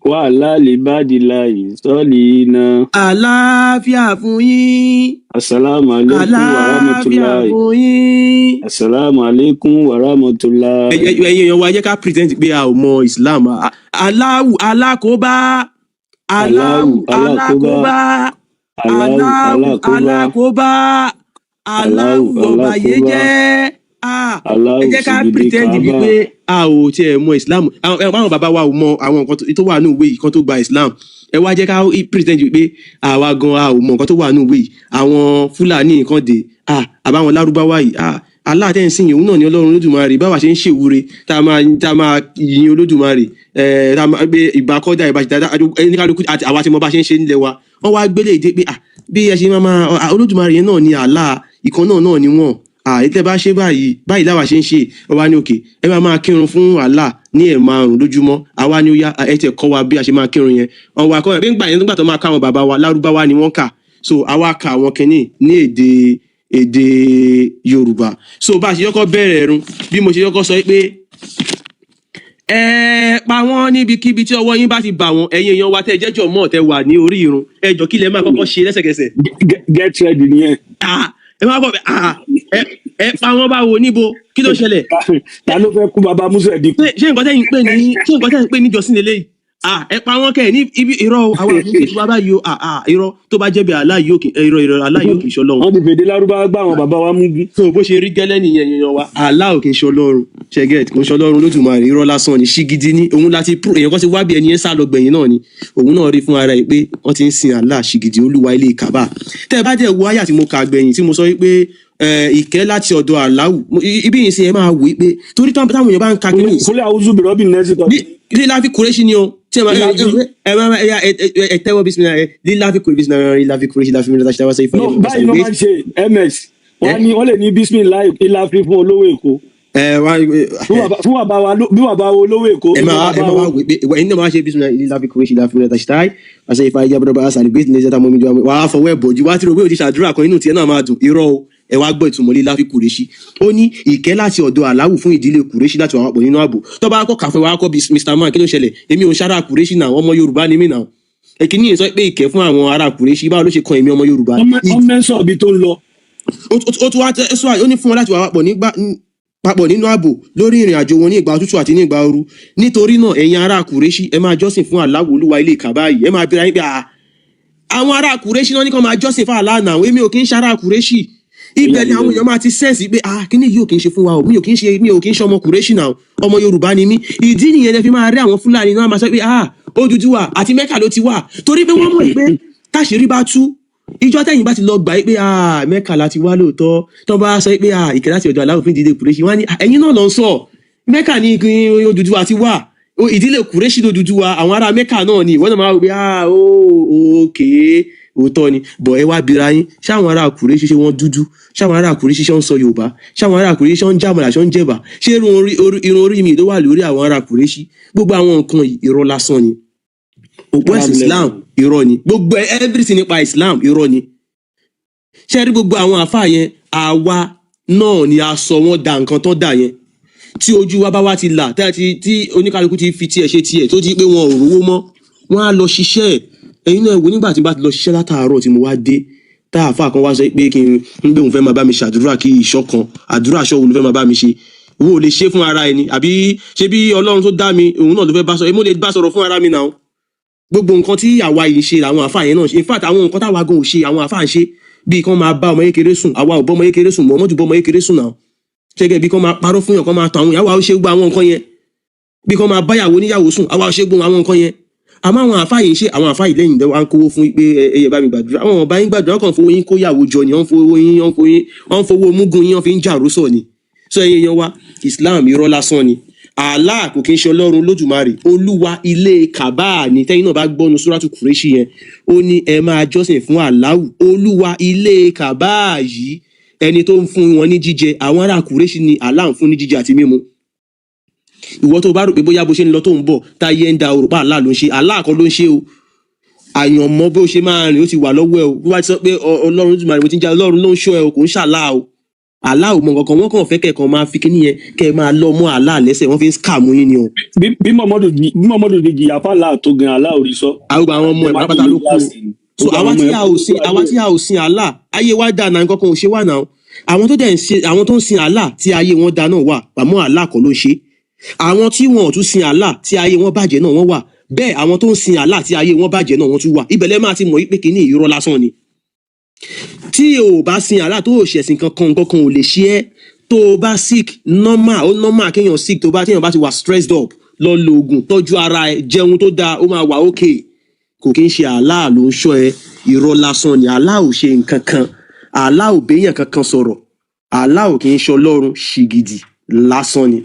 Wàhálà lè bá di láì sọ́ọ̀lì iná. Àlàáfíà fún yín. Asalaamu aleykum wa Àlàáfíà rahmatulahi. fún yín. Asalaamu aleykum wa rahmatulahi. Ẹ̀yin èèyàn wa, ẹ jẹ́ ká pretend pé a ò mọ Islam. Allahu alákòóbá. Allahu Allahu alákóbá. alákòóbá. Allahu Allahu alákóbá. alákòóbá. Allahu Allahu ọ̀bàyéjẹ́. alákóbá. Ah, ẹ Allahu jẹ́ ká sigidi pretend kaaba. wípé a ò tiẹ̀ mọ Islam. Àwọn bàbá wa ò mọ àwọn nǹkan tó wà ní ìwé yìí kan tó gba Islam. Ẹ wá jẹ́ ká pretend wípé àwa gan a ò mọ nǹkan tó wà ní ìwé yìí. Àwọn Fúlàní nǹkan dé, ah, àbáwọn Lárúbáwá yìí, ah, Allah tẹ́ ń sìn yìí, òun náà ni Ọlọ́run Olódùmarè. Báwa ṣe ń ṣèwúre, tá a máa yin Olódùmarè, tá a máa gbé ìbá kọ́dà, ìbá ṣìdá, ẹni kálukú àti àwa tí mo bá ṣe ń ṣe nílẹ̀ wa. Wọ́n wá gbélé ìdí pé ah, bí ẹ ṣe máa Olódùmarè yẹn náà ni Allah, ìkan náà ni wọ́n. Ah, tẹ́ bá ṣe báyìí báyìí láwa ṣe ń ṣe. Ọba ní òkè, ẹ máa máa kírun fún Allah ní 5 lójúmọ́. Àwa ni ó yá, ẹ tẹ̀ kọ́ wa bí a ṣe máa kírun yẹn. Ọwọ́ akọ́ ẹ̀ nígbà yẹn, nígbà tó máa ká àwọn bàbá wa, Lárúbáwá ni wọ́n kà. So àwa ka àwọn kìíní ní èdè Yorùbá. So bá a ṣe yọkọ bẹ̀rẹ̀ ẹ̀rùn, bí mo ṣe yọkọ sọ pé Ẹ pa wọ́n níbikíbi tí ọwọ́ yín bá ti bà wọ́n. Ẹ̀yin èèyàn wa tẹ́ ẹ jẹ́jọ́ mọ́ tẹ́ wà ní orí irun, ẹ jọ, kí lẹ máa kọ́kọ́ ṣe lẹ́sẹ̀kẹsẹ̀? Get ready nìyẹn. Ah, ẹ máa kọ́ ah, ẹ pa wọ́n báwo? Níbo? Kí ló ṣẹlẹ̀? Ta ló fẹ́ kú baba musa dínkù? Ṣé nǹkan tẹ́yìn pè ní ìjọsìn lélẹ́yìí? Ah, ẹ pa wọ́n kẹ́ ẹ̀ ní ibi. Irọ́ o, àwọn àti ìṣètò bàbá yìí o. Ah ah, irọ́. Tó bá jẹ́ bí Allah yóò kì irọ́, irọ́, Allah yóò kì í ṣọlọ́run. Wọ́n ti fèdè lárúbáwá gbá àwọn bàbá wa mú gún. So bó ṣe rí gẹ́lẹ́ nìyẹn, èèyàn wa. Allah ò kì í ṣọlọ́run, ṣẹgẹt kò ń ṣọlọ́run lójúmọ́. Irọ́ lásán ni, ṣígidi ní òun láti pro èèyàn kan ti wá bí ẹni yẹn sá lọ gbẹ̀yìn náà ni. Òun náà rí fún ara ẹ̀ pé wọ́n ti ń sin Allah ṣígidi, olúwa ilé Kaaba. Tẹ́ ẹ bá dẹ̀ wo àyà tí mo kà gbẹ̀yìn tí mo sọ wípé ìkẹ́ láti ọ̀dọ̀ Allahu, ibi yìí sin ẹ máa wò ó pé torí táwọn èèyàn bá ń ka kíní. Kúlẹ̀ àwùjọ bìrọ̀bì nẹ́sì kan. Líláfi kúrẹ́ṣì ni o tí ẹ máa ẹ máa ẹ ẹ ẹ tẹ́wọ́ bísímìlá ẹ líláfi kúrẹ́ bísímìlá líláfi kúrẹ́ṣì láfi mílíọ̀nù láti ṣe No, báyìí ló máa ń ṣe ms. Wọ́n ní wọ́n lè ní bisimilayi ìlàfi fún olówó Èkó. Ẹ wá fún bàbá wa bí bàbá wa olówó Èkó. Ẹ máa ẹ máa wá wò pé ìwọ ẹni náà máa ṣe bísímìlá líláfi kúrẹ́ṣì láfi mílíọ̀nù láti ṣe àṣẹ ìfà ìjà bọ́dọ̀ bá àṣà àlùbẹ́sì ní ẹ̀ṣẹ̀ mọ́mí jọ wàá fọwọ́ ẹ̀ bọ̀jú wá tí rògbé òtí ṣàdúrà kan, inú tiẹ̀ náà máa dùn. Irọ́ o. Ẹ wá gbọ́ ìtumọ̀ líláfi kùrẹ́ṣì. Ó ní ìkẹ́ láti ọ̀dọ̀ Aláwù fún ìdílé kùrẹ́ṣì láti wà papọ̀ nínú ààbò. Tó bá kọ́ kàfẹ́ wàá kọ́ bí Mr Man, kí ló ṣẹlẹ̀? Èmi ò ń ṣara kùrẹ́ṣì náà, ọmọ Yorùbá ni mí náà. Èkíní yìí sọ pé ìkẹ́ fún àwọn ará kùrẹ́ṣì, báwo ló ṣe kan èmi ọmọ Yorùbá? Ọmọ sọ ibi tó ń lọ. Ó tún wá sọ, ó ní fún wọn láti wà papọ̀ nígbà papọ̀ nínú ààbò lórí ìrìn àjò wọn ní ìgbà òtútù àti ní ìgbà ooru. Nítorí náà, ẹ̀yin ará kùrẹ́ṣì, ẹ máa jọ́sìn fún Aláwù, olúwa ilé Kàbá yìí. Ẹ máa bíra yín pé à àwọn ará kùrẹ́ṣì náà ní kàn máa jọ́sìn fún Allah náà, èmi ò kí ń ṣará kùrẹ́ṣì. Ibẹ̀ ni àwọn èèyàn máa ti sense pé ah, kíní yìí ò kí ń ṣe fún wa o. Mi ò kí ń ṣe, mi ò kí ń ṣe ọmọ kùrẹ́ṣì náà, ọmọ Yorùbá ni mí. Ìdí nìyẹn lẹ fi máa rí àwọn Fúlàní náà máa sọ pé ah, Odùduwà àti Mẹ́kà ló ti wà, torí pé wọ́n mọ̀ pé táṣìírí bá tú, ìjọ tẹ̀yìn bá ti lọ gbà pé ah, Mẹ́kà láti wá lóòótọ́, tó bá sọ pé ah, ìkẹ́ láti ọ̀dọ̀ Aláwọ̀ fún ìdílé kùrẹ́ṣì, wọ́n á ní ah, ẹ̀yin náà lọ ń sọ Mẹ́kà ní ìpín Odùduwà ti wà. Ìdílé kùrẹ́ṣì lódùduwà, àwọn ará Mẹ́kà náà ni. Ìwọ náà máa wò pé ah, ó òkè òótọ́ ni. Bọ̀ ẹ wá bira yín, ṣáwọn ará kùrẹ́ṣì ṣé wọ́n dúdú? Ṣáwọn ará kùrẹ́ṣì ṣé wọ́n sọ Yorùbá? Ṣáwọn ará kùrẹ́ṣì ṣé wọ́n ń jàmàlà, ṣé wọ́n ń jẹ̀bà? Ṣé irun orí mi ló wà lórí àwọn ará kùrẹ́ṣì? Gbogbo àwọn nǹkan yìí, irọ́ lásán ni. Òpó ẹ̀sìn Islam, irọ́ ni gbogbo everything nípa Islam, irọ́ ni. Ṣé rí gbogbo àwọn àáfàá yẹn, àwa náà ni a sọ wọ́n da nǹkan tán dà yẹn. Tí ojú wa bá wá ti là, tí oníkálukú ti fi tiẹ̀ ṣe tiẹ̀, tó di pé wọn ò rówó mọ́, wọ́n á lọ ṣiṣẹ́ ẹ̀. Ẹ̀yin náà wò, nígbà tí n bá ti lọ ṣiṣẹ́ látàárọ̀ tí mo wá dé, tá àáfàá kan wá sọ pé kí n ń gbé òun fẹ́ máa bá mi ṣàdúrà kí ìṣọ́ kan àdúrà aṣọ wo ló fẹ́ máa bá mi ṣe? Wo ò lè ṣe fún ara ẹni àbí ṣé bí Ọlọ́run tó dá mi, òun náà ló fẹ́ bá sọ? Èmi ò lè bá sọ̀rọ̀ fún ara mi náà. Gbogbo nǹkan tí àwa yìí ń ṣe làwọn àáfàá yẹn náà ṣe. In fact, àwọn nǹkan táwa gan ò ṣe, àwọn àáfàá ń ṣe, bíi kán máa bá ọmọ kékeré sùn. Àwa ò bá ọmọ kékeré sùn, Muhammadu bá ọmọ kékeré sùn náà. Ṣẹ́gẹ́ bí kán máa parọ́ fún yàn, kán máa tàn àwọn ìyàwó, àwọn ṣe gbogbo àwọn nǹkan yẹn, bí kán máa báyàwó níyàwó sùn, àwa ò ṣe gbogbo àwọn nǹkan yẹn. Àmọ́ àwọn àáfàá yìí ń ṣe. Àwọn àáfàá yìí lẹ́yìn ìdánwò à ń kówó fún pé ẹ ẹ bá mi gbàdúrà, àwọn ọba yín gbàdúrà, wọ́n kàn fowó yín kó yàwó jọ ni. Wọ́n fowó yín, wọ́n fowó yín, wọ́n fowó mugun yín, wọ́n fi ń jà rósọ̀ ni. Sọ ẹ̀yin èèyàn wa, Islam irọ́ lásán ni. Allah kò kí ń ṣe Ọlọ́run Lódùmarè, olúwa ilé Kàbáà ni. Tẹ́yìn náà bá gbọ́nu súrátù Kùrẹ́ṣì yẹn, ó ní ẹ máa jọ́sìn fún Aláwù, olúwa ilé Kàbáà yìí, ẹni tó ń fún wọn ní jíjẹ. Àwọn ará Kùrẹ́ṣì ni Allah ń fún ní jíjẹ àti mímu. Ìwọ tó bá rò pé bóyá bó ṣe ń lọ tó ń bọ̀ táyé ń da òrùpa, Allah ló ń ṣe. Allah kọ́ ló ń ṣe o. Àyànmọ́ bó ṣe máa rìn ó ti wà lọ́wọ́ ẹ o. Bí wàá ti sọ pé Ọlọ́run Lódùmarè mo ti ń jẹ́ Ọlọ́run ló ń ṣọ́ ẹ o, kò ń ṣàlá o. Allah ò mọ nǹkan kan. Wọ́n kàn fẹ́ kẹ̀kan máa fi kíní yẹn kẹ́ ẹ máa lọ mọ́ Allah lẹ́sẹ̀, wọ́n fi ń scam yín ni o. Bí Muhammadu di jìyà fàlà tó gan, Allah ò rí sọ. Àwọn àwọn ọmọ ẹ̀ pátápátá ló kú o. So àwa tí a ò sin, àwa tí a ò sin Allah, ayé wa dà náà, nǹkan kan ò ṣe wà náà. Àwọn tó dẹ̀ ń ṣe, àwọn tó ń sin Allah tí ayé wọn da náà wà, àmọ́ Allah kọ́ ló ń ṣe. Àwọn tí wọn ò tún sin Allah tí ayé wọn bàjẹ́ náà, wọ́n wà bẹ́ẹ̀. Àwọn tó ń sin Allah tí ayé wọn bàjẹ́ náà, wọ́n tún wà. Ibẹ̀ lẹ́ máa ti mọ̀ wípé kíní irọ́ lásán ni. Tí o ò bá sin Allah, tó o ṣẹ̀sìn kankan, nǹkan kan ò lè ṣe ẹ́. Tó o bá sick, normal, ó normal kéèyàn sick. Tó bá téèyàn bá ti wà stressed up, lọ lo oògùn, tọ́jú ara ẹ, jẹun tó dáa, ó máa wà okay. Kò kí ń ṣe Allah ló ń ṣọ́ ẹ, irọ́ lásán ni. Allah ò ṣe nǹkan kan, Allah ò béèyàn kankan sọ̀rọ̀, Allah ò kí ń ṣe Ọlọ́run, ṣìgìdì lásán ni.